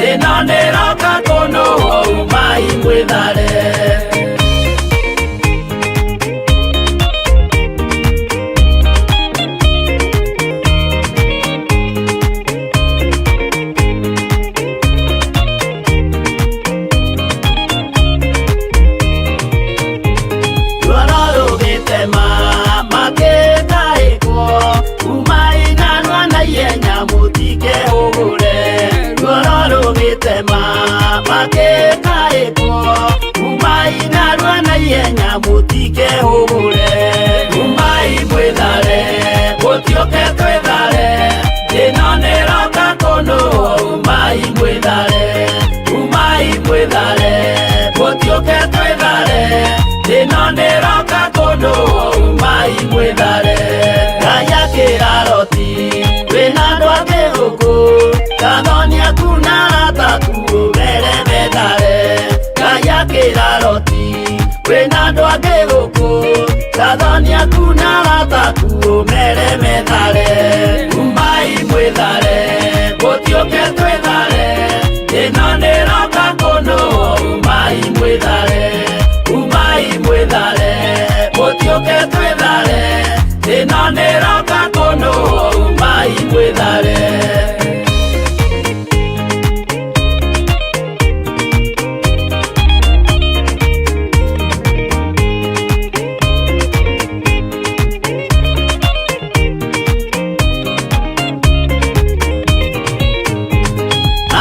ĩno nĩroka kũnũo. Umai mwĩthare. Ruoro rũgĩtema makĩtaĩkwo, umai narua na ihenya mũtikehũgũre. Ruoro rũgĩtema makĩtaĩkwo, umai narua na ihenya mũtikehũgũre. Umai mwĩthare, mũtiũke twĩthare, ĩno nĩroka kũnũo. Umai mwĩthare, umai mwĩthare, mũtiũke twĩthare, ĩno nĩroka kũnũo. Umai mwĩthare. Ngai akĩra Loti, wĩna andũ angĩ gũkũ, gathoni aku na arata aku ũmere methare. Ngai akĩra Loti, wĩna andũ angĩ gũkũ, gathoni aku na arata aku ũmere methare. Umai mwĩthare, mũtiũke twĩthare, ĩno nĩroka kũnũo. Umai mwĩthare, umai mwĩthare, mũtiũke twĩthare, ĩno nĩroka kũnũo. Umai mwĩthare.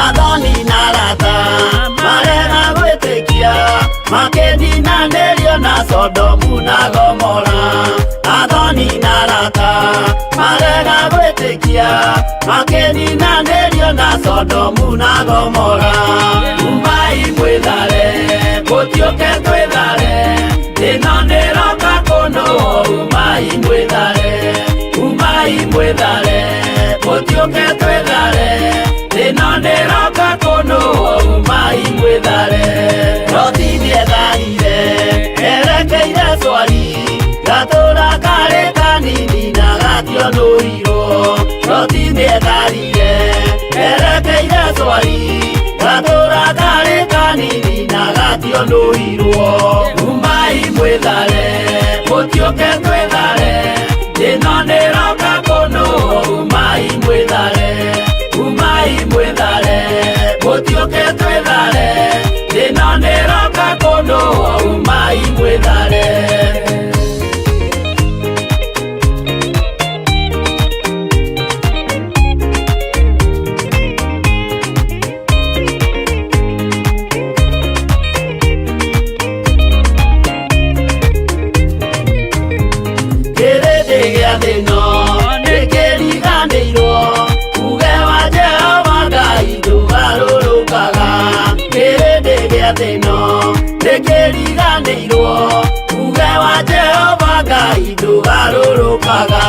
Athoni na arata marega gwĩtĩkia, makĩninanĩrio na Sodomu na Gomora. Athoni na arata marega gwĩtĩkia, makĩninanĩrio na Sodomu na Gomora. Umai mwĩthare, mũtiũke twĩthare, ĩno nĩroka kũnũo. Umai mwĩthare, umai mwĩthare, mũtiũke twĩthare, ĩno nĩroka kũnũo. Umai mwĩthare. Loti nĩetharire erekeire Swari, gatũra karĩ kanini na gationũirwo. Loti nĩetharire erekeire Swari, gatũra karĩ kanini na gationũirwo. Umai mwĩthare, mũtiũke twĩthare, ĩno nĩroka kũnũo. Umai mwĩthare, umai mwĩthare, mũtiũke twĩthare, ĩno nĩroka kũnũo. Umai mwĩthare. Kĩrĩndĩ gĩa thĩno nĩkĩriganĩirwo, uge wa Jehova Ngai ndũgarũrũkaga. Kĩrĩndĩ gĩa thĩno nĩkĩriganĩirwo, uge wa Jehova Ngai ndũgarũrũkaga.